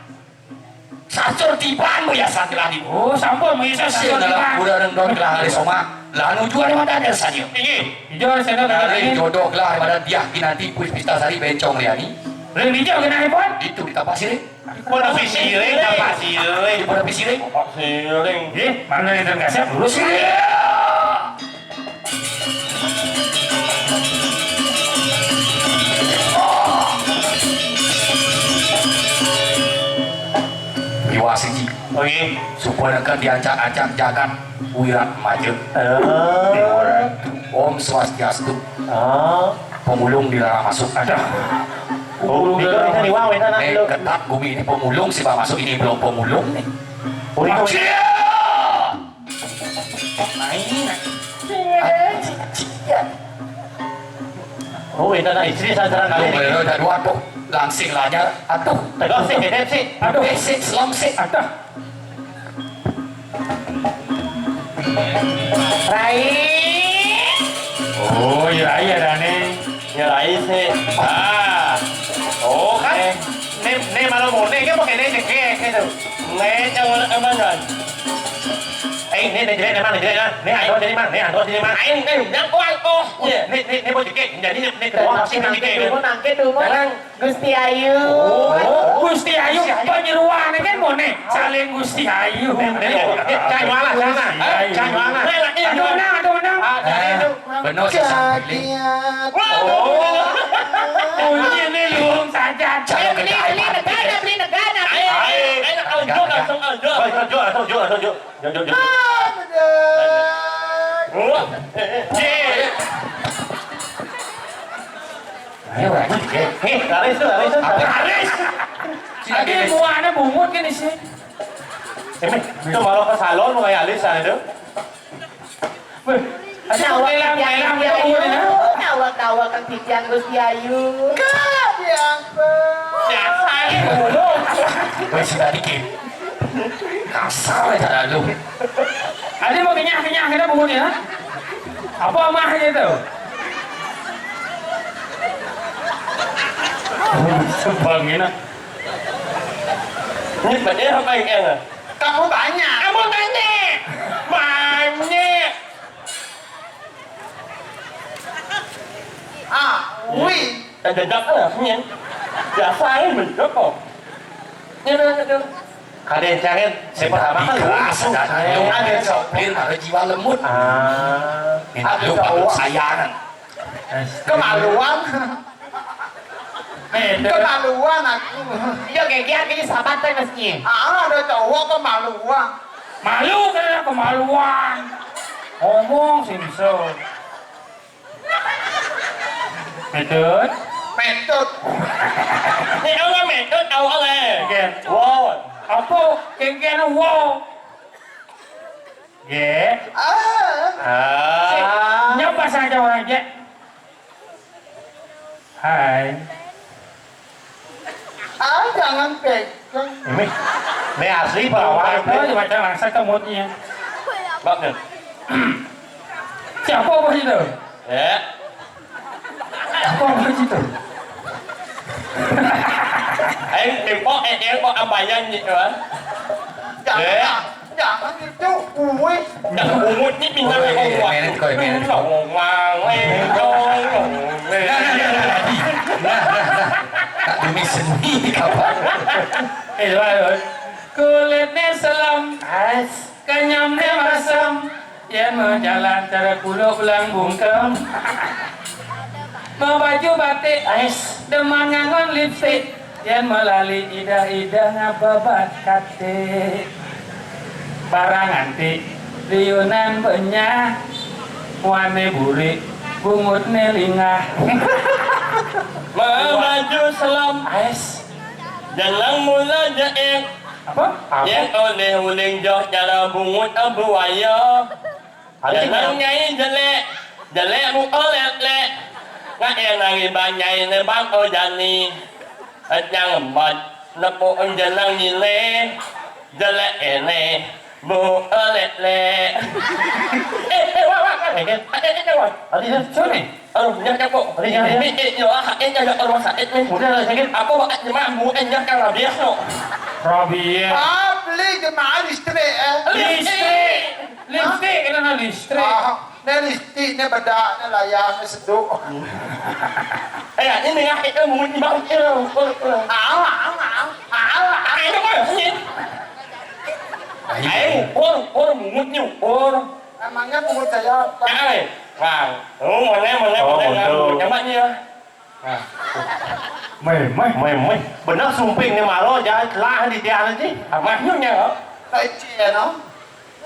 sasur tiban, bu, ya, santilani. Oh, sampun, mengisa sasur tiban. Udah dong, gelah hari soma. Lalu jual mana ada sanya. Inggih. Ijo, saya dari jodoh gelah pada dia nanti, Puspita Sari, Bencong Riani. Lha ijo kenapa, Pon? Itu di Tapak Siring. Pun tapi siring, apa siring? Pun tapi siring. Apa siring? Eh, mana yang terkasih? Lurus. Iya. Iwasiji. Oke. Supaya kan diacak-acak jagat Wirat Maja. Eh. Om Swastiastu. Ah. Pemulung dilarang masuk. Ada. Oh, bisa, bisa diwang, wénten, nak, eh, lu. Ketat bumi ini pemulung, sih, Pak, masuk ini belum pemulung nih. Oh, itu. Maksudnya? Main. Oh, wénten, nak, istri saya serang kali ini. Aduh, udah dua tuh. Langsing lanyar. Aduh. Tegak sih, gedé sih. Aduh. Basic, langsing. Aduh. Rai. Oh, ya, iya, Dani. Ya, Rai sih. Ah. Oh, kan. Eh. Né, né malah mau né, kan pakai né cekek gitu. Né, jangan, aman, kan. Eh, né, né jelek, né mana jelek, nah. Né, ando jadi mana, né, ando jadi mana. Aing, eh, yang kuat, oh. Iya. Né, né, né mau cekek. Jadi, né, né, kuat, sih, né, cekek. Nangke dulu, nangke dulu. Sekarang Gusti Ayu. Oh, Gusti Ayu, penyeruan kan moné, saling Gusti Ayu. Cai malah sana. Gusti Ayu. Cai malah. Aduh, menang, aduh, menang. Ah, jadi itu. Bener sih, sampai. Wah, oh. Ini, ini luhung saja. Calon beli, beli negara, beli negara. Ayo, ayo, ayo, ayo, ayo, ayo, ayo, ayo. Jom, jom, jom, jom. Jom, jom, jom. Wah, eh, eh, eh. Ayo, Raji, eh. Eh, laris tu, laris tu. Apa laris? Adi muané bungut kan isi. Ini, itu malah ke salon mau kayak alis sana tuh. Wih, ada lelang-lelang itu bungut ini. Awak-awak kan titian Gusti Ayu. Kadiang. Biasa aja dulu. Wih, sudah dikit. Kasar aja dah lu. Adi mau kenyah-kenyah kita bungut ya. Apa mah gitu? Sebangina. Ini banyak apa yang enak? Kamu banyak. Kamu banyak. Banyak. Ah, wih. Dan jajak lah, ini. Biasa aja menjok kok. Ini ada tuh. Kadén cangé, sing pertama kan kelas, lucu. Ada sopir, ada jiwa lembut. Ah. Ada cowok sayangan. Kemaluan. Kemaluan aku. Dia gegiat ini sahabat téh mestinya. Ah, ada cowok kemaluan. Malu kan kemaluan. Ngomong sih bisa. Metut. Metut. Ini orang metut tahu oleh. Oke. Wow. Apa? Kengkeng wow. Oke. Ah. Ah. Nyapa saja orang aja. Hai. Ah, jangan pegang. Ini, ini asli perawan. Apa dibaca langsung ke moodnya? Bagus. Siapa bos itu? Ya. Apa bos itu? Ayo, tempo, eh, tempo, abayan gitu, ah. Jangan. Eh. Jangan itu, uwe. Nah, bungut ni pindah. Koi, koi, menet, koi, menet. Nah, nah, nah, nah, nah. Nah, nah, nah. Tak demi seni kapan? Eh, coba, coba. Kulitnya selem, kenyamnya masem. Yén mau jalan cara kulo belang bungkem. Mau baju batik, demen ngangon lipstik. Yén melali idah-idah ngababat katik. Barang antik liunan benyah. Muané burik, bungutné lingah. Mamaju selem. Ais. Jalan mula jeék. Apa? Apa? Yén oleh uling joh cara bungut abu ayo. Ada Jeneng nyai jelék, jelék muka lék-lék. Ngak yang nari banyai ne bang ojani. Et nyang embat, nepuk jeneng nyilé, jelék éné, muka lék-lék. Eh, eh, wak, wak, wak. Eh, eh, eh, wak. Ada yang sini. Aduh, nyah nyah kok. Ada yang ini, eh, yo, ah, eh, nyah, nyah, rumah sakit nih. Udah lah, sakit. Apa wak nyemah, bu, eh, nyah, kan rabies, no. Rabies. Ah, beli jemaah listrik, eh. Listrik. Lipstik, kena na listrik. Ah, né lipstik, né bedak, né layar, né seduk. Eh, ini nggak kita mau nyibak, eh, eh, eh. Alah, alah, alah. Ayo, ayo, ayo. Ayo, ukur, ukur, bungut ni ukur. Emangnya bungut saya apa? Ya, eh. Bang, oh, mana, mana, oh, mana, betul. Coba ni ya. Nah. Méh, méh. Méh, méh. Bener sumping ni malo, jangan telah di dia nanti. Amat nyu nya. Tak cie no.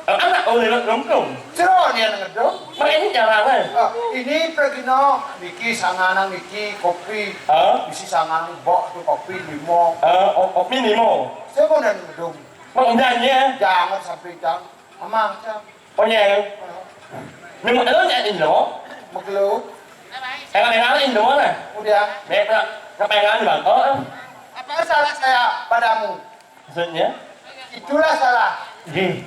Anak oleh nak lengkung. Cero ni anak ngedong. Mak ini jarang kan? Ah, ini pergi no, niki sanganan niki kopi. Hah? Isi sanganan bok tu kopi limo. Ah, o-, kopi limo. Saya mau nak ngedong. Mak undannya. Jangan sampai jam. Amang, jam. Onyeng. Ni mak lu nyak Indo. Mak lu. Enggak, enggak Indo lah. Udah. Nek nak, nak pengen Bangkok. Apa salah saya padamu? Maksudnya? Itulah salah. Ji.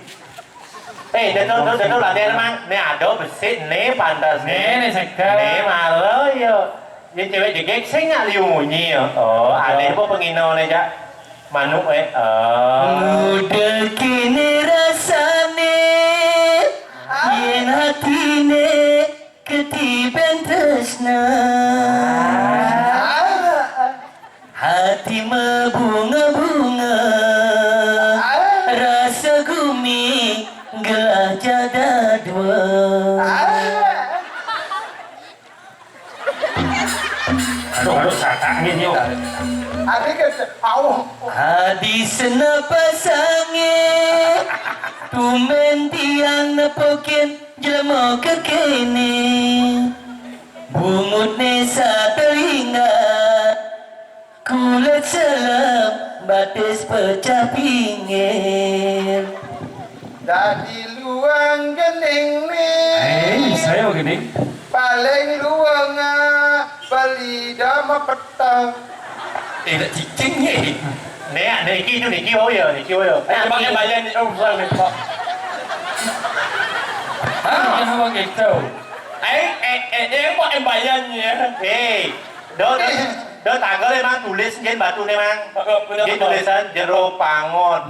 Eh, dia tu, tu, dia tu lah dia memang. Ni ada besi, ni pantas ni. Ni, ni segar. Ni malu yo. Ni cewek jegek sing nak liu munyi yo. Oh, ada apa pengino ni jak? Manuk, eh. Ah. Muda kini rasane, yen hatine ketiben tresna. Hati mabunga-bunga, rasa gumi gelah jada dua. Aduh, aduh, satak ni, yo. Adi ke, au. Adi sena pasange, tumben tiang nepukin jelema kekene. Bungutne satelinga, Kulit selem, batis pecah pinggir. Dadi luang gening nih. Eh, saya begini. Paling luang, ah, beli dama petang. Eh, nak cicing ni. Nek, nek iki tu, nek iki, oh ya, nek iki, oh ya. Eh, pakai bayan ni, oh, bukan ni, kok. Hah? Apa gitu? Eh, eh, eh, eh, kok eh, bayan ni, ya? Eh, do, do, do, tanggal emang tulis, jen batu ni, Mang. Jen tulisan jero pangon.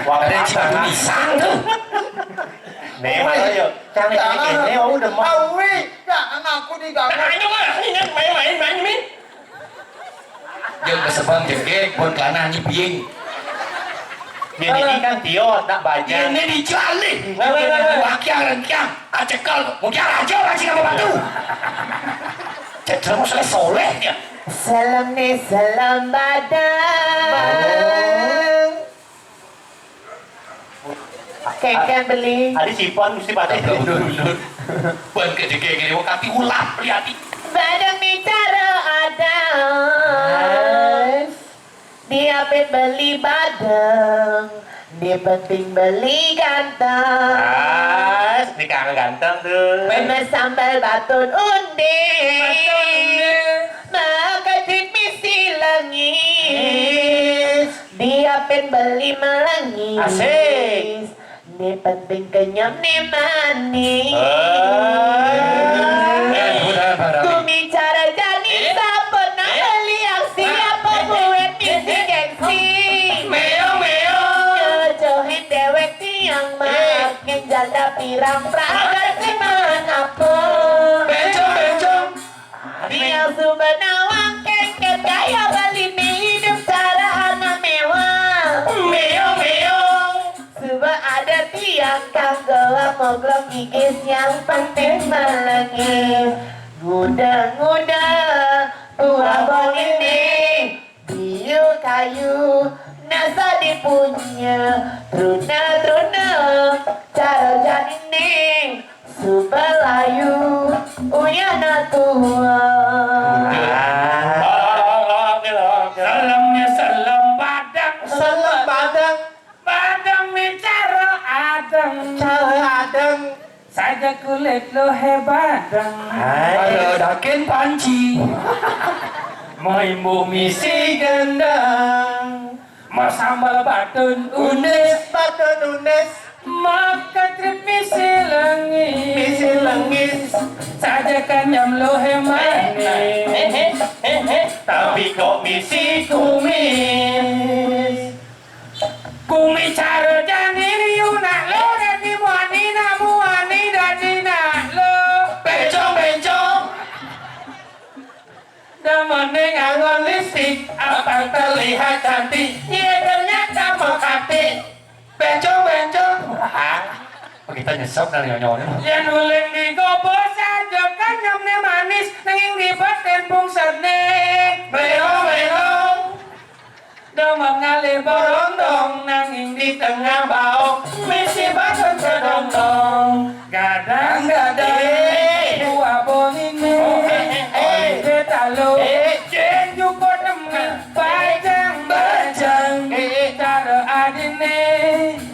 Wah, ada cipatu pisang tu. Nek, mana ya? Jangan ini, oh, udah mau. Awi, jangan aku diganggu. Ayo, Mang, ini main-main, main ni. Jeung kesebang jegeg, pun kelana nyiping. Yen iki kan tiot, nak bajang. Ini dijalih. Nah, nah, nah, nah. Wakiang rengkiang, acekel, mukiang aja lagi sama batu. Cek terus soleh solehnya. Salam nih, salam badang. Kengkeng beli. Adi sipon mesti pakai. Udah, udah, udah. Ban kejegeng ini, wong kati ulap, liati. Badang bicara ada. Nice. Niapin beli badang. Ni penting beli ganteng. Nice. Ni kangen ganteng tu. Mesambal batun undi. Batun undi. Maka misi langis. Nice. Diapin beli melengis. Asik. Ni penting kenyam ni manis. Eh, bukan barang. Ku bicara jani eh, sapa nak eh, beli aksi eh, apa eh, buat eh, misi eh, gengsi. Meong, meong. Jojohin dewek tiang eh, makin janda pirang perang. Ada si mana apa? Bencong, bencong. Tiang suba nawang kengket gaya Bali ni hidup cara anak mewah. Meong, meong. Suba ada tiang kanggo moglong gigis yang penting melengis. Nguda-nguda buah bong ini. Biu kayu nasa dipunya, truna-truna cara janine, subalayu uyana tua. Salamnya salam padang, salam padang, padang ni cara adang, cara adang. Saja kulit lo hebat dang. Hai. Ada dakin panci. Mau imbu misi gendang. Mau sambal batun unis. Unis, batun unis. Mau ketrip misi lengis. Misi lengis. Saja kenyam lo hebat. Eh, eh, eh, eh, eh. Tapi kok misi kumis. Kumi cara jani riu nak lo, dadi muani nak muani dadi nak lo. Bencong, bencong. Damane nganggo lipstik, apa terlihat cantik? Ye ternyata mekati. Bencong, bencong. Hah? Kita nyesep dan nyonyol. Yen uling digobo saja kan nyamne manis, nanging di batin pungsatne. Belo, belo. Demen ngalih berondong, nanging di tengah baong, misi badan kedondong. Gadang-gadang, eh, buah bonine, eh, eh, eh, ide talo, eh, jen juga demen, bajang-bajang, eh, eh, cara adine,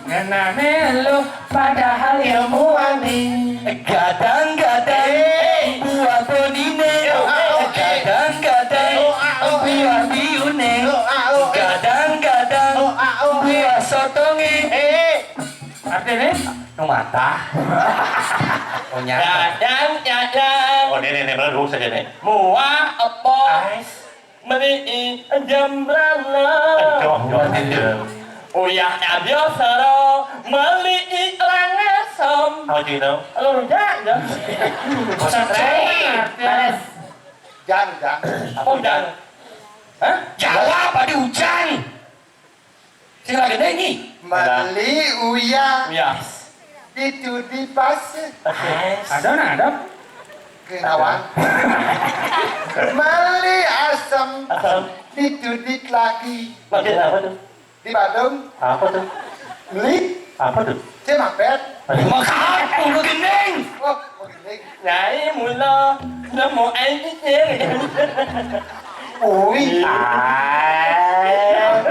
ngenane lo, padahal ilmu ani. Gadang-gadang, eh, buah bonine, yo, ah, oh, eh, gadang-gadang, yo, ah, oh, eh, buah biune, yo, ah, oh, eh, gadang-gadang, yo, ah, oh, eh, buah sotonge. Eh, artine? Nu matah. Oh, nyata. Dadang, dadang. Oh, ini, ini, ini, dulu saja, nih. Muah apa? Ais. Meli jembrana. Aduh, aduh, aduh. Uyah biasara, meli langasom. Apa itu? Lurjak, ya. Bosan, Rey. Balas. Jang, jang. Apa jang? Hah? Jawab, ada hujan. Sing lagi dengi. Meli uyah. Uyah. Itu di pasar. Ada, nah, ada. Kenawan. Meli asam. Asam. Itu di lagi. Maksud apa tuh? Di Badung. Apa tuh? Beli. Apa tuh? Cemapet. Makan, udah gending. Oh, udah gending. Nyai mula nemu air kecil. Ui. Ah.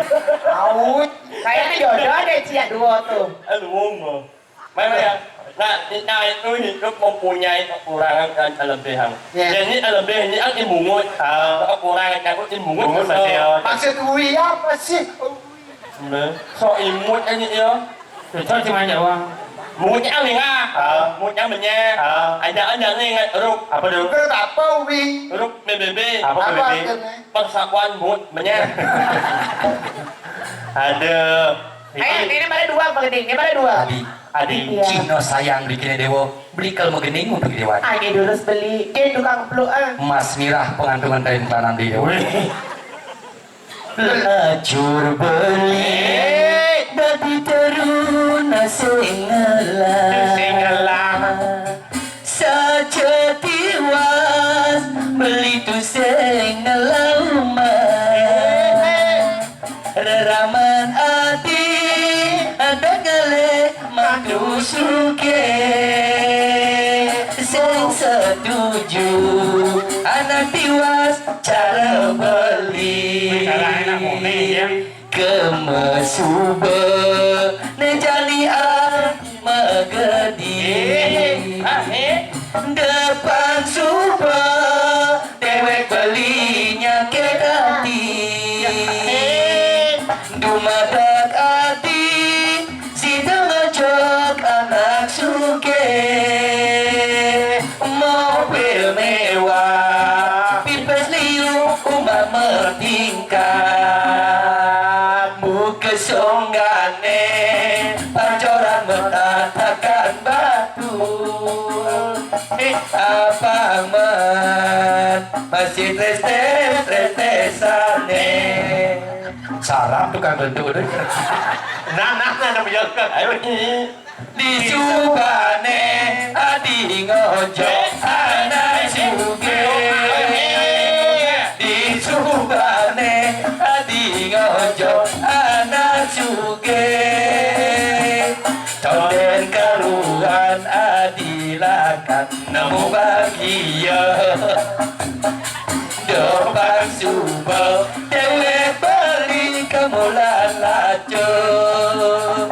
Au. Kayaknya jodoh deh, cia dua tuh. Aduh, wong, wong. Memang ya. Nah, nah, itu hidup mempunyai kekurangan dan kelebihan. Ya. Jadi, kelebihan ini kan imungut. Ah. Kekurangan aku imungut. Bungut kesel. Masih ya. Maksud Ui apa sih? Nah, sok imut aja ya. Cocok cuma Jawa. Mutnya nih, ah. Ah. Mutnya menyet. Ah. Ada, ada nih, nggak, ruk. Apa tuh? Ruk apa, Wi? Ruk B B B. Apa Apa B B B? Artinya? Persakuan mut menyet. Ada. Eh, ini pada dua, Pak Geding. Ini pada dua. Adi, Adi, Iya. Cino sayang bikinnya Dewo. Beli kalau mau gening, mau beli Dewa. Ayo dulu beli. Dia tukang peluk, ah. Mas Mirah, pengantungan dari Tanah Dewo. Wih. Lacur beli dadi teruna sing ngelah. Sing ngelah. Saja tiwas beli tu sing ngelah umah. Reraman ati ada ngelih Madu suke sing setuju anak tiwas cara beli. Salah enak muni, ya. Kemesuba nejani ah megedi. Eh, ah, eh. Depan suba dewek belinya kedati. Ya, eh. Dumadak ati sida ngajak anak suke. Mobil mewah, pipes liu, umah mertingkat. Muka songgane, pancoran metatakan batu. Eh, abang man, masih trestes-tresesane. Sarap tukang gendut deh. Nah, nah, nah, nah, ayo, ini. Di subane adi ngojo anak suge. Di subane adi ngojo anak suge. Tonden karuan adi lakan nemu bahagia. Depan suba dewek beli kemulan lacur.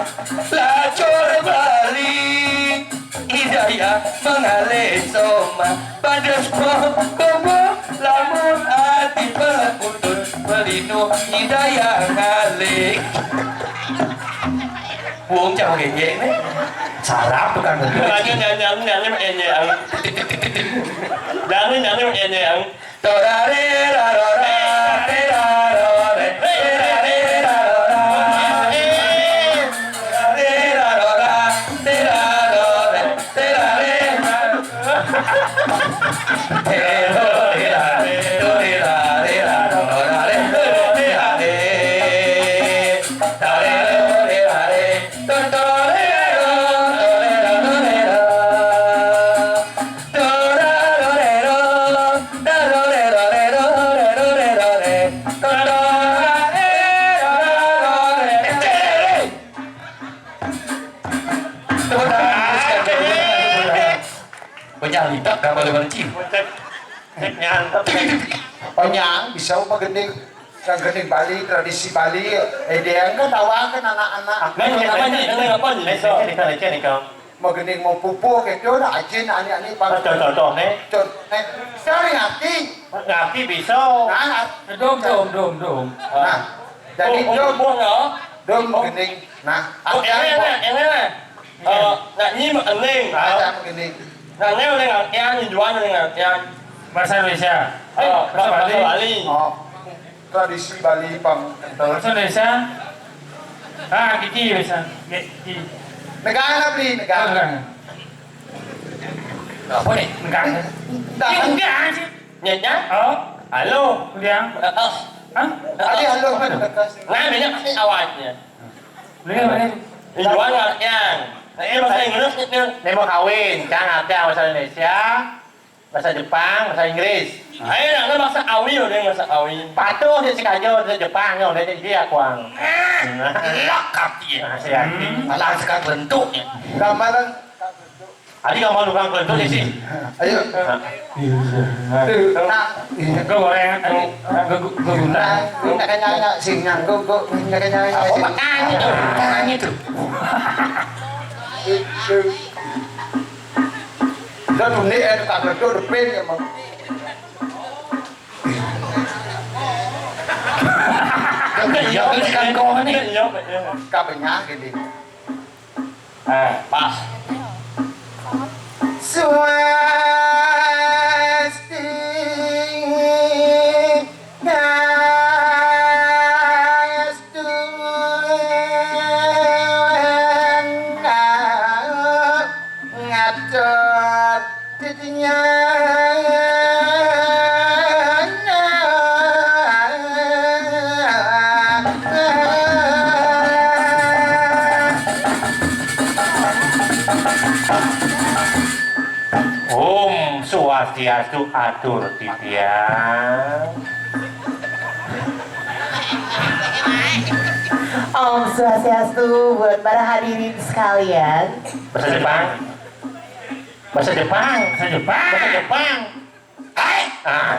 Lacur beli hidayah mengalih soma. Pada suba bobo lamun ati pelekutut pelinu hidayah ngalih. Wong cang ngene ne. Sarap tukang gendut. Nyanyi, nyanyi, nyanyi, nyanyi, nyanyi. Nyanyi, nyanyi, nyanyi. Torare rarora, terarore, terare rarora. Torare rarora, terarore, terare rarora. Tepuk tangan, teruskan, tepuk tangan, tepuk tangan. Banyak litak gambar gambar cing. Cek, cek nyantep. Banyak bisa apa gending, yang gending Bali, tradisi Bali. Eh, dia kan tawakan anak-anak. Nah, ini apa nih? Ini apa nih? Nih, nih, nih, nih, nih. Mau gending mau pupuh gitu, nah, ajin, ani-ani, Pas contoh, contoh, nih. Contoh, nih. Saya ngerti. Ngerti bisa. Nah, Dom, dom, dom, dom. Nah, jadi Oh, dom, oh, oh, ya. Dom Oh. Gending. Nah, Oh, apa ini, yang ini, ini, ini. Eh, nak nyi mak ening. Ada begini. Nak nyi oleh ngartian, jual oleh ngartian. Bahasa Indonesia. Eh, Oh, bahasa bahasa Bali. Bali. Oh, tradisi Bali pang kental. Bahasa Indonesia. Ah, Kiki bisa. Kiki. Negara beli negara. Negara. Apa nih? Negara. Negara. Ini enggak sih. Nyanya? Oh. Halo. Udah. Eh, eh. Hah? Tadi halo kan dekat. Nah, banyak pasti awalnya. Boleh, boleh. Jual ngartian. Nah, ini bahasa Inggris gitu. Ini mau kawin, kan ngartian bahasa Indonesia, bahasa Jepang, bahasa Inggris. Ayo, nah, bahasa Awi, udah bahasa Awi. Patuh di Sikajo, di Jepang, ya, udah jadi aku ang. Nah. Lak kaki. Nah, siap. Hmm. Malah sekarang bentuknya. Gambaran Adi kamu tukang kentut isi. Ayo. Nah, iya. Nah, iya. Gue goreng, gue gue gue Nah, ini kayaknya sih, nah, gue gue ini kayaknya Apa sih. Makan itu? Makan itu. Itu. Udah tuh nih, eh, tak betul depan ya mau. Iya, iya, iya. Kabehnya gini. Ah, pas. Swasti ngastu ngatur Om Swastiastu, atur titiang. Om Swastiastu buat para hadirin sekalian. Bahasa Jepang. Bahasa Jepang. Bahasa Jepang. Bahasa Jepang. Hai. Ah.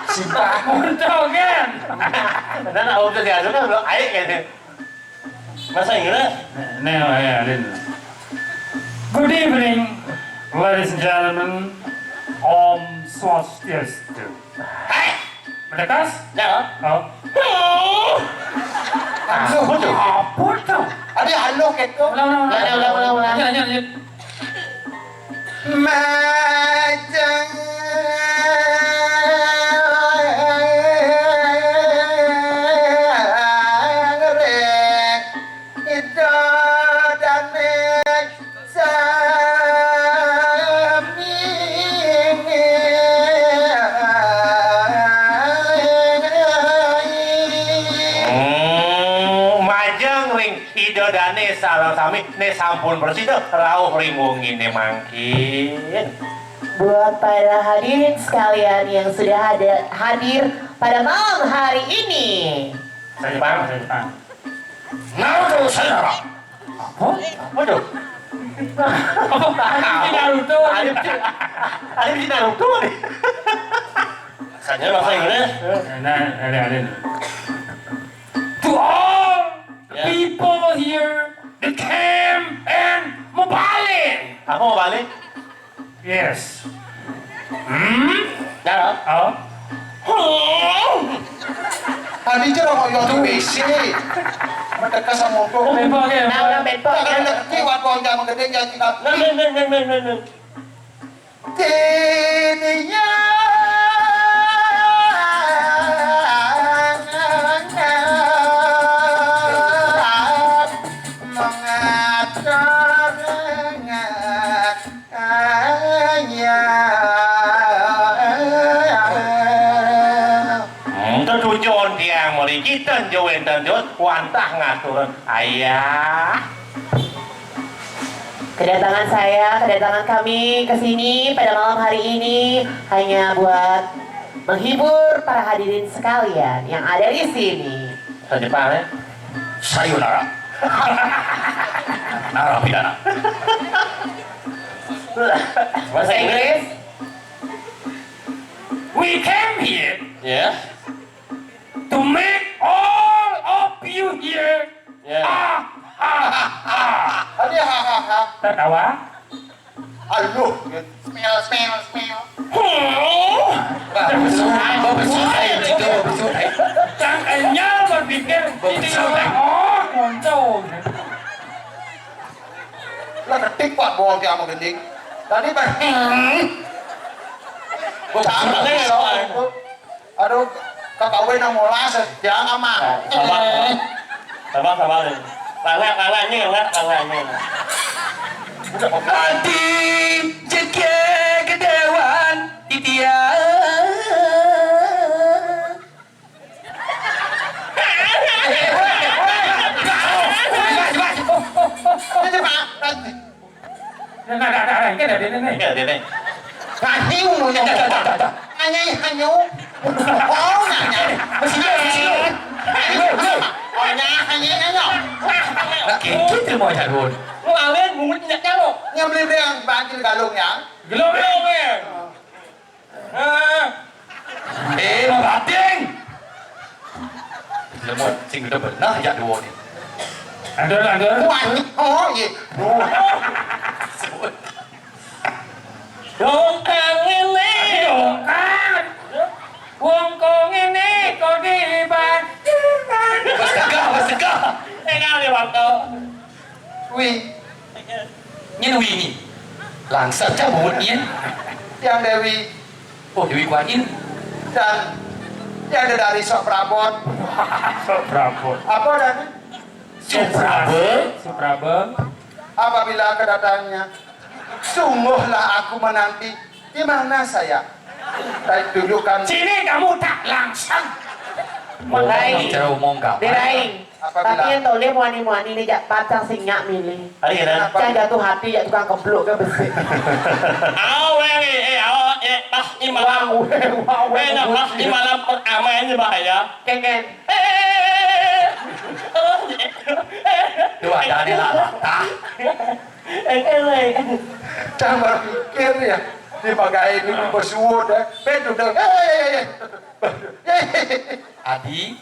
Simpah. Untung kan. Dan Om Swastiastu kan belum aik gitu. Bahasa Inggris? Nih, nih, ya, Lin. Good evening, ladies and gentlemen. Om Swastiastu. Hai. Mendekas? Ya. Oh. Apa tuh? Apa tuh? Ada halo gitu. Ulang, ulang, ulang. Lanjut, lanjut, lanjut, lanjut. Majeng ring Ida Dane sami. Hmm, majeng ring Ida Dane sareng sami, ne sampun prasida rauh ring wengine mangkin. Buat para hadirin sekalian yang sudah ada, hadir pada malam hari ini. Saya Jepang, saya Jepang. Naruto Sayonara. Apa? Waduh. Apa? Ada di Naruto. Ada di, ada di Naruto nih. Saya bahasa Inggris. Nah, ada, ada. To all the Ya. people here, the camp and Mobile. Apa Mobile? Yes. Hmm? Ya. Oh. Tadi aja orang ngomong di P C. Mereka sama aku. Bempok ya. Nah, orang bempok. Jangan ngerti waktu orang zaman gede ya kita. Nah, nah, nah, nah, nah, nah. Tinian mengatur. Hmm, tetujon tiang mriki ten jo wenten jo wantah ngaturun ayah. Kedatangan saya, kedatangan kami ke sini pada malam hari ini hanya buat menghibur para hadirin sekalian yang ada di sini. Bahasa Jepang, ya? Sayonara. Narapidana. Bahasa Inggris? We came here Ya. to make all of you here Ya. ah, ah, ah. Ada hahaha. Tertawa. Aduh. Smell, smell, smell. Huh? Bagus, bagus, bagus, bagus. Cang Enyal berpikir Bagus, ini bagus. Orang, oh, kontol. Lah ketik Pak Bol ki ama gending. Tadi Pak. Hmm. Bagus, bagus. Aduh, kakawin nang molas, jangan mah. Sabar, sabar, sabar. Langat, langat, nying, langat, langat, nying. Ati jekie kedewan titiang. Nah, nah, nah, nah, ini ada ini nih. Ini ada ini. Nah, hiu lu nyamuk. Hanya, hanya. Oh, nanya. Mesti dia, mesti dia. Hanya, hanya, hanya. Oke, kita mau jalan. Ngalin, bungut, nyak, nyamuk. Yang beli yang panggil galung yang. Gelung-gelung, eh. Ah. Eh, mau bating. Lemot sing udah benar jak dua ni. Ada, ada. Wah, oh, iya. Dongkang ini. Dongkang. Wong kok ngene kok dibandingkan. Wes tegak, wes tegak. Enggak, Dewi Wanto. Wi. Nyen Wi ni. Langsat aja bungut nyen. Yang Dewi. Oh, Dewi Kuan Yin. Dan yang ada dari Sok Prabot. Sok Prabot. Apa tadi? Sok Prabot. Sok Prabot. Apabila kedatangannya, sungguhlah aku menanti. Di mana saya? Saya tunjukkan. Sini kamu tak langsung. Mulai. Cara umum kapan? Diraing. Apabila. Tapi yang toleh muani-muani ni jak pacang sinyak milih. Hari kan? Apa? Cang jatuh hati jak tukang kebluk ke besi. Aweng, eh, awak, eh, pas imalam. Wah, wah, wah, eh, nah, pas imalam pertama ini bahaya. Kengen. Eh, eh, eh, eh, eh. Oh, eh, eh, eh. Tu ada ni lah, lah, tah. Eh, eh, eh. Cang berpikir ya, di bagai ini bersuut ya. Betul dah. Eh, eh, eh, eh. Adi,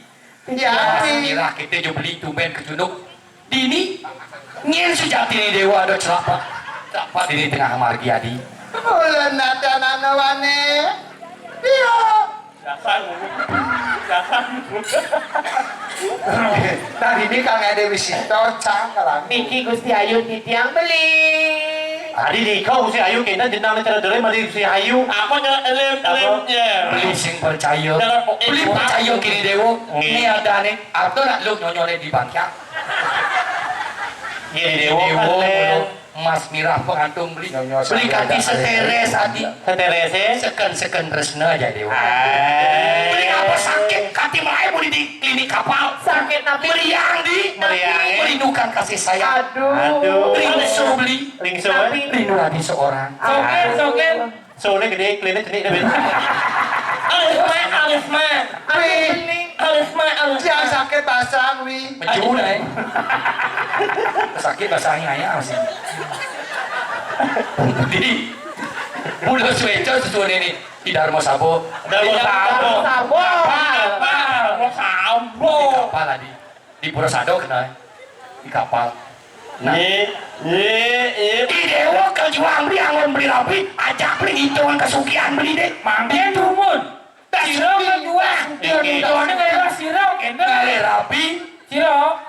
ya, Adi. Kira kita je beli tumben ke junuk. Dini, nyen sujati ni dewa ada celapa. Celapa dini tengah margi, Adi. Bulan nata nana wane. Iya. Dasar. Dasar. Nah, ini Kang Ade Wisito, Cang, kalang. Niki Gusti Ayu titiang beli. Adi, niki Gusti Ayu, kena jenang ni cara dere mari Gusti Ayu. Apa cara elim, elim, ya. Beli sing percaya. Beli percaya kini dewa. Ni ada ni. Atau nak lu nyonyole di bangkiang. Iya, di dewa. Dewa, kan, bulu. Emas mirah pengantung beli. Nyonya beli saya kati ada seteres, Adi. Seteres, eh? Seken-seken tresna aja, Dewa. Ah. Beli apa sakit kati melai beli di klinik kapal. Sakit napi? Meriang di. Meriang, eh? Merindukan kasih sayang. Aduh. Aduh. Rindu beli. Rindu, eh? Napi? Rindu hati seorang. Sogen, sogen. Soalnya gede, klinik cenik dah. Alis mak, alis mak. Wi. Alis mak, alis mak. Yang sakit pasang, Wi. Mencuri, eh. Sakit pasang ayah masih. Di Pulau Sueco sesuai ini. Di Darmo Sabo. Darmo Sabo. Sabo. Apa? Darmo Sabo. Di kapal tadi. Di Pura Sado kena di kapal. Nah. Ye, ye, ye. Di dewa ke juang beli angon beli rapi, ajak beli ngitungan kesugihan beli deh. Mangke tumun. Sira ke juang. Ngitungan ngalih sira kene. Ngalih rapi. Sira.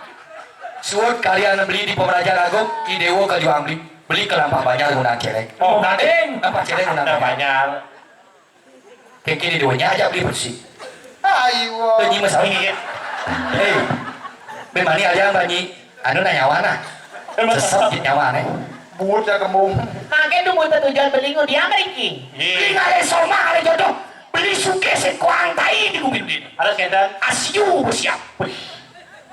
Suut kalian beli di Pemerajan Agung, di dewa ke juang beli. Beli ke Lampah Banjar ngundang celeng. Oh, nanti. Lampah celeng ngundang banjar. Kekini duanya aja beli bersih. Ayo. Tunyi mas awi. Hei. Bemani aja banyi. Anu na nyawa nah. Sesep di nyawa nih. Buat ya kembung. Makin tuh buat tujuan beli ngudi apa iki? Beli ngale soma ngale jodoh. Beli suke sekuang tai di bumi beli. Harus kita. Asiu bersiap.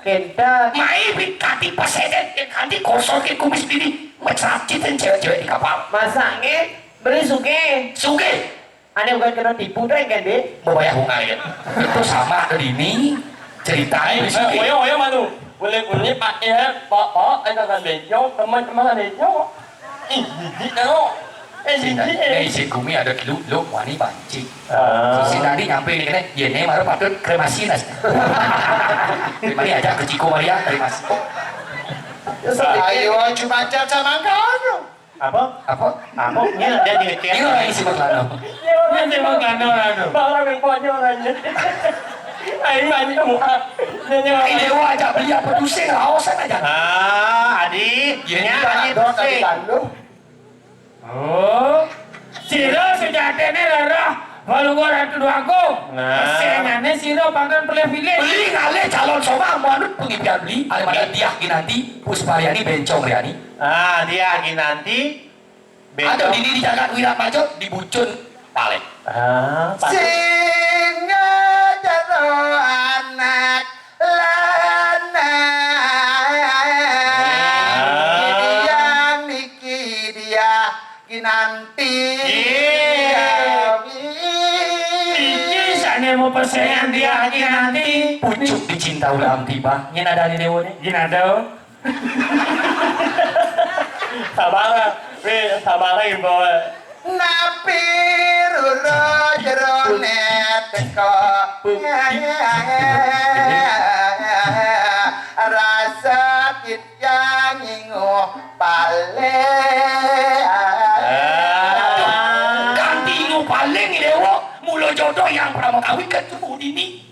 Kita. Mai beli kati paseden, kati kosong ke kumis beli. Mecerap citen cewek-cewek di kapal. Masaknya beli suke. Suke. Ane bukan kena tipu deh kan, Dek? Mau bayar bunga ya. Itu sama ada di ini. Cerita ini. Oyo, oyo, malu. Boleh, boleh pakai, eh, pak, pak, eh, kakak bejo, teman-teman bejo. Ih, jijik tau. Eh, jijik, eh. Ini si kumi ada kelu, lu wani banci. Ah. Si tadi nyampe ini kena, ya ini baru patut kremasi nas. Kremasi aja ke Ciko Maria, kremasi. Ayo, cuma aja sama kau. Apa? Apa? Apa? Ini dia di ngecek. Ini orang isi maklano. Ini isi maklano, anu. Bawa yang konyol aja. Ayo, banyak muka. Ini dewa aja beli apa pusing, raosan aja. Ah, Adi. Ya, ini Adi pusing. Oh. Sira sujatine rerah Palungguh Ratu Dwagung. Nah. Sengane sira pangkan pilih-pilih. Beli ngalih calon soma manut pengipian beli. Ada mana dia Ginanti, Puspa Riani, Bencong Riani. Ah, dia Ginanti. Ada di, di jagat Wirat Majo, di Bucun, Palek. Ah, Palek. Singa jero anak lanang. Ah. Yang niki dia Ginanti. Iya. Iki sane mau persaingan dia Ginanti. Pucuk dicinta ulam tiba. Nyen ada di dewa ni. Gini ada. Sabar. Wis, sabar, Mbok. Napi rura jerone teka. Rasa titiang inguh paling. Ah. Kanti inguh paling, Dewa. Mula jodoh yang pertama kawin kan tubuh dini.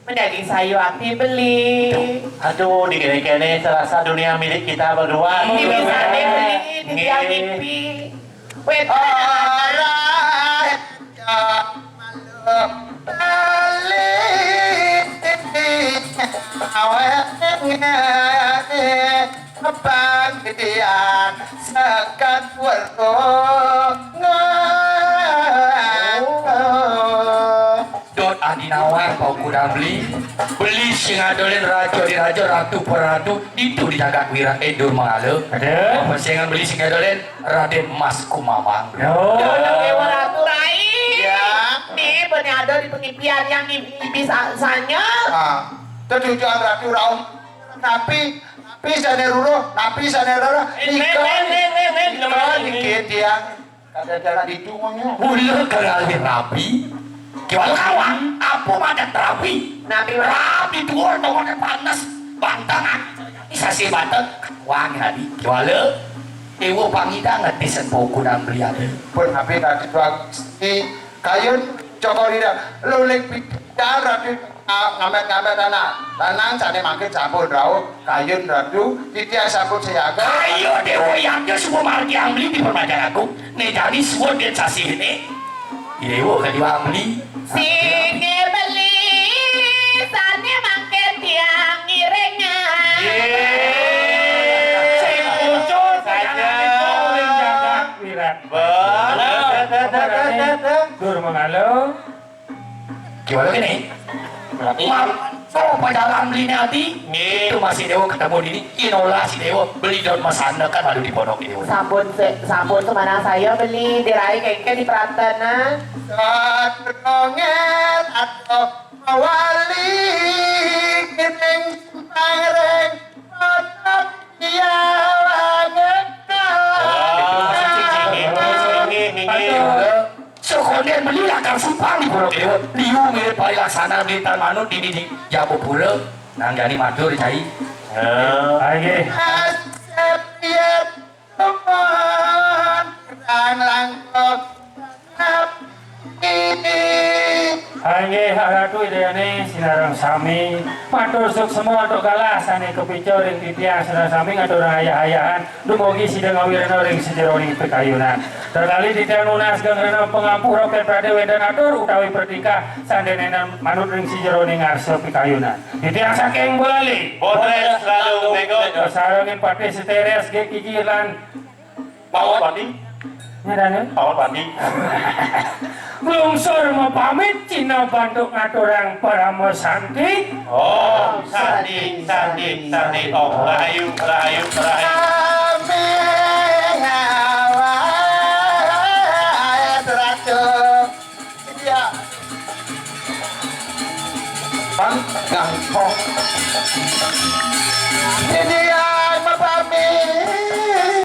Menjadi sayu ati beli. Aduh, di kene-kene serasa dunia milik kita berdua. Ini bisa deh beli, di tiang ngipi. Wet. Ora ya malu beli. Awet. Pangdian sekat werungan. Dot adi nawar pau kudang beli. Beli sing adolen raja di raja, ratu per ratu, ditu di jagat wirat endur mangala. Ada. Apa sing beli sing adolen Raden Mas Kumamang. Oh. Dot Dewa Ratu Rai. Ya. Nih, benih ada di pengipian yang di, di bisa sanya. Ah. Tetujuan Ratu Rauh. Tapi Pisane ruruh, tapi sane ruruh. Eh, nika, nen, nen, nen, nen, nika nen, nen. Niki tiang kadang-kadang ditunggunya. Mula kenali rabi. Kiwala kawang, apa madat rabi? Nabi. Rabi dua, tongoné panas, bantangan. Sasi banten, kawang rabi. Kiwala, dewa pangidang ngetis empo kunang beliade. Pun habis tadi dua Gusti, kayun Cokor Ida, luling pidan Ratu. Nga-, ngamet-ngamet anak. Lanang sane mangkin sampun rauh, kayun ratu, titiang sampun siaga. Ayo, Dewa Yangga, suba margi ambli di Permajaan Agung. Ne jani suud den sasih ne. Dewa kadi ambli. Sing beli, sane mangkin tiang ngiring. Ye. Sing muncul saja. Ning jagat wirat. Bener. Dur mangalo. Gimana gini? Berarti Mam, oh, pajalan beli ati. Nggih. Itu masih dewa ketemu dini. Inola si dewa beli daun masanda kan lalu di pondok dewa. Sampun se-, sampun semana saya beli dirai kengke di perantana. Sadronget atau mawali kiring pangring. Sekonden beli lakar simpang di Pura Dewa. Liu mirip parilaksana beli tan manut di, di, di Jabapura. Nanggani matur, Cai. Nggih. Asep yen Tuhan, Tuhan langkung. Inggih, Ratu Idayane sinareng sami. Matur suksma antuk galah sane kapica ring titiang sinareng sami ngaturang ayah-ayahan dumugi sida ngawirena ring sajeroning pikayunan. Terkali titiang nunas geng rena pangampura pen prade wenten atur utawi pertingkah sane nenten manut ring sajeroning ngarsa pikayunan. Titiang saking Bulali. Botres lalu megot. Sarengin Patih Seteres, G K J lan Pawon Pati. Nyadane? Pawon Pati. Nglungsur mapamit, cina bantuk ngaturang parama santi. Om Santi, Santi, Santi, Om. Rahayu, rahayu, rahayu. Amin. Awal ratu. Iya. Bang, gangkok. Ini yang mapamit.